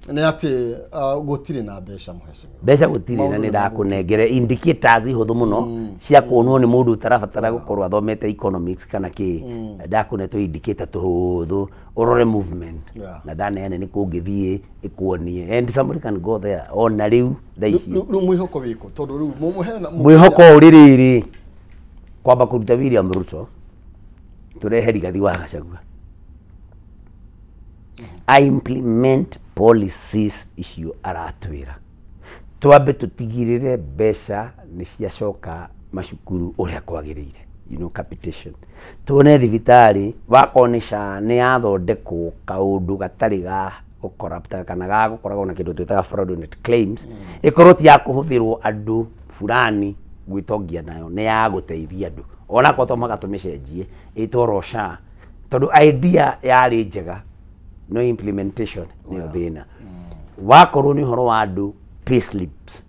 nĩ atĩ gũtirĩ na mbeca mheshimiwa. Mbeca gũtirĩ na nĩ ndakũnengere indicators hũthũ mũno cia kuonwo nĩ mũndũ ũtarabatara gũkorwo athomete economics kana kĩ. Ndakũne tũ indicator tũhũthũ ũrore movement na ndaneane nĩ kũngĩthiĩ ĩkuonie and somebody can go there ona rĩu thaa ici. Rĩu mwĩhoko wĩkũ tondũ rĩu mwĩhoko ũrĩ rĩrĩ kwamba kũruta William Ruto tũrehe Rigathi wa Gachagua I implement policies icio aratwĩra twambe tũtigĩrĩre mbeca nĩ ciacoka macukuru ũrĩa kwagĩrĩire, you know, capitation. Tuone thibitarĩ wakorwo nĩ SHA nĩ yathondekwo kaũndũ gatarĩ ga gũkorapta kana ga gũkoragwo na kĩndũ twĩtaga fraudulent claims ĩkorwo ti ya kũhũthĩrwo andũ fulani gwĩtongia nayo nĩ ya gũteithia andũ ona korwo to mũhaka tũmĩcenjie ĩtwarwo SHA tondũ idea yarĩ njega no implementation nĩyo thĩna. Wakorwo nĩ ũhoro wa andũ pay slips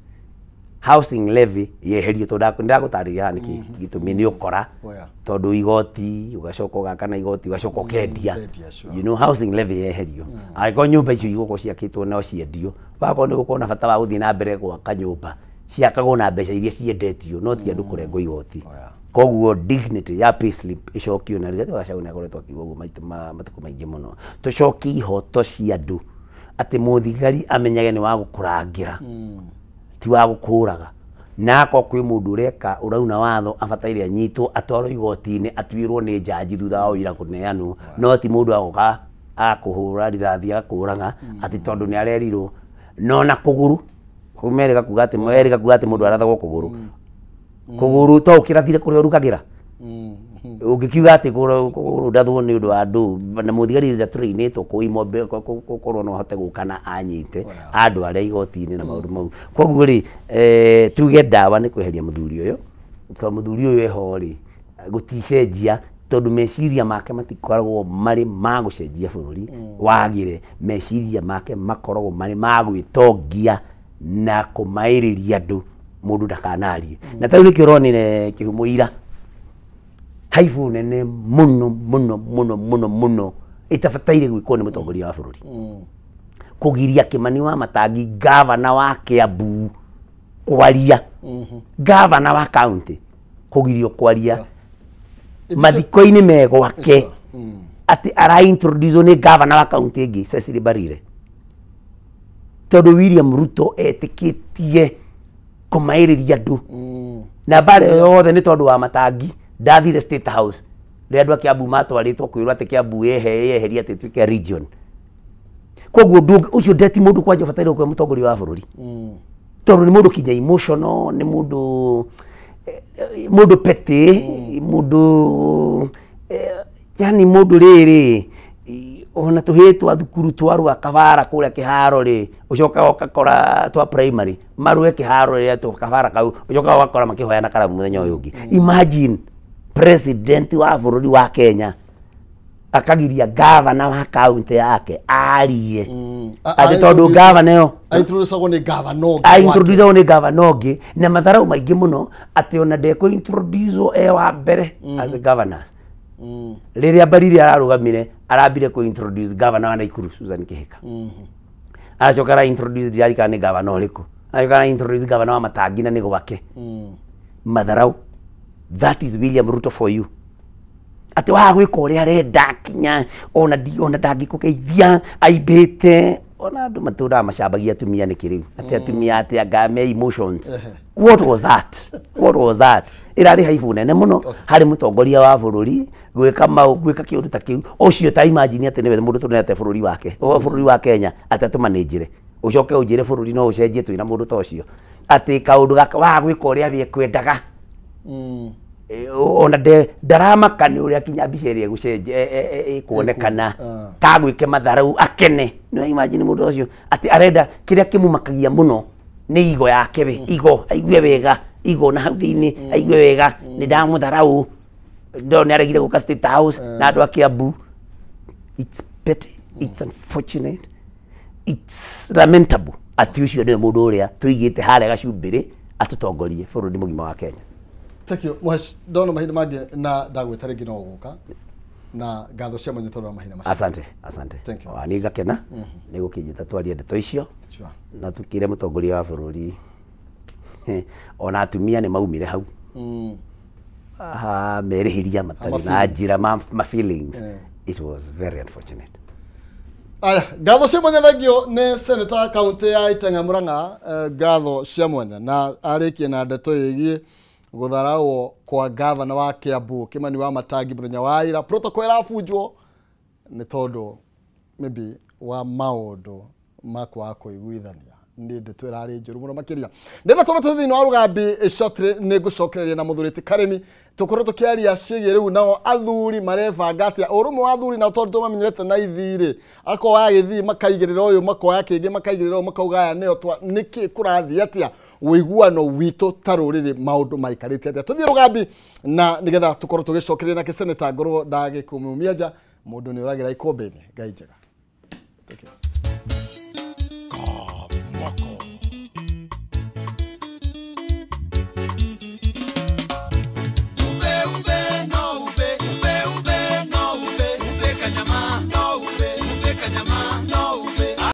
housing levy yeherio tondũ ndagũtarĩria haha nĩkĩ gĩtũmi nĩ ũkora tondũ igoti ũgacoka ũgaka na igoti ũgacoka ũkendia, you know, housing levy yeherio angĩkorwo nyũmba icio igũkorwo ciakĩtwo no ciendio wakorwo nĩ gũkorwo na bata wa gũthiĩ na mbere gwaka nyũmba ciakagwo na mbeca iria ciendetio no ti andũ kũrengwo igoti. Koguo dignity ya payslip ĩcokio na Rigathi wa Gachagua nĩ akoretwo akiuga ũguo matukũ maingĩ mũno tũcokie ihoto cia andũ atĩ mũthigari amenyage nĩ wa gũkũrangĩra ti wa gũkũraga na akorwo kwĩ mũndũ ũreka ũrauna watho abataire anyitwo atwarwo igoti-inĩ atuĩrwo nĩ njanji thutha wa ũira kũneanwo no ti mũndũ agoka akũhũra rithathi agakũraga atĩ tondũ nĩ arerirwo no na kũgũrũ kumerega kuga atĩ merega kuga atĩ mũndũ arathagwo kũgũrũ kũgũrũ to ũkĩrathire kũrĩa ũrugagĩra ũngĩkiuga atĩ kũgũrũ ndathwo nĩ ũndũ wa andũ na mũthigari ndatũrĩinĩtwo kũimombe gũkorwo no ahote gũka na anyite andũ arĩa igoti-inĩ na maũndũ mau. Koguo rĩ tuge ndawa nĩ kweheria mũthuri ũyũ tondũ mũthuri ũyũ eho rĩ gũticenjia tondũ meciria make matikoragwo marĩ ma gũcenjia bũrũri wagĩre meciria make makoragwo marĩ ma gwĩtongia na kũmaĩrĩria andũ mũndũ ndakanarie. Na tarĩu nĩkĩo ũronire kĩhumo ira haibũ nene mũno mũno mũno mũno mũno ĩtabataire gwĩkwo nĩ mũtongoria wa bũrũri kũgiria Kĩmani wa Matangi gavana wa Kiambu kwaria gavana wa county kũgirio kwaria mathiko-inĩ me gwake atĩ ara-introduce nĩ gavana wa county ĩngĩ Cecily Mbarire tondũ William Ruto etĩkĩtie kũmaĩrĩria andũ na mbara ĩyo yothe nĩ tondũ wa Matangi ndathire State House rĩrĩa andũ a Kiambu matwarĩtwo kwĩrwo atĩ Kiambu yeheria atĩ ĩtuĩke region. Koguo ũcio ndeti mũndũ kwanja ũbataire gũkorwo mũtongoria wa bũrũri tondũ nĩ mũndũ kinya emotional nĩ mũndũ mũndũ petty mũndũ yani mũndũ rĩrĩ ona tũhĩĩ twa thukuru twarũa kabara kũrĩa kĩharo rĩ ũcokaga ũgakora twa primary marũe kĩharo rĩrĩa twa kabara kau ũcokaga ũgakora makĩhoyana karamu mũthenya ũyũ ũngĩ. Imagine president wa bũrũri wa Kenya akagiria gavana wa county yake arie atĩ tondũ gavana ĩyo aintroducagwo nĩ gavana ũngĩ aintroducagwo nĩ gavana ũngĩ na matharau maingĩ mũno atĩ ona ndekũ introduce e wa mbere as a governor. Rĩrĩa Mbarire ararũgamire arambire kũ introduce gavana wa Nakuru Susan Kihika aracoka ara introduce ndirarikana nĩ gavana ũrĩkũ aracoka ara introduce gavana wa Matangi na nĩ gwake matharau. That is William Ruto for you atĩ waga gwĩka ũrĩa arenda kinya ona ndangĩkũgeithia aimbĩte Ona andũ matũraga macambagia atumia nĩkĩ rĩu atĩ atumia atĩ anga me emotions. What was that? What was that? Ĩrarĩ haibũ nene mũno harĩ mũtongoria wa bũrũri gwĩka mau gwĩka kĩũndũ ta kĩu. Ũcio ta imagine atĩ nĩwe mũndũ tũnete bũrũri wake, bũrũri wa Kenya, atĩ atũmanĩnjĩre ũcoke ũnjĩre bũrũri no ũcenjie twĩna mũndũ ta ũcio, atĩ kaũndũ gaka waga gwĩka ũrĩa we ekwendaga. Ona ndaramaka nĩ ũrĩa kinya mbica ĩrĩa ĩgũcenjia ĩkuonekana kagwĩke matharau akene. Nĩ imagine mũndũ ũcio atĩ arenda kĩrĩa kĩmũmakagia mũno nĩ igo yake we, igo aigue wega, igo na hau thĩinĩ aigue wega nĩ ndamũtharau, ndo nĩ aregire gũka State House na andũ a Kiambu. It's petty, it's unfortunate, it's lamentable atĩ ũcio nĩwe mũndũ ũrĩa tũigĩte harĩa gacumbĩrĩ atũtongorie bũrũri mũgima wa Kenya. Thank you. Mwesh, ndona mahinda mangĩ na ndagwĩta rĩngĩ no ũgũka na ngatho cia mwanya tondũ wa mahinda macio. Asante, asante. Thank you. Nĩ ngakena nĩ gũkĩnjĩta twarie ndeto icio na tukire mũtongoria wa bũrũri ona atumia nĩ maumire hau merĩhĩria matarĩ na njĩra ma feelings. It was very unfortunate. Aya, ngatho cia mwanya thengio nĩ Senator kaunti ya Itenga Murang'a, ngatho cia mwanya na arĩkie na ndeto ĩgiĩ gũtharawo kwa gavana wa Kiambu Kimani wa Matangi mũthenya wa ira. Protocol ĩrabunjwo nĩ tondũ maybe wa maũndũ ma kwaga kũiguithania. Nĩ ndeto ĩrarĩ njũru mũno makĩria. Ndĩna tũme tũthiĩ thĩinĩ wa Rũgambi shortly nĩ ngũcokereria na mũthuri Karĩmi tũkorwo tũkĩaria ciĩgiĩ rĩu nao athuri marebanga atĩa ũrũmwe wa athuri nao tondũ tũmamenyerete na ithirĩ akoya gĩthii makaigĩrĩra ũyũ makoya kĩngĩ makaigĩrĩra ũyũ makauga aya nĩo twa nĩkĩ kũrathiĩ atĩa ũiguano witũ ta rũrĩrĩ maũndũ maikarĩte atĩa. Tũthiĩ Rũgambi na nĩgetha tũkorwo tũgĩcokereria nake Senator ngorwo ndagĩkũmumia nja mũndũ nĩ ũragĩra ikũmbĩ-inĩ. Ngai njega. Thank you. Ube, ube, no, ube, ube, ube, kanyama, no, ube, ube, kanyama.